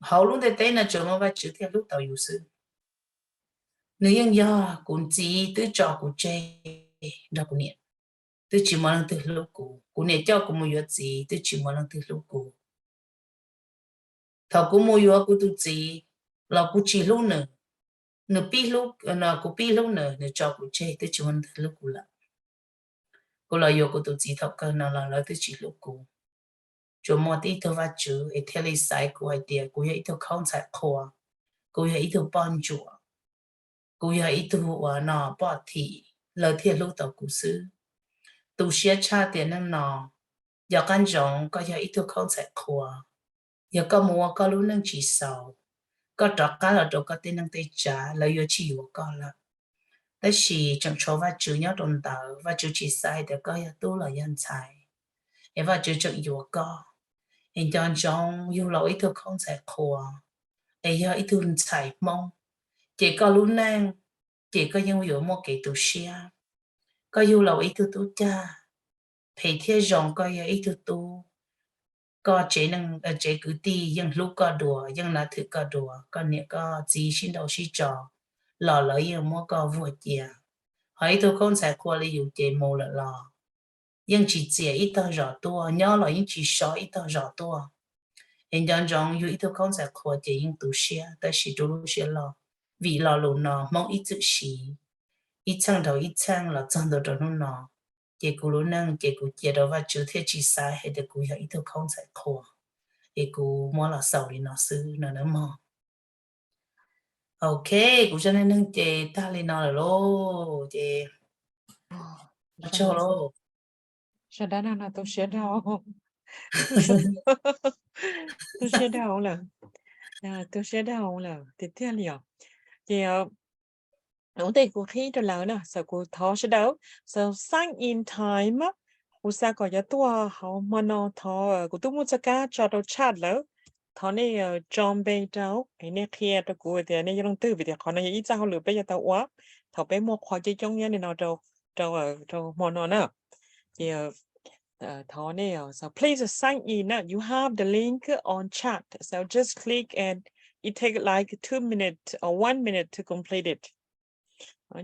hauv lub ntiaj teb no tsuas muaj Vajtswv thiaj hlub tau yus xwb. Nws yeej yog kuv txiv twb tso kuv tseg nrog kuv niam, twb tsis muaj leej twg hlub kuv. Kuv niam coj kuv mus yuav txiv twb tsis muaj leej twg hlub kuv. Thaum kuv mus yuav kuv tus txiv los kuv tsis hlub nws, nws pib hlub, kuv pib hlub nws, nws tso kuv tseg twb tsis muaj leej twg hlub kuv lawm. Kuv los yuav kuv tus txiv thaum kawg no los lawv twb tsis hlub kuv. Tsuas muaj tib tug Vajtswv es thiaj li xaiv kuv hais tias kuv yog ib tug khaub ntxhais qhua, kuv yog ib tug poj ntsuam, kuv yog ib tug uas no poj thim, lawv thiaj hlub tau kuv xwb. Tu siab tshaj tias neej no, yog qab ntsoov koj yog ib tug khaub ntxhais qhua, yog koj mus ua koj lub neej tsis xaus, koj rov qab los rau koj tej neej tej tsav lawv yuav tsis yuav koj lawm. Tab sis tseem tshuav Vajtswv nyob rau ntawd, Vajtswv tsis xaiv tias koj yog tub los yog ntxhais, es Vajtswv tseem yuav koj. Es nco ntsoov yug los ib tug khaub ntxhais qhua, es yog ib tug ntxhais Hmoob, ces koj lub neej ces koj yeej yuav muaj kev tu siab. Koj yug los ua ib tug tub cag phem thiab zoo, koj yog ib tug tub, koj tsev neeg, tsev kwv tij yeej hlub koj dua, yeej nav thwm koj dua, koj niam koj txiv sib ntaus sib tso los lawv yeej muab koj vuag cia. Ho ib tug khaub ntxhais qhua li yus ces mus lawm los yeej tsis txiam ib tog zos tuaj, nyob los yeej tsis so ib tog zos tuaj. Es nco ntsoov yug ib tug khaub ntxhais qhua ces yeej tu siab, tab sis rau lub siab loj, vim lo lus no Hmoob ib txwm siv, ib txheej dhau ib txheej los txog ntua rau hnub no. Ces kuv lub neej ces kuv cia rau Vajtswv thiaj tsis xaiv hais tias kuv yog ib tug khaub ntxhais qhua, es kuv muab los xaus li no xwb no nawb mog. Ok, kuv zaj neej neeg ces tag li no lawm lauj, ces ua tsaug lauj. Zaj dab neeg no tu siab dhau, tu siab dhau lawm, tu siab dhau lawm tiag tiag li os. Ces ua ntej kuv qhib rau lawv na, xav kuv thov sawv daws xav sign in time, kuv xav kom cov tuaj hauv hmo no thov, kuv twb muaj txoj kab tso rau chat lawm, thov nej tso npe rau, es nej qhia rau kuv tias nej yog leej twg, vim tias qhov no yog ib txoj hauj lwm peb yuav tau ua thaum peb muaj qhua coob coob nyob li no rau, rau, rau hmo no na. Ces thov nej, so please sign in, you have the link on chat, so just click and it take like two minutes or one minute to complete it.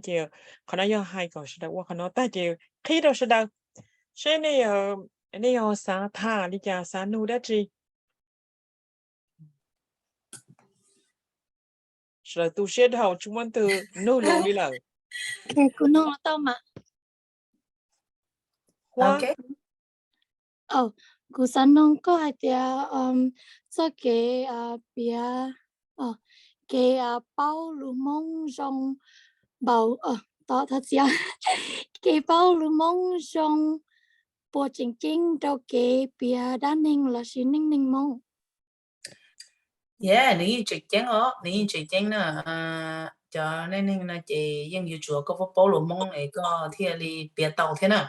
Ces qhov no yog hais kom sawv daws ua qhov no tag ces qhib rau sawv daws seb nej, nej yog xav tham li cas, xav nug dab tsi. Sawv daws tu siab dhau tsis muaj leej twg nug lus li lawm. Kuv nug tau mas. Kuv xav nug koj hais tias txoj kev piav, kev paub lus Hmoob zoo npaum, thov txim, kev paub lus Hmoob zoo puas tseem ceeb rau kev piav dab neeg lossis neej neeg Hmoob? Yog, nws yeej tseem ceeb os, nws yeej tseem ceeb na. Cov neej neeg no ces yeej yuav tsum koj paub paub lus Hmoob es koj thiaj li piav tau thiab na.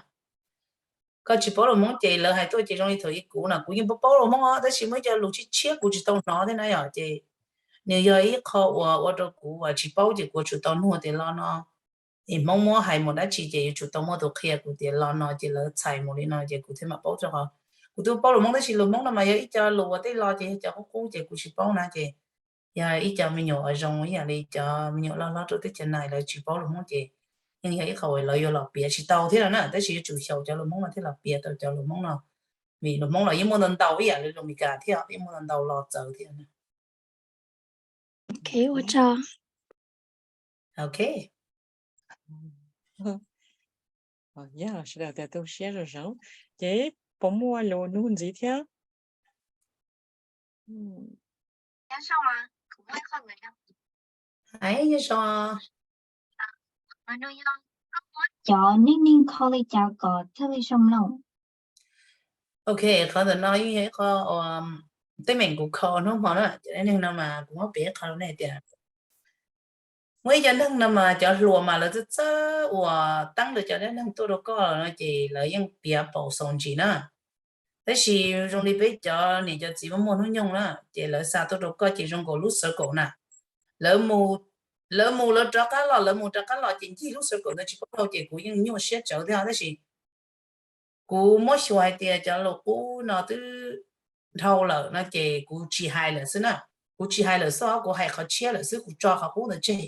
Koj tsis paub lus Hmoob ces lawv hais tuaj ces zoo li thaum ub kuv no kuv yeej paub paub lus Hmoob os, tab sis muaj ib co lus tshiab tshiab kuv tsis tau hnov thiab na yom, ces nws yog ib qho uas ua rau kuv uas tsis paub ces kuv tsum tau nug tias lo no es Hmoob muab hais mus dab tsi ces yuav tsum tau muaj tus qhia kuv tias lo no ces lawv txhais mus li no ces kuv thiaj mam paub txog qhov. Kuv twb paub lus Hmoob tab sis lus Hmoob no mas yog ib co lus uas tej lo ces yog cov qub qub ces kuv tsis paub na ces yog ib co me nyuam uas zoo ib yam li cov me nyuam loj hlob rau teb chaws Nais lawv tsis paub lus Hmoob ces yeej yog ib qho uas lawv yuav los piav tsis tau thiab no na, tab sis yuav tsum xyaum cov lus Hmoob no thiaj los piav tau cov lus Hmoob no, vim lus Hmoob los yeej muaj ntau ntau ib yam li lus Meskas thiab yeej muaj ntau ntau los txawv thiab. Ok, ua tsaug. Ok. Yog sawv daws tias tu siab zoo zoo, ces puas muaj lus nug ntxiv thiab? Cov neej neeg kho li cas kom thiaj li zoo mloog? Ok, qhov ntawm no yeej yog ib qho teeb meem kuv kho hnub hmo na, cov neej neeg no mas kuv muab piav ib qho rau nej tias muaj ib cov neeg no mas cov hluas mas lawv txawj txawj uas teeb rau cov dab neeg tuaj rau koj no ces lawv yeej piav paus xaus ntsis na. Tab sis zoo li peb cov niam cov txiv muaj muaj hnub nyoog na ces lawv xa tuaj rau koj ces zoo nkaus lub circle na. Lawv mus, lawv mus lawv rov qab los, lawv mus rov qab los ces ncig lub circle ntawd tsis paub dhau ces kuv yeej nyuaj siab tsawv thiab tab sis kuv muab xyuas hais tias cov lus qub no twb dhau lawm no ces kuv tsis hais lawm xwb na. Kuv tsis hais lawm xwb, kuv hais qhov tshiab lawm xwb, kuv tso qhov qub ntawd tseg.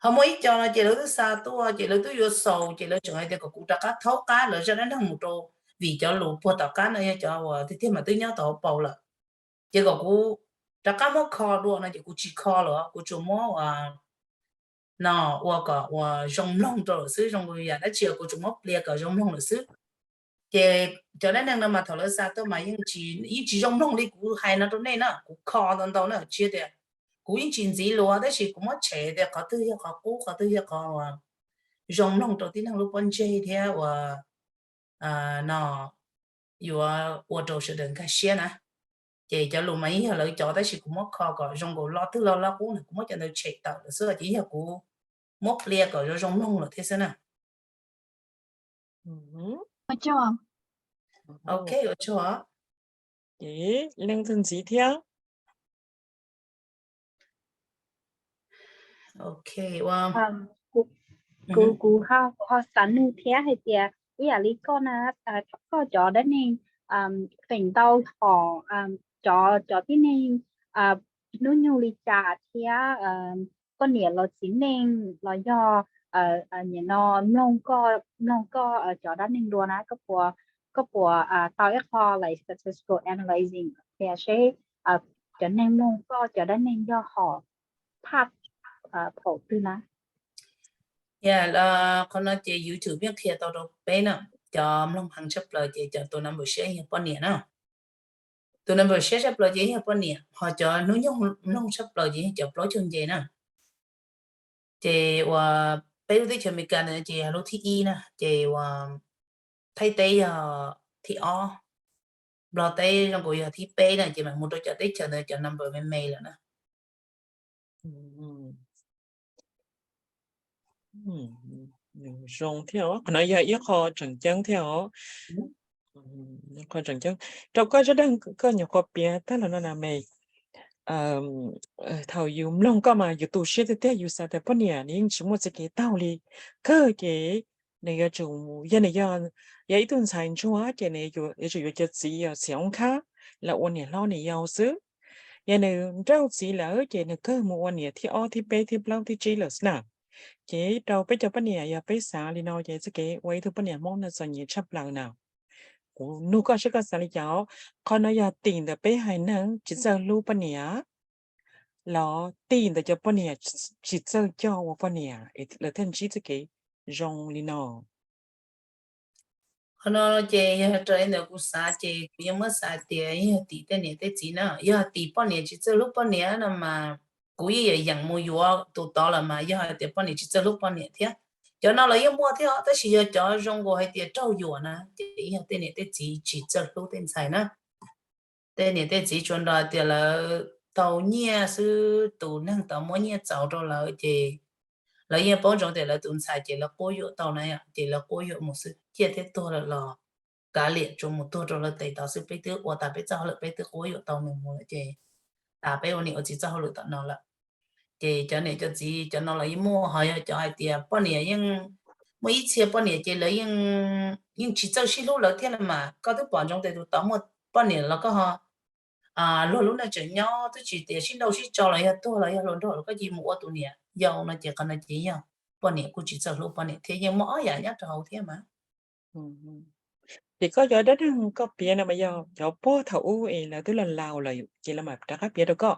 Ho muaj ib co no ces lawv twb xa tuaj ces lawv twb yuav xaus ces lawv tseem hais tias kom kuv rov qab thaub qab lawv zaj dab neeg mus rau, vim cov lus puag tom qab no yog cov uas tiag tiag mas twb nyob tau hauv paus lawm. Ces kom kuv rov qab muab kho dua no ces kuv tsis kho lawm, kuv tsuas muab no ua kom uas zoo mloog rau lawm xwb, zoo li yam dab tsi kuv tsuas muab plia kom zoo mloog lawm xwb. Ces cov dab neeg no mas thaum lawv xa tuaj mas yeej tsis, yeej tsis zoo mloog li kuv hais no rau nej na, kuv kho ntau ntau na, tsis tias kuv yeej tsis ntxiv lus tab sis kuv muab tshem tias qhov twg yog qhov qub, qhov twg yog qhov uas zoo mloog rau tib neeg lub pob ntseg thiab uas no yuav ua rau sawv daws nkag siab na. Ces cov lus mas yeej yog lawv cov tab sis kuv muab kho kom zoo nkaus lo twg lo lo qub na, kuv muab cov ntawd tshem tawm lawm xwb ces yog kuv muab plia kom zoo zoo mloog lawm thiab xwb na. Ok, ua tsaug. Ces leej twg ntxiv thiab? Ok, kuv, kuv ho xav nug thiab hais tias ib yam li koj na, koj cov dab neeg feem ntau hom, cov, cov tib neeg hnub nyoog li cas thiab koj niam los txiv neej los yog nim no mloog koj, mloog koj cov dab neeg dua na, koj puas, koj puas tau ib qho like statistical analyzing tias seb cov neeg mloog koj cov dab neeg yog hom phaj phaum twg na? Yog, qhov no ces YouTube yeej qhia tau rau peb na, cov mloog heev tshaj plaws ces cov tus number siab yog poj niam na. Tus number siab tshaj plaws ces yog poj niam, ho cov hnub nyoog mloog tshaj plaws ces yog cov plaub caug nce na. Ces uas peb lub teb chaws Amelikas ntawd ces yog lub thib ib na, ces uas Thaib teb yog thib ob, Nplog teb zoo nkaus yog thib peb na, ces mam mus rau cov teb chaws ntawd cov number me me lawm na. Zoo thiab os, qhov no yog ib qho tseem ceeb thiab os. Qhov tseem ceeb rau koj zaj dab neeg koj nyuam qhuav piav tag los no na me, thaum yus mloog koj mas yus tu siab tiag tiag, yus xav tias poj niam nws yeej tsis muaj txoj kev taug li, kawg ces nws yuav tsum, yog nws yog, yog ib tug ntxhais ntsuag ces nws yuav tsum yuav cov txiv yog txiv oob khab los ua niam hlob niam yau xwb. Yog nws nrauj txiv lawm ces nws kawg mus ua niam thib ob thib peb thib plaub thib tsib lawm xwb na. Ces rau peb cov poj niam yog peb xav li no ces txoj kev ua ib tug poj niam Hmoob no txom nyem tshaj plaws na. Kuv nug koj seb koj xav li cas, qhov no yog tim ntawm peb haiv neeg tsis txawj hlub poj niam los tim ntawm cov poj niam tsis txawj coj ua poj niam lawv thiaj ntsib txoj kev zoo li no? Qhov no ces yog raws li ntawm kuv xav ces kuv yeej muab xav tias yog tim tej niam tej txiv na, yog tim poj niam tsis txawj hlub poj niam no mas kuv yeej yuav yeem mus yuav tus tod lawm mas yog hais tias poj niam tsis txawj hlub poj niam thiab. Cov no los yeej muaj thiab os, tab sis yog cov zoo nkaus hais tias raug yuam na ces yog tej niam tej txiv tsis txawj hlub tej ntxhais na. Tej niam tej txiv tsuas nrog tias lawv tau nyiaj xwb, tus neeg tau muab nyiaj txaus rau lawv ces lawv yeej paub ntsoov tias lawv tus ntxhais ces lawv quab yuam tau na, ces lawv quab yuam mus xwb, ciaj thiab tuag lawm los kav liam tsuas mus tuag rau lawv tes tod xwb, peb twb ua tas peb txoj hauj lwm, peb twb quab yuam tau nws mus lawm ces tas peb ua niam ua txiv txoj hauj lwm tom no lawm. Ces cov niam cov txiv cov no los yeej muaj, ho yog cov hais tias poj niam yeej, muaj ib txhia poj niam ces lawv yeej tsis txawj sib hlub lawv thiab no mas koj twb pom ntsoov tias tus tod muaj poj niam los koj ho luag lub neej tseem nyob twb tsis tias sib nrauj sib tso los yog tuag los yog hluas nraug los koj cia mus ua tus niam yau no ces qhov no ces yog poj niam kuj tsis txawj hlub poj niam thiab, yeej muaj ob yam nyob rau hauv thiab mas. Ces koj cov dab neeg koj piav no mas yog cov puag thaum ub es lawv twb laus laus lawm ces lawv mam rov qab piav rau koj.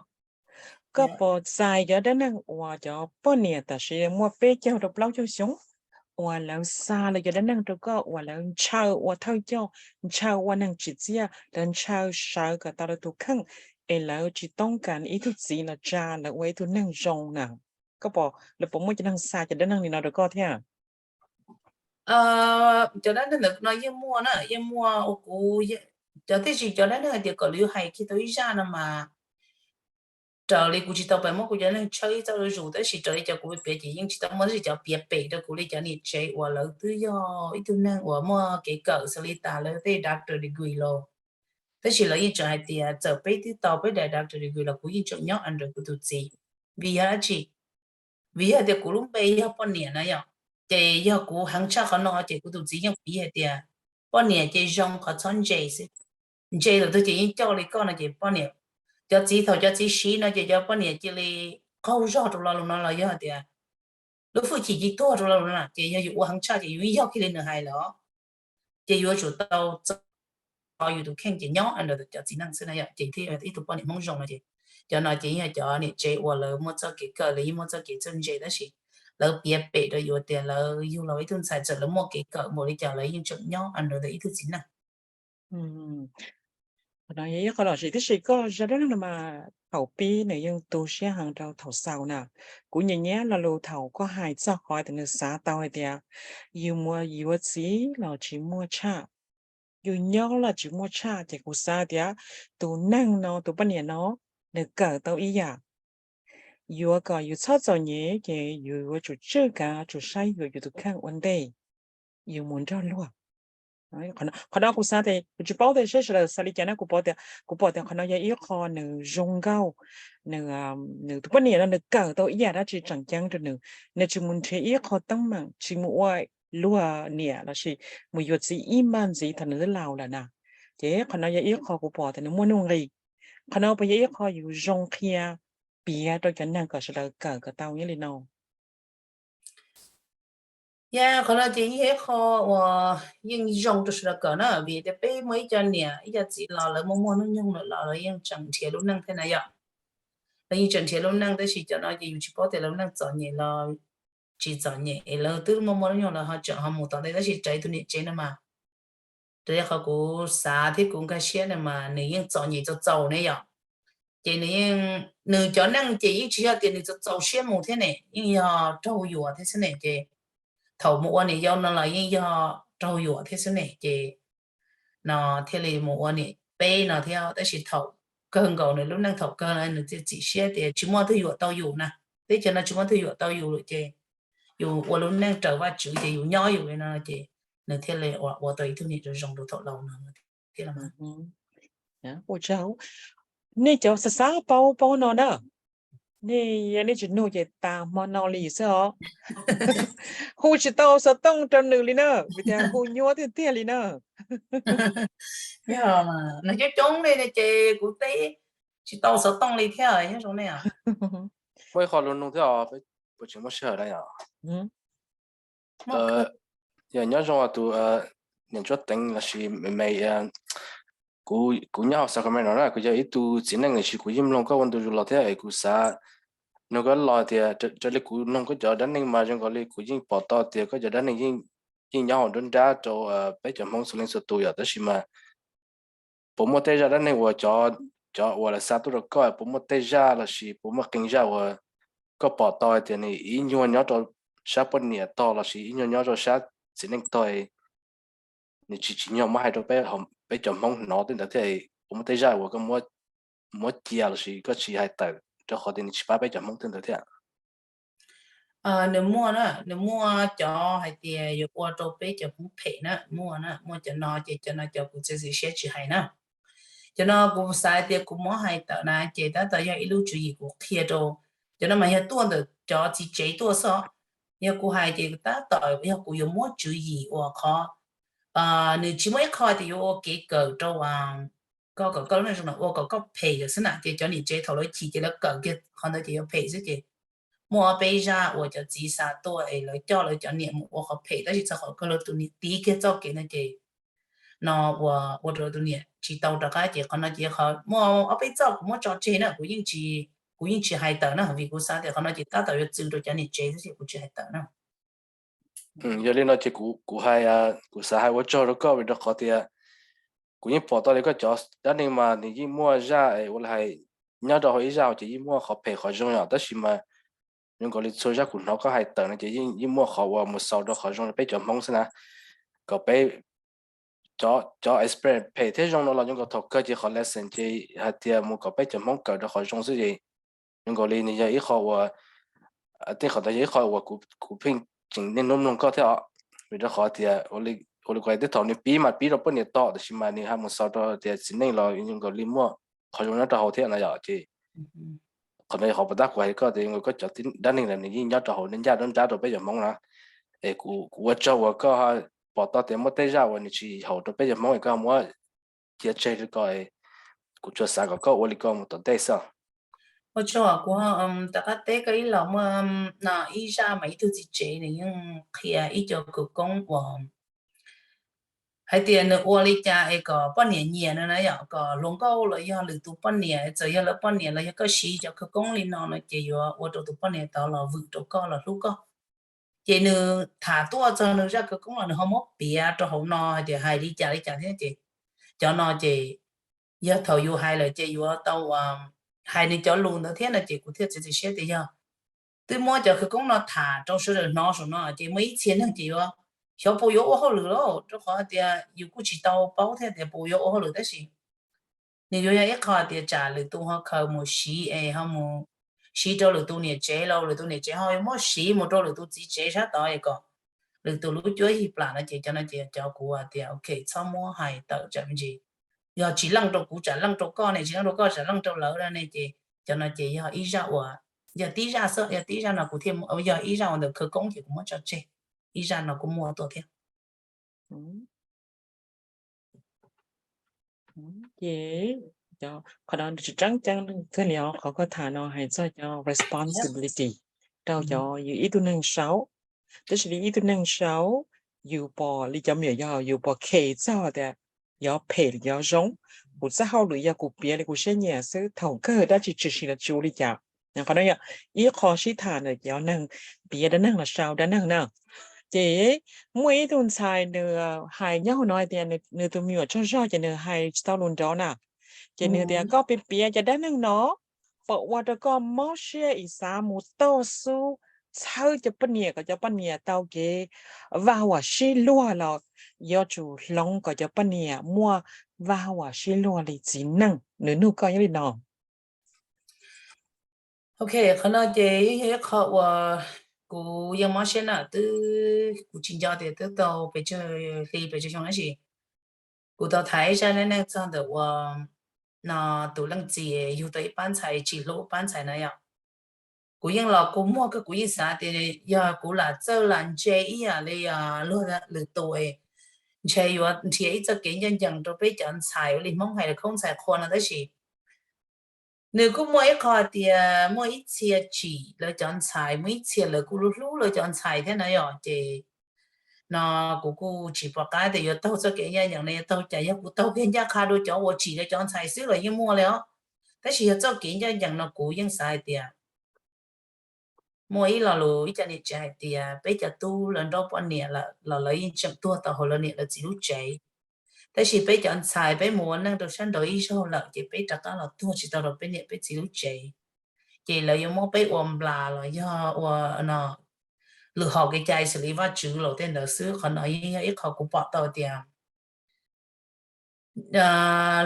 Koj puas txais cov dab neeg uas cov poj niam tam sim muaj peb caug rau plaub caug xyoo uas lawv xa lawv cov dab neeg rau koj uas lawv ntshaw ua thawj coj, ntshaw ua neeg tsim txiaj, lawv ntshaw sawv kom tau lawv tus kheej es lawv tsis toob kas ib tug txiv los tsa lawv ua ib tug neeg zoo na? Koj puas, lawv puas muaj cov neeg xa cov dab neeg li no rau koj thiab? Cov dab neeg ntawm no yeej muaj na, yeej muaj ua kuv, cov tib si cov dab neeg hais tias kom lawv hais kiag tau ib zaj no mas raws li kuv tsis tau pais muab kuv cov neeg tshawb ib txoj lus zus, tab sis raws li cov kuv piav ces yeej tsis tau muaj, tab sis cov piav pem rau kuv li cov niam tsev uas lawv twb yog ib tug neeg uas muaj kev kawm xws li tas lawv tej doctor degree los, tab sis lawv yeej tseem hais tias txawm peb twb tau peb daim doctor degree los kuv yeej tseem nyob under kuv tus txiv. Vim yog dab tsi? Vim yog tias kuv lub npe yog poj niam na yom, ces yog kuv heev tshaj qhov no ces kuv tus txiv yeej piv hais tias poj niam ces zoo qhov txhob ntse xwb. Ntse thaum twg ces yeej coj li koj no ces poj niam, cov txiv thaum cov txiv siv no ces cov poj niam cia li qaug zog rau lo lus no los yog tias lub hwj chim cia li tuag rau lo lus no ces yog yus ua heev tshaj ces yus yeej yog kiag li nws hais lawm. Ces yuav tsum tau txo yus tus kheej ces nyob under cov txiv neej xwb na yom, ces thiaj ib tug poj niam Hmoob zoo no ces cov no ces yeej yog cov niam tsev uas lawv muaj txoj kev kawm, lawv yeej muaj txoj kev txawj ntse tab sis lawv piav pem rau yus tias lawv yug los ib tug ntxhais txawm lawv muaj kev kawm npaum li cas lawv yeej tseem nyob under ntawm ib tug txiv neej. Qhov no yog ib qho lom zem tab sis koj zaj dab neeg no mas thaum pib nws yeej tu siab heev rau thaum xaus na. Kuv nyiam nyiam lo lus thaum koj hais txog qhov tias nws xav tau hais tias yus mus yuav txiv los tsis muaj tshaj, yus nyob los tsis muaj tshaj, ces kuv xav tias tus neeg no, tus poj niam no, nws kawm tau ib yam. Yuav kom yus txhob txom nyem ces yus yuav tsum tswj kav tsum saib yuav yus tus kheej ua ntej yus mus nrog luag. Qhov no kuv xav tias kuv tsis paub tias seb sawv daws xav li cas na, kuv pom tias, kuv pom tias qhov no yog ib qho nws zoo nkauj. Nws, nws tus poj niam no nws kawm tau ib yam dab tsi tseem ceeb rau nws, nws tsis mus nrhiav ib qho teeb meem, tsis mus ua luag niam lossis mus yuav txiv ib npaj ntxiv thaum nws twb laus lawm na. Ces qhov no yog ib qho kuv pom tias nws muaj nuj nqis. Qhov no puas yog ib qho yus zoo qhia piav rau cov neeg kom sawv daws kawm kom tau nyob li no? Yog qhov no ces yeej yog ib qho uas yeej zoo rau sawv daws kawm na, vim tias peb muaj ib co niam ib co txiv los lawv muaj muaj hnub nyoog lawm los lawv yeej tseem nrhiav lub neej thiab na yom. Lawv yeej tseem nrhiav lub neej tab sis cov no ces yus tsis paub tias lawv lub neej txom nyem los tsis txom nyem es lawv twb muaj muaj hnub nyoog lawv ho tseem ho mus tom ntej, tab sis raws tus niam tsev no mas raws li qhov kuv xav thiab kuv nkag siab no mas nws yeej txom nyem txaus txaus ne yom. Ces nws yeej, nws cov neej ces yeej tsis yog tias nws txaus txaus siab mus thiab ne, yeej yog raug yuam thiab xwb ne, ces thaum mus ua niam yau no los yeej yog raug yuam thiab xwb ne, ces no thiaj li mus ua niam peb no thiab, tab sis thaum kawg nkaus nws lub neej thaum kawg no nws thiaj txim siab tias tsis muaj tug yuam tau yus na, teb chaws no tsis muaj tug yuam tau yus lawm ces yus ua lub neej raws Vajtswv ces yus nyob yus li no ces nws thiaj li ua tau ib tug niam zoo zoo rau thaum laus no thiab. Ua tsaug, nej cov xav xav paub paub no na, nej yog nej tsis nug ces tas hmo no li xwb os. Hu tsis tau xov tooj rau nws li na, vim tias hu nyuaj tiag tiag li na. Yog nws coob coob li ces kuv teb tsis tau xov tooj li thiab, nyob zoo nej. Muaj ib qho lus nug thiab os, puas tseem muaj sij hawm na yom? Yog nyob zoo tus niam Ntsuab Teev lossis me me, kuv nyob hauv Sacramento na, kuv yog ib tug txiv neej lossis kuv yeej mloog koj ua ntu zus los thiab es kuv xav nug koj los tias raws li kuv mloog koj cov dab neeg mas zoo nkaus li kuv yeej pom tau tias koj cov dab neeg yeej nyob hauv nruab nrab rau peb cov Hmoob txhua leej txhua tus yom, tab sis mas puas muaj tej zaj dab neeg uas cov, cov uas lawv xa tuaj rau koj puas muaj tej zaj lossis puas muaj qee zaj uas koj pom tau hais tias nws ib nyuag nyob rau sab poj niam tog lossis ib nyuag nyob rau sab txiv neej tog, nws tsis tsim nyog muab hais rau peb cov Hmoob hnov tej ntawd thiab, puas muaj tej zaj uas koj muab cia lossis koj tsis hais tawm rau qhov tias nws tsis pab peb cov Hmoob tej ntawd thiab? Nws muaj na, nws muaj cov hais tias yuav ua rau peb cov Hmoob phem na, muaj na, muaj cov no ces cov no cov kuv txiav txim siab tsis hais na. Cov no kuv xav tias kuv muab hais tawm na ces tab tom yog ib lub tswv yim kuv qhia rau, cov no mas yog tuaj ntawm cov txiv tsev tuaj xwb. Yog kuv hais ces tab tom yog kuv yuav muab tswv yim uas qhov nws tsis muaj ib qho tias yuav ua kev kawm rau koj kom koj lub neej zoo no, ua kom koj phem lawm xwb na, ces cov niam tsev thaum lawv chim ces lawv kawm kiag qhov ntawd ces yuav phem xwb ces muaj ob peb zaj uas cov txiv xa tuaj es lawv coj lawv cov niam mus ua qhov phem tab sis txog qhov kawg lawv tus niam tiv kiag txoj kev no ces no ua ua rau tus niam tsis tau rov qab ces qhov no ces qhov muaj ob peb txoj kuv muab tso tseg na, kuv yeej tsis, kuv yeej tsis hais tawm na vim kuv xav tias qhov no ces tab tom yuav txwv rau cov niam tsev xwb ces kuv tsis hais tawm na. Yog li no ces kuv hais, kuv xav hais ua tsaug rau koj vim rau qhov tias kuv yeej pom tau li koj cov dab neeg mas nws yeej muaj zaj es ua li hais nyob rau hauv ib zaj hauv ces yeej muaj qhov phem qhov zoo yom, tab sis mas zoo nkaus li txhua zaj kuv hnov koj hais tawm no ces yeej muaj qhov uas mus xaus rau qhov zoo rau peb cov Hmoob xwb na. Kom peb cov, cov experience phem thiab zoo no los zoo nkaus thaum kawg ces qhov lesson ces hais tias mus kom peb cov Hmoob kawm rau qhov zoo xwb ces zoo nkaus li nws yog ib qho uas, tej qhov ntawd yog ib qho uas kuv pheej tseem niaj hnub mloog koj thiab os, vim rau qhov tias ua li kuv hais tej thaum nws pib mas pib rau poj niam tom tab sis mas nws hais mus xaus rau tias txiv neej los zoo nkaus li muaj qhov zoo nyob rau hauv thiab no yom ces qhov no yog qhov puas tab kuv hais koj tias koj cov dab neeg ntawd nws yeej nyob rau hauv ncaj nruab nrab rau peb cov Hmoob na. Es kuv ua tsaug uas koj pom tau tias muaj tej zaj uas nws tsis haum rau peb cov Hmoob es koj muab cia tseg rau koj, kuv tsuas xav kom koj ua li ko mus tom ntej xwb. Ua tsaug, kuv rov qab teb koj ib los muaj no ib zaj mas ib tug txiv tsev nws yeej qhia ib co khawv koob uas hais tias nws ua li cas es kom poj niam nyiam no na yom, kom hluas nkauj los yog lwm tus poj niam, txawm yog lawv poj niam los yog koj siv cov khawv koob li no no ces yuav ua rau tus poj niam tod los vwm rau koj los hlub koj. Ces nws tham tuaj txog nws zaj khawv koob los nws ho muab piav rau hauv no hais tias hais li cas li cas thiab ces cov no ces yog thaum yus hais lawm ces yuav tau hais nws cov lus ntawd thiab no ces kuv thiaj txiav txim siab tias yog twb muab cov khawv koob no tham rau sawv daws hnov saum no ces muaj ib txhia neeg ces yuav xyov puas yuav ua hauj lwm lauj, rau qhov tias yus kuj tsis tau paub thiab tias puas yuav ua hauj lwm tab sis nws yuav yog ib qho tias tsam lwm tus ho khaws mus siv es ho mus siv rau lwm tus niam tsev los lwm tus niam tsev ho muab siv mus rau lwm tus txiv tsev sab tod es kom lwm tus lub cuab yig plam no ces cov no ces cov kuv tias ok txhob muab hais tawm tsam me ntsis yog tsis leej rau kuv tsam leej rau koj ne, tsis leej rau koj tsam leej rau lawv ne ces cov no ces yog ib zaj uas yog tib zaj xwb, yog tib zaj no kuv thiaj, yog ib zaj uas ntawm khawv koob ces kuv muab tso tseg, ib zaj no kuj muaj tuaj thiab. Ces qhov no tsis tseeb ceeb kawg li os, qhov koj tham no hais txog cov responsibility rau cov yus ib tug neeg saud. Tab sis li ib tug neeg saud yus pom li cov me nyuam yaus yus pom khes txog tias yog phem yog zoo, kuv txoj hauj lwm yog kuv piav li kuv siab nyiam xwb, thaum kawg dab tsi tshwm sim los tsis ua li cas. Qhov no yog ib qho sib tham ntawm cov neeg piav dab neeg los sau dab neeg na. Ces muaj ib tug ntxhais nws hais nyob hauv no hais tias nws tus me nyuam tsaug zog ces nws hais tsis tau lus nraud na. Ces nws tias koj piav piav cov dab neeg no puas ua rau koj mob siab es xav mus toj xub txhawb cov poj niam kom cov poj niam tau kev vaj huam sib luag los yuav tsum hloov kom cov poj niam muaj vaj huam sib luag li txiv neej, nws nug koj nyob li no. Ok, qhov no ces yog ib qho uas kuv yeej mob siab na, twb kuv tsis nco tias twb tau pes tsawg hli pes tsawg xyoo tab sis kuv tau tham ib zaj neej neeg txog ntawm uas no tus leej txiv yug tau ib pab ntxhais tsis hlub pab ntxhais na yom. Kuv yeej los kua muag kawg, kuv yeej xav tias yog kuv lam txawj lam ntse ib yam li luag lwm tus, ntshe yuav nrhiav ib txoj kev ncaj ncees rau peb cov ntxhais ua li Hmoob hais los khaub ntxhais qhua no tab sis nws kuj muaj ib qho tias muaj ib txhia tsim lawv cov ntxhais, muaj ib txhia lawv kuj hlub hlub lawv cov ntxhais thiab na yom. Ces no kuv kuj tsis pom qab tias yuav taug txoj kev ncaj ncees no yuav taug cas, yog kuv taug kev ncaj qha dua cov uas tsim lawv cov ntxhais xwb los yeej muaj li os. Tab sis yog txoj kev ncaj ncees no kuv yeej xav hais tias muaj ib lo lus ib co niam tsev hais tias peb cov tub lawv nrauj poj niam lawm los lawv yeej tseem tuag tau hauv lawv niam lawv txiv lub tsev. Tab sis peb cov ntxhais peb mus ua neej rau sab nraud ib zaug lawm ces peb rov qab los tuag tsis tau rau peb niam peb txiv lub tsev. Ces lawv yuav muab peb ua nplas los yog ua no lwm hom kev cai xws li Vajtswv los tej ntawd xwb. Qhov no yeej yog ib qho kuv pom tau tias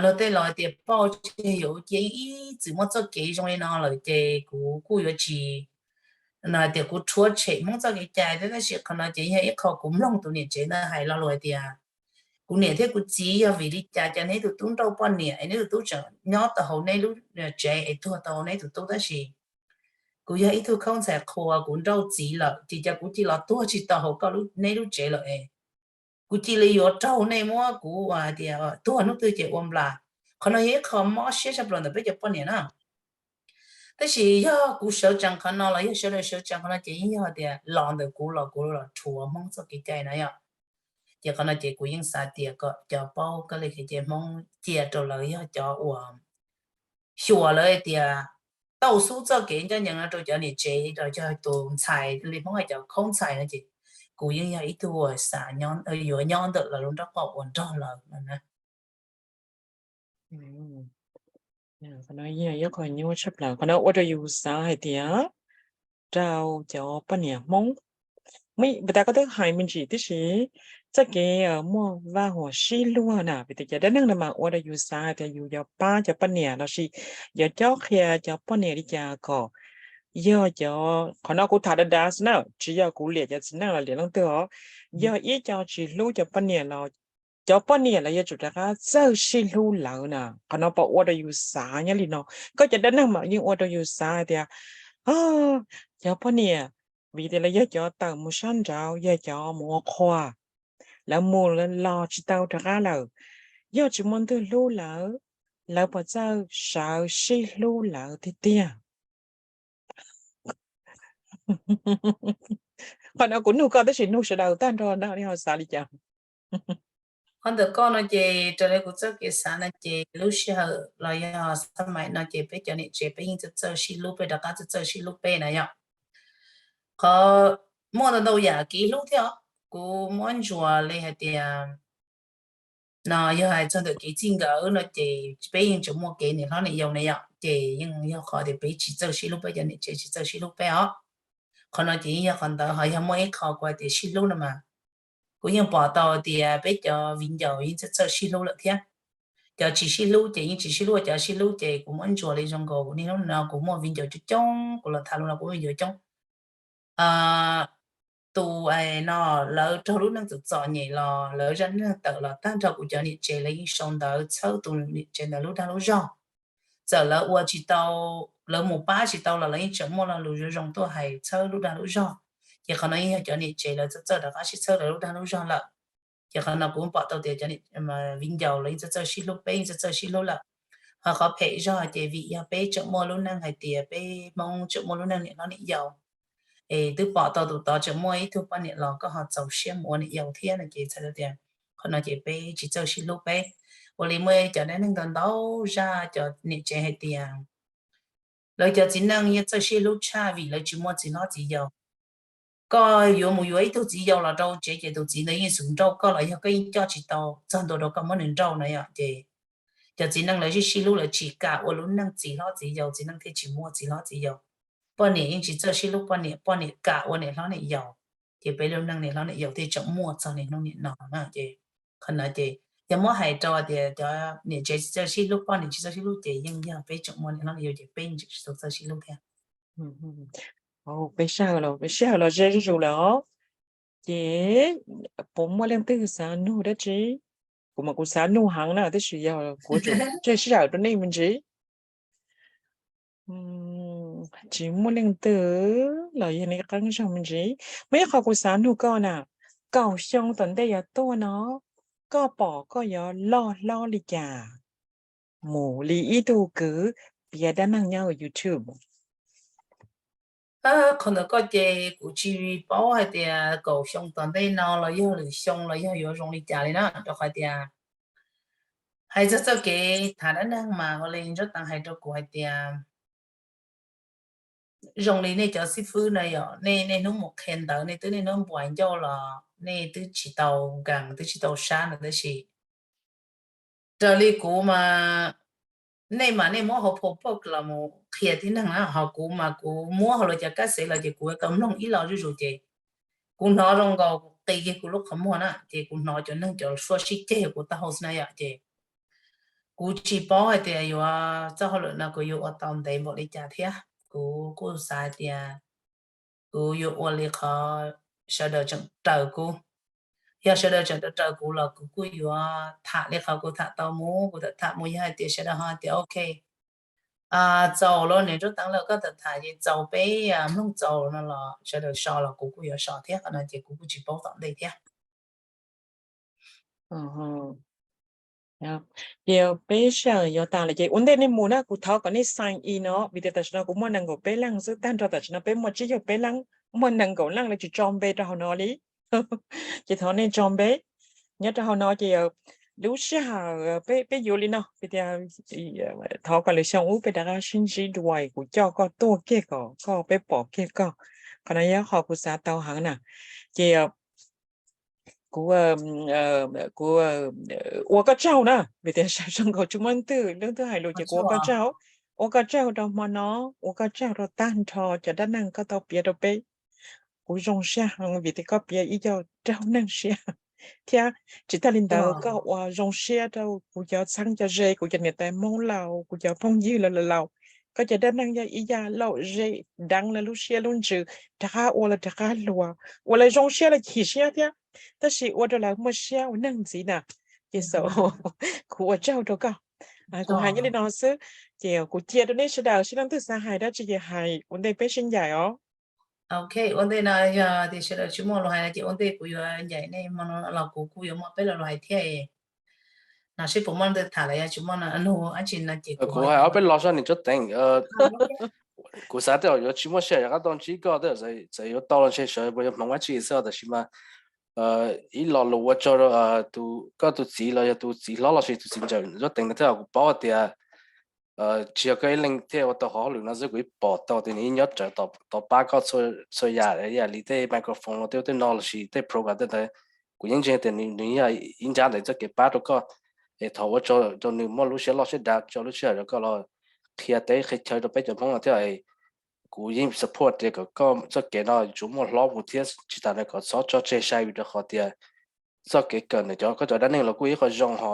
luag tej los tias pauj tseg yuav cia ib txwm muaj txoj kev zoo li no lawm ces kuv kuj yuav tsis no hais tias kuv rhuav tshem Hmoob txoj kev cai thiab. Tab sis qhov no ces yog ib qho kuv mloog tus niam tsev ntawd hais lo lus hais tias kuv niam thiab kuv txiv yog vim li cas cas neb tus tub nrauj poj niam es neb tus tub tseem nyob tau hauv neb lub tsev es tuag tau hauv neb tus tub tab sis kuv yog ib tug khaub ntxhais qhua, kuv nrauj txiv lawm ces cas kuv cia los tuag tsis tau hauv koj neb lub tsev lawm es kuv cia li yuav raug nej muab kuv hais tias tuag hnub twg ces ua nplas. Qhov no yog ib qho mob siab tshaj plaws ntawm peb cov poj niam na. Tab sis yog kuv sawv tsees qhov no los yog sawv daws sawv tsees qhov no ces yeej yog tias los ntawm kuv los kuv los rhuav Hmoob txoj kev cai na yom. Ces qhov no ces kuv yeej xav tias kom cov paub kab li kev cai Hmoob cia rau lawv yog cov uas xyuas lawv tias tau xub txoj kev ncaj ncees no rau cov niam tsev los yog tus ntxhais li Hmoob hais cov khaub ntxhais no ces kuv yeej yog ib tug uas xav yuav nyob ntawm lawv lub nraub qaum uas nrog lawv no na. Qhov no yog ib qho nyuaj tshaj plaws, qhov no ua rau yus xav hais tias rau cov poj niam Hmoob, puas tas koj twb hais me ntsis tib si, txoj kev muaj vaj huam sib luag na, vim tias cov dab neeg no mas ua rau yus xav hais tias yus yuav pab cov poj niam lossis yuav cob qhia cov poj niam li cas kom yog cov, qhov no kuv tham dav dav xwb na, tsis yog kuv liam cov txiv neej los liam leej twg os, yog ib co tsis hlub cov poj niam los cov poj niam los yuav tsum rov qab txawj sib hlub lawv na. Qhov no puas ua rau yus xav nyob li no, koj cov dab neeg mas yeej ua rau yus xav hais tias cov poj niam, vim tias lawv yog cov tawm mus sab nraud, yog cov mus ua qhua, lawv mus los tsis tau rov qab lawm, yog tsis muaj leej twg hlub lawv, lawv puas txawj sawv sib hlub lawv tiag tiag? Qhov no kuv nug koj tab sis nug sawv daws tag nrho na, nej ho xav li cas? Qhov ntawm koj no ces raws li kuv txoj kev xav no ces lub sij hawm los yog xab maim no ces peb cov niam tsev peb yeej txawj txawj sib hlub, peb rov qab txawj txawj sib hlub peb na yom. Qhov muaj ntau ntau yam kev hlub thiab os, kuv muab ntsuas li hais tias no yog hais txog ntawm kev txij nkawm no ces peb yeej tseem muaj kev niam hlob niam yau na yom, ces yeej yog qhov tias peb tsis txawj sib hlub, peb cov niam tsev tsis txawj sib hlub peb os. Qhov no ces yeej yog qhov ntawd, ho yog muaj ib qho kuv hais tias sib hlub no mas kuv yeej pom tau tias peb cov viv ncaus yeej txawj txawj sib hlub lawm thiab. Cov tsis sib hlub ces yeej tsis sib hlub, cov sib hlub ces kuv muab ntsuas li zoo nkaus niaj hnub no kuv muaj viv ncaus coob coob, kuv los tham lus no kuv muaj viv ncaus coob. Tus no lawv raug lub neej txom txom nyem los lawv zaj neej tawm los tag nrho kuv cov niam tsev lawv yeej sau ntawv txhawb tus niam tsev ntawd lub dag lub zog. Txawm lawv ua tsis tau, lawv mus pab tsis tau los lawv yeej tseem muaj lo lus zoo zoo tuaj hais txhawb lub dag lub zog. Ces qhov no yeej yog cov niam tsev lawv txawj txawj rov qab sib txhawb lawv lub dag lub zog lawm. Ces qhov no kuv pom tau tias cov viv ncaus lawv yeej txawj txawj sib hlub, peb yeej txawj txawj sib hlub lawm. Ho qhov phem zog ces vim yog peb tseem muaj lub neej hais tias peb Hmoob tseem muaj lub neej niam hlob niam yau. Es twb pom tau tus tod tseem muaj ib tug poj niam los koj ho txaus siab mus ua niam yau thiab no ces txhais tau tias qhov no ces peb tsis txawj sib hlub peb. Ua li muaj cov dab neeg ntau ntau zaj cov niam tsev hais tias lawv cov txiv neej yeej txawj sib hlub tshaj vim lawv tsis muaj txiv hlob txiv yau. Koj yuav mus yuav ib tug txiv yau los rau tsev ces tus txiv ntawd yeej xub nrauj koj los yog koj yeej coj tsis tau txog ntua rau koj muab nws nrauj na yom. Ces cov txiv neej lawv sib sib hlub lawv tsis kam ua lub neej txiv hlob txiv yau, txiv neej thiaj tsis muaj txiv hlob txiv yau. Poj niam yeej tsis txawj sib hlub poj niam, poj niam kam ua niam hlob niam yau, ces peb lub neej niam hlob niam yau thiaj tseem muaj txog niaj hnub niam no na. Ces qhov no ces yog muab hais rau tias cov niam tsev tsis txawj sib hlub, poj niam tsis txawj sib hlub ces yeej yog peb tseem muaj niam hlob niam yau ces peb yeej tseem tsis tau txawj sib hlub thiab. Peb sij hawm los, peb sij hawm los ze zuj zus lawm os. Ces puas muaj leej twg xav nug dab tsi? Kuv mas kuv xav nug heev na, tab sis yog kuv tsuas tseg sij hawm rau nej me ntsis. Tsis muaj leej twg los yog nej qeeb zog me ntsis. Muaj ib qho kuv xav nug koj na, kaum xyoo tom ntej yuav tuaj no, koj pom koj yuav loj hlob li cas mus li ib tug kwv piav dab neeg nyob YouTube? Qhov ntawd koj ces kuv tsis paub hais tias kaum xyoo tom ntej no los yog lwm xyoo los yog yuav zoo li cas li na, rau qhov tias hais txog txoj kev tham dab neeg mas ua li Ntsuab Teev hais rau kuv hais tias zoo li nej cov xib fwb no yom, nej niaj hnub mus qhia ntawv, nej twb niaj hnub npuas ncauj los nej twb tsis tau nkees, twb tsis tau sab no tab sis raws li kuv mas nej mas nej muab hauv phau poj los mus qhia tib neeg na, ho kuv mas kuv muab hauv lawv cov kab xev los ces kuv tau mloog ib los zuj zus ces kuv hnov zoo nkaus kuv qis kiag kuv lub qhov muag na, ces kuv hnov cov neeg cov suab sib ceg kuv taub hau xwb na yom, ces kuv tsis paub hais tias yuav txoj hauj lwm no kuv yuav ua tau ntev npaum li cas thiab. Kuv kuj xav hais tias kuv yuav ua li qhov sawv daws tseem raws kuv. Yog sawv daws tseem raws raws kuv los kuv kuj yuav tham li qhov kuv tham tau mus, kuv tham tham mus yog hais tias sawv daws ho tias ok, txaus los niam Ntsuab Teev lawm, koj tham tham ces txaus peb mloog txaus no los sawv daws so los kuv kuj yuav so thiab, qhov no ces kuv kuj tsis paub tom ntej thiab. Ces peb sij hawm yuav tas lawm ces ua ntej nej mus na kuv thov kom nej sign in no, vim tias tam sim no kuv muaj nees nkaum peb leej xwb, tag nrho tam sim no peb muaj tsib caug peb leej, muaj nees nkaum leej lawv tsis tso npe rau hauv no li. Ces thov nej tso npe nyob rau hauv no ces lub sij hawm peb yuav li no, vim tias thov kom lwm xyoo ub peb rov qab sib ntsib dua, kuv coj koj tuaj kiag kom koj peb pom kiag koj. Qhov no yog qhov kuv xav tau heev na. Ces kuv, kuv ua koj tsaug na, vim tias zoo nkaus tsis muaj leej twg, leej twg hais lus ces kuv ua koj tsaug, ua koj tsaug rau hmo no, ua koj tsaug rau tag nrho cov dab neeg koj tau piav rau peb. Kuv zoo siab heev vim tias koj piav ib co raug neeg siab thiab tsis tag li ntawd koj ua zoo siab rau kuv cov txheeb cov ze, kuv cov niam tais Hmoob laus, kuv cov phooj ywg laus laus. Koj cov dab neeg yog ib yam laum zem deev lawv lub siab lub ntsws, rov qab ua lawv rov qab hluas, ua lawv zoo siab lawv chim siab thiab, tab sis ua rau lawv muaj siab ua neeg ntxiv na. Ces xav, kuv ua tsaug rau koj. Kuv hais nyob li no xwb, ces kuv cia rau nej sawv daws seb leej twg xav hais dab tsi ces hais ua ntej peb sib ncaim os. Ok, ua ntej no yog tias sawv daws tsis muaj lus hais no ces ua ntej kuv yuav ncaim nej hmo no los kuv kuj yuav muaj peb lo lus hais thiab. No seb puas muaj leej twg tham los yog tsis muaj no, nug dab tsi no ces kuv hais ob peb lo zog niam Ntsuab Teev. Kuv xav tias yuav tsis muaj sij hawm rov qab tau ntsib koj, txawm yuav tau los ntshe sawv puas yuav hmoov dab tsi xwb, tab sis mas ib lo lus ua tsaug rau koj tus txiv los yog tus txiv hlob los sis tus txiv ntxawm Ntsuab Teev no thiab. Kuv paub tias tsis yog koj ib leeg thiaj ua tau qhov hauj lwm no xwb, kuv yeej pom tau tias nws yeej nyob rawv tos pab koj txhua yam, yam li tej microphone los tej ub tej no los sis tej program tej ntawd. Kuv yeej ntseeg tias nws yeej yog ib nrab ntawm txoj kev pab rau koj. Es thov ua tsaug rau nws muaj lub siab loj siab dav tso lub sij hawm rau koj los qhia teb qhia chaw rau peb cov Hmoob no thiab. Kuv yeej support tias kom koj txoj kev no tsuas muaj hlob mus thiab tsis tas ntawd kom txhob tso tseg sai, vim rau qhov tias txoj kev kawm ntawm cov koj cov dab neeg los kuj ib qho zoo ho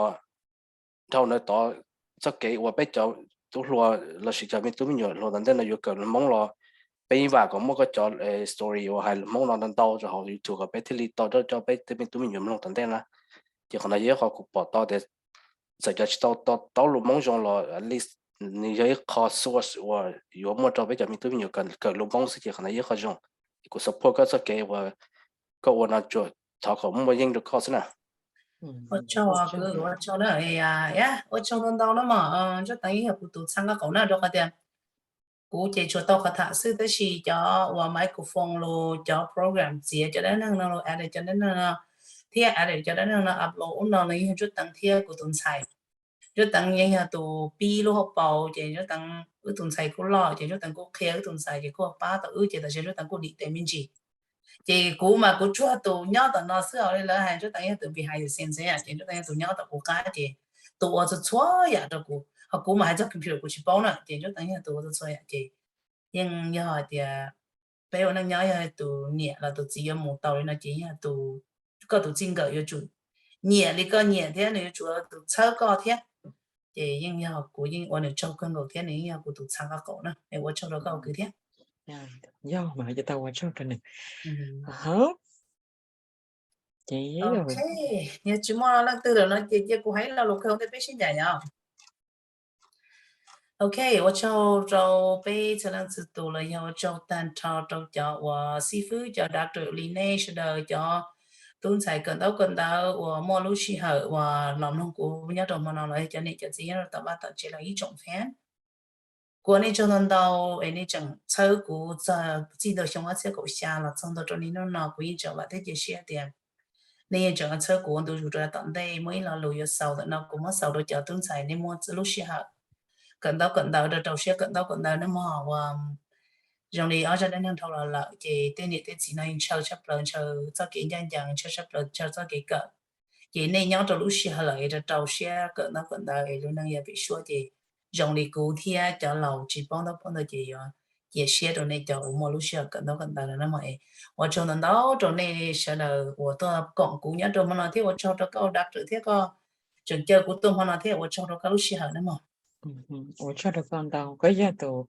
dhau ntawd tod txoj kev uas peb cov tub hluas los sis cov me tub me nyuam hluas tom ntej no yuav kawm lus Hmoob los peb yeej vam kom muaj koj cov story uas hais lus Hmoob no ntau ntau rau hauv YouTube kom peb thiaj li tau coj peb tej me tub me nyuam mloog tom ntej na. Ces qhov no yog ib qho kuv pom tau tias txawm cov tsis tau taub lus Hmoob zoo los at least nws yog ib qho source uas yuav muaj rau peb cov me tub me nyuam kawm lus Hmoob xwb, ces qhov no yog ib qho zoo. Ces kuv support koj txoj kev uas koj ua no tsuas thov kom muaj yeej rau koj xwb na. Ua tsaug, ua tsaug na, ua tsaug ntau ntau na mog, Ntsuab Teev yeej yog kuv tus txhab nqaj qaum na, rau qhov tias kuv ces tsuas tau qhov tham xwb tab sis cov uas microphone los cov program txiav cov dab neeg no los edit cov dab neeg no thiab edit cov dab neeg no upload ub no los yeej yog Ntsuab Teev thiab kuv tus ntxhais. Ntsuab Teev yeej yog tus pib lub hauv paus ces Ntsuab Teev, wb tus ntxhais kuj loj ces Ntsuab Teev kuj qhia wb tus ntxhais ces kuj pab tau wb ces tam sim Ntsuab Teev kuj dim tes me ntsis. Ces kuv mas kuv tsuas tus nyob tom no xwb, li lawv hais Ntsuab Teev yog tus behind the scenes yom, ces Ntsuab Teev yog tus nyob tom kuv qab ces tus ua txhua txhua yam rau kuv, ho kuv mas hais txog computer kuv tsis paub na, ces Ntsuab Teev yog tus ua txhua txhua yam ces yeej yog hais tias peb ua neej nyob yog tus niam los tus txiv yuav mus tau li no ces yog tus, koj tus txij nkawm yuav tsum nyiam li koj nyiam thiab nws yuav tsum ua tus txhawb koj thiab. Ces yeej yog kuv yeej ua nws tsaug kawg nkaus thiab nws yeej yog kuv tus txhab nqaj qaum na, es ua tsaug rau koj kwv thiab. Yog mas, yog tau, ua tsaug rau nws. Ces yog tsis muaj leej twg lawm no ces cia kuv hais lo lus kawg ntawm peb sib ncaim os. Ok, ua tsaug rau peb txhua leej txhua tus los yog ua tsaug tag nrho rau cov uas xib fwb, cov doctor li nej sawv daws, cov tub ntxhais kawm ntaub kawm ntawv uas muaj lub sij hawm uas los mloog kuv nyob rau hmo no los yog cov niam cov txiv nyob rau tom vaj tom tsev los ib tsoom fan. Kuv ua nej tsaug ntau ntau es nej tseem txhawb kuv txij ntua xyoo ob txhiab kaum xya los txog ntua rau niaj hnub no. Kuv yeej tseem vam thiab cia siab tias nej yeej tseem txhawb kuv ua ntu zus rau tom ntej. Muaj ib lo lus yuav xaus ntawm no, kuv muab xaus rau cov tub ntxhais nej muaj lub sij hawm kawm ntaub kawm ntawv, rau rau siab kawm ntaub kawm ntawv nawb mog. Ua zoo li ob zaj dab neeg dhau los lawm ces tej niam tej txiv no ntshaw tshaj plaws, ntshaw txoj kev ncaj ncees, ntshaw tshaj plaws, ntshaw txoj kev kawm. Ces nej nyob rau lub sij hawm lawm es rau rau siab kawm ntaub kawm ntawv es lub neej yuav pem suab ces zoo li kuv thiab cov laus tsis paub ntaub paub ntawv ces yuav cia siab rau nej cov uas muaj lub sij hawm kawm ntaub kawm ntawv no nawb mog. Ua tsaug ntau ntau rau nej sawv daws uas tuaj koom kuv nyob rau hmo no thiab ua tsaug rau koj ua doctor thiab koj tseem caw kuv tuaj hmo no thiab ua tsaug rau koj lub sij hawm nawb mog. Ua tsaug rau koj ntau, koj yog tus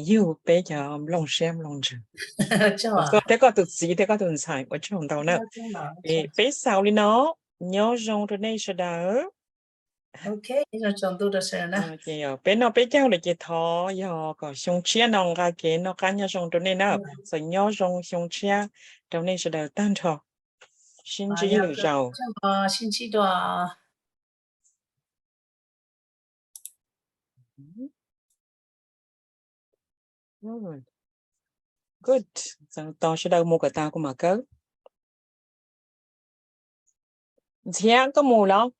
yug peb cov nplooj siab nplooj ntsws, koj thiab koj tus txiv thiab koj tus ntxhais, ua tsaug ntau na. Peb xaus li no, nyob zoo rau nej sawv daws. Peb noj peb caug lawm ces thov yog kom xyoo tshiab no nqa kev noj qab nyob zoo rau nej na. Txawm nyob zoo xyoo tshiab rau nej sawv daws tag nrho. Sib ntsib lwm zaus. Good, tos sawv daws mus kom tas kuv mam kawg. Ntxhiab, koj mus los?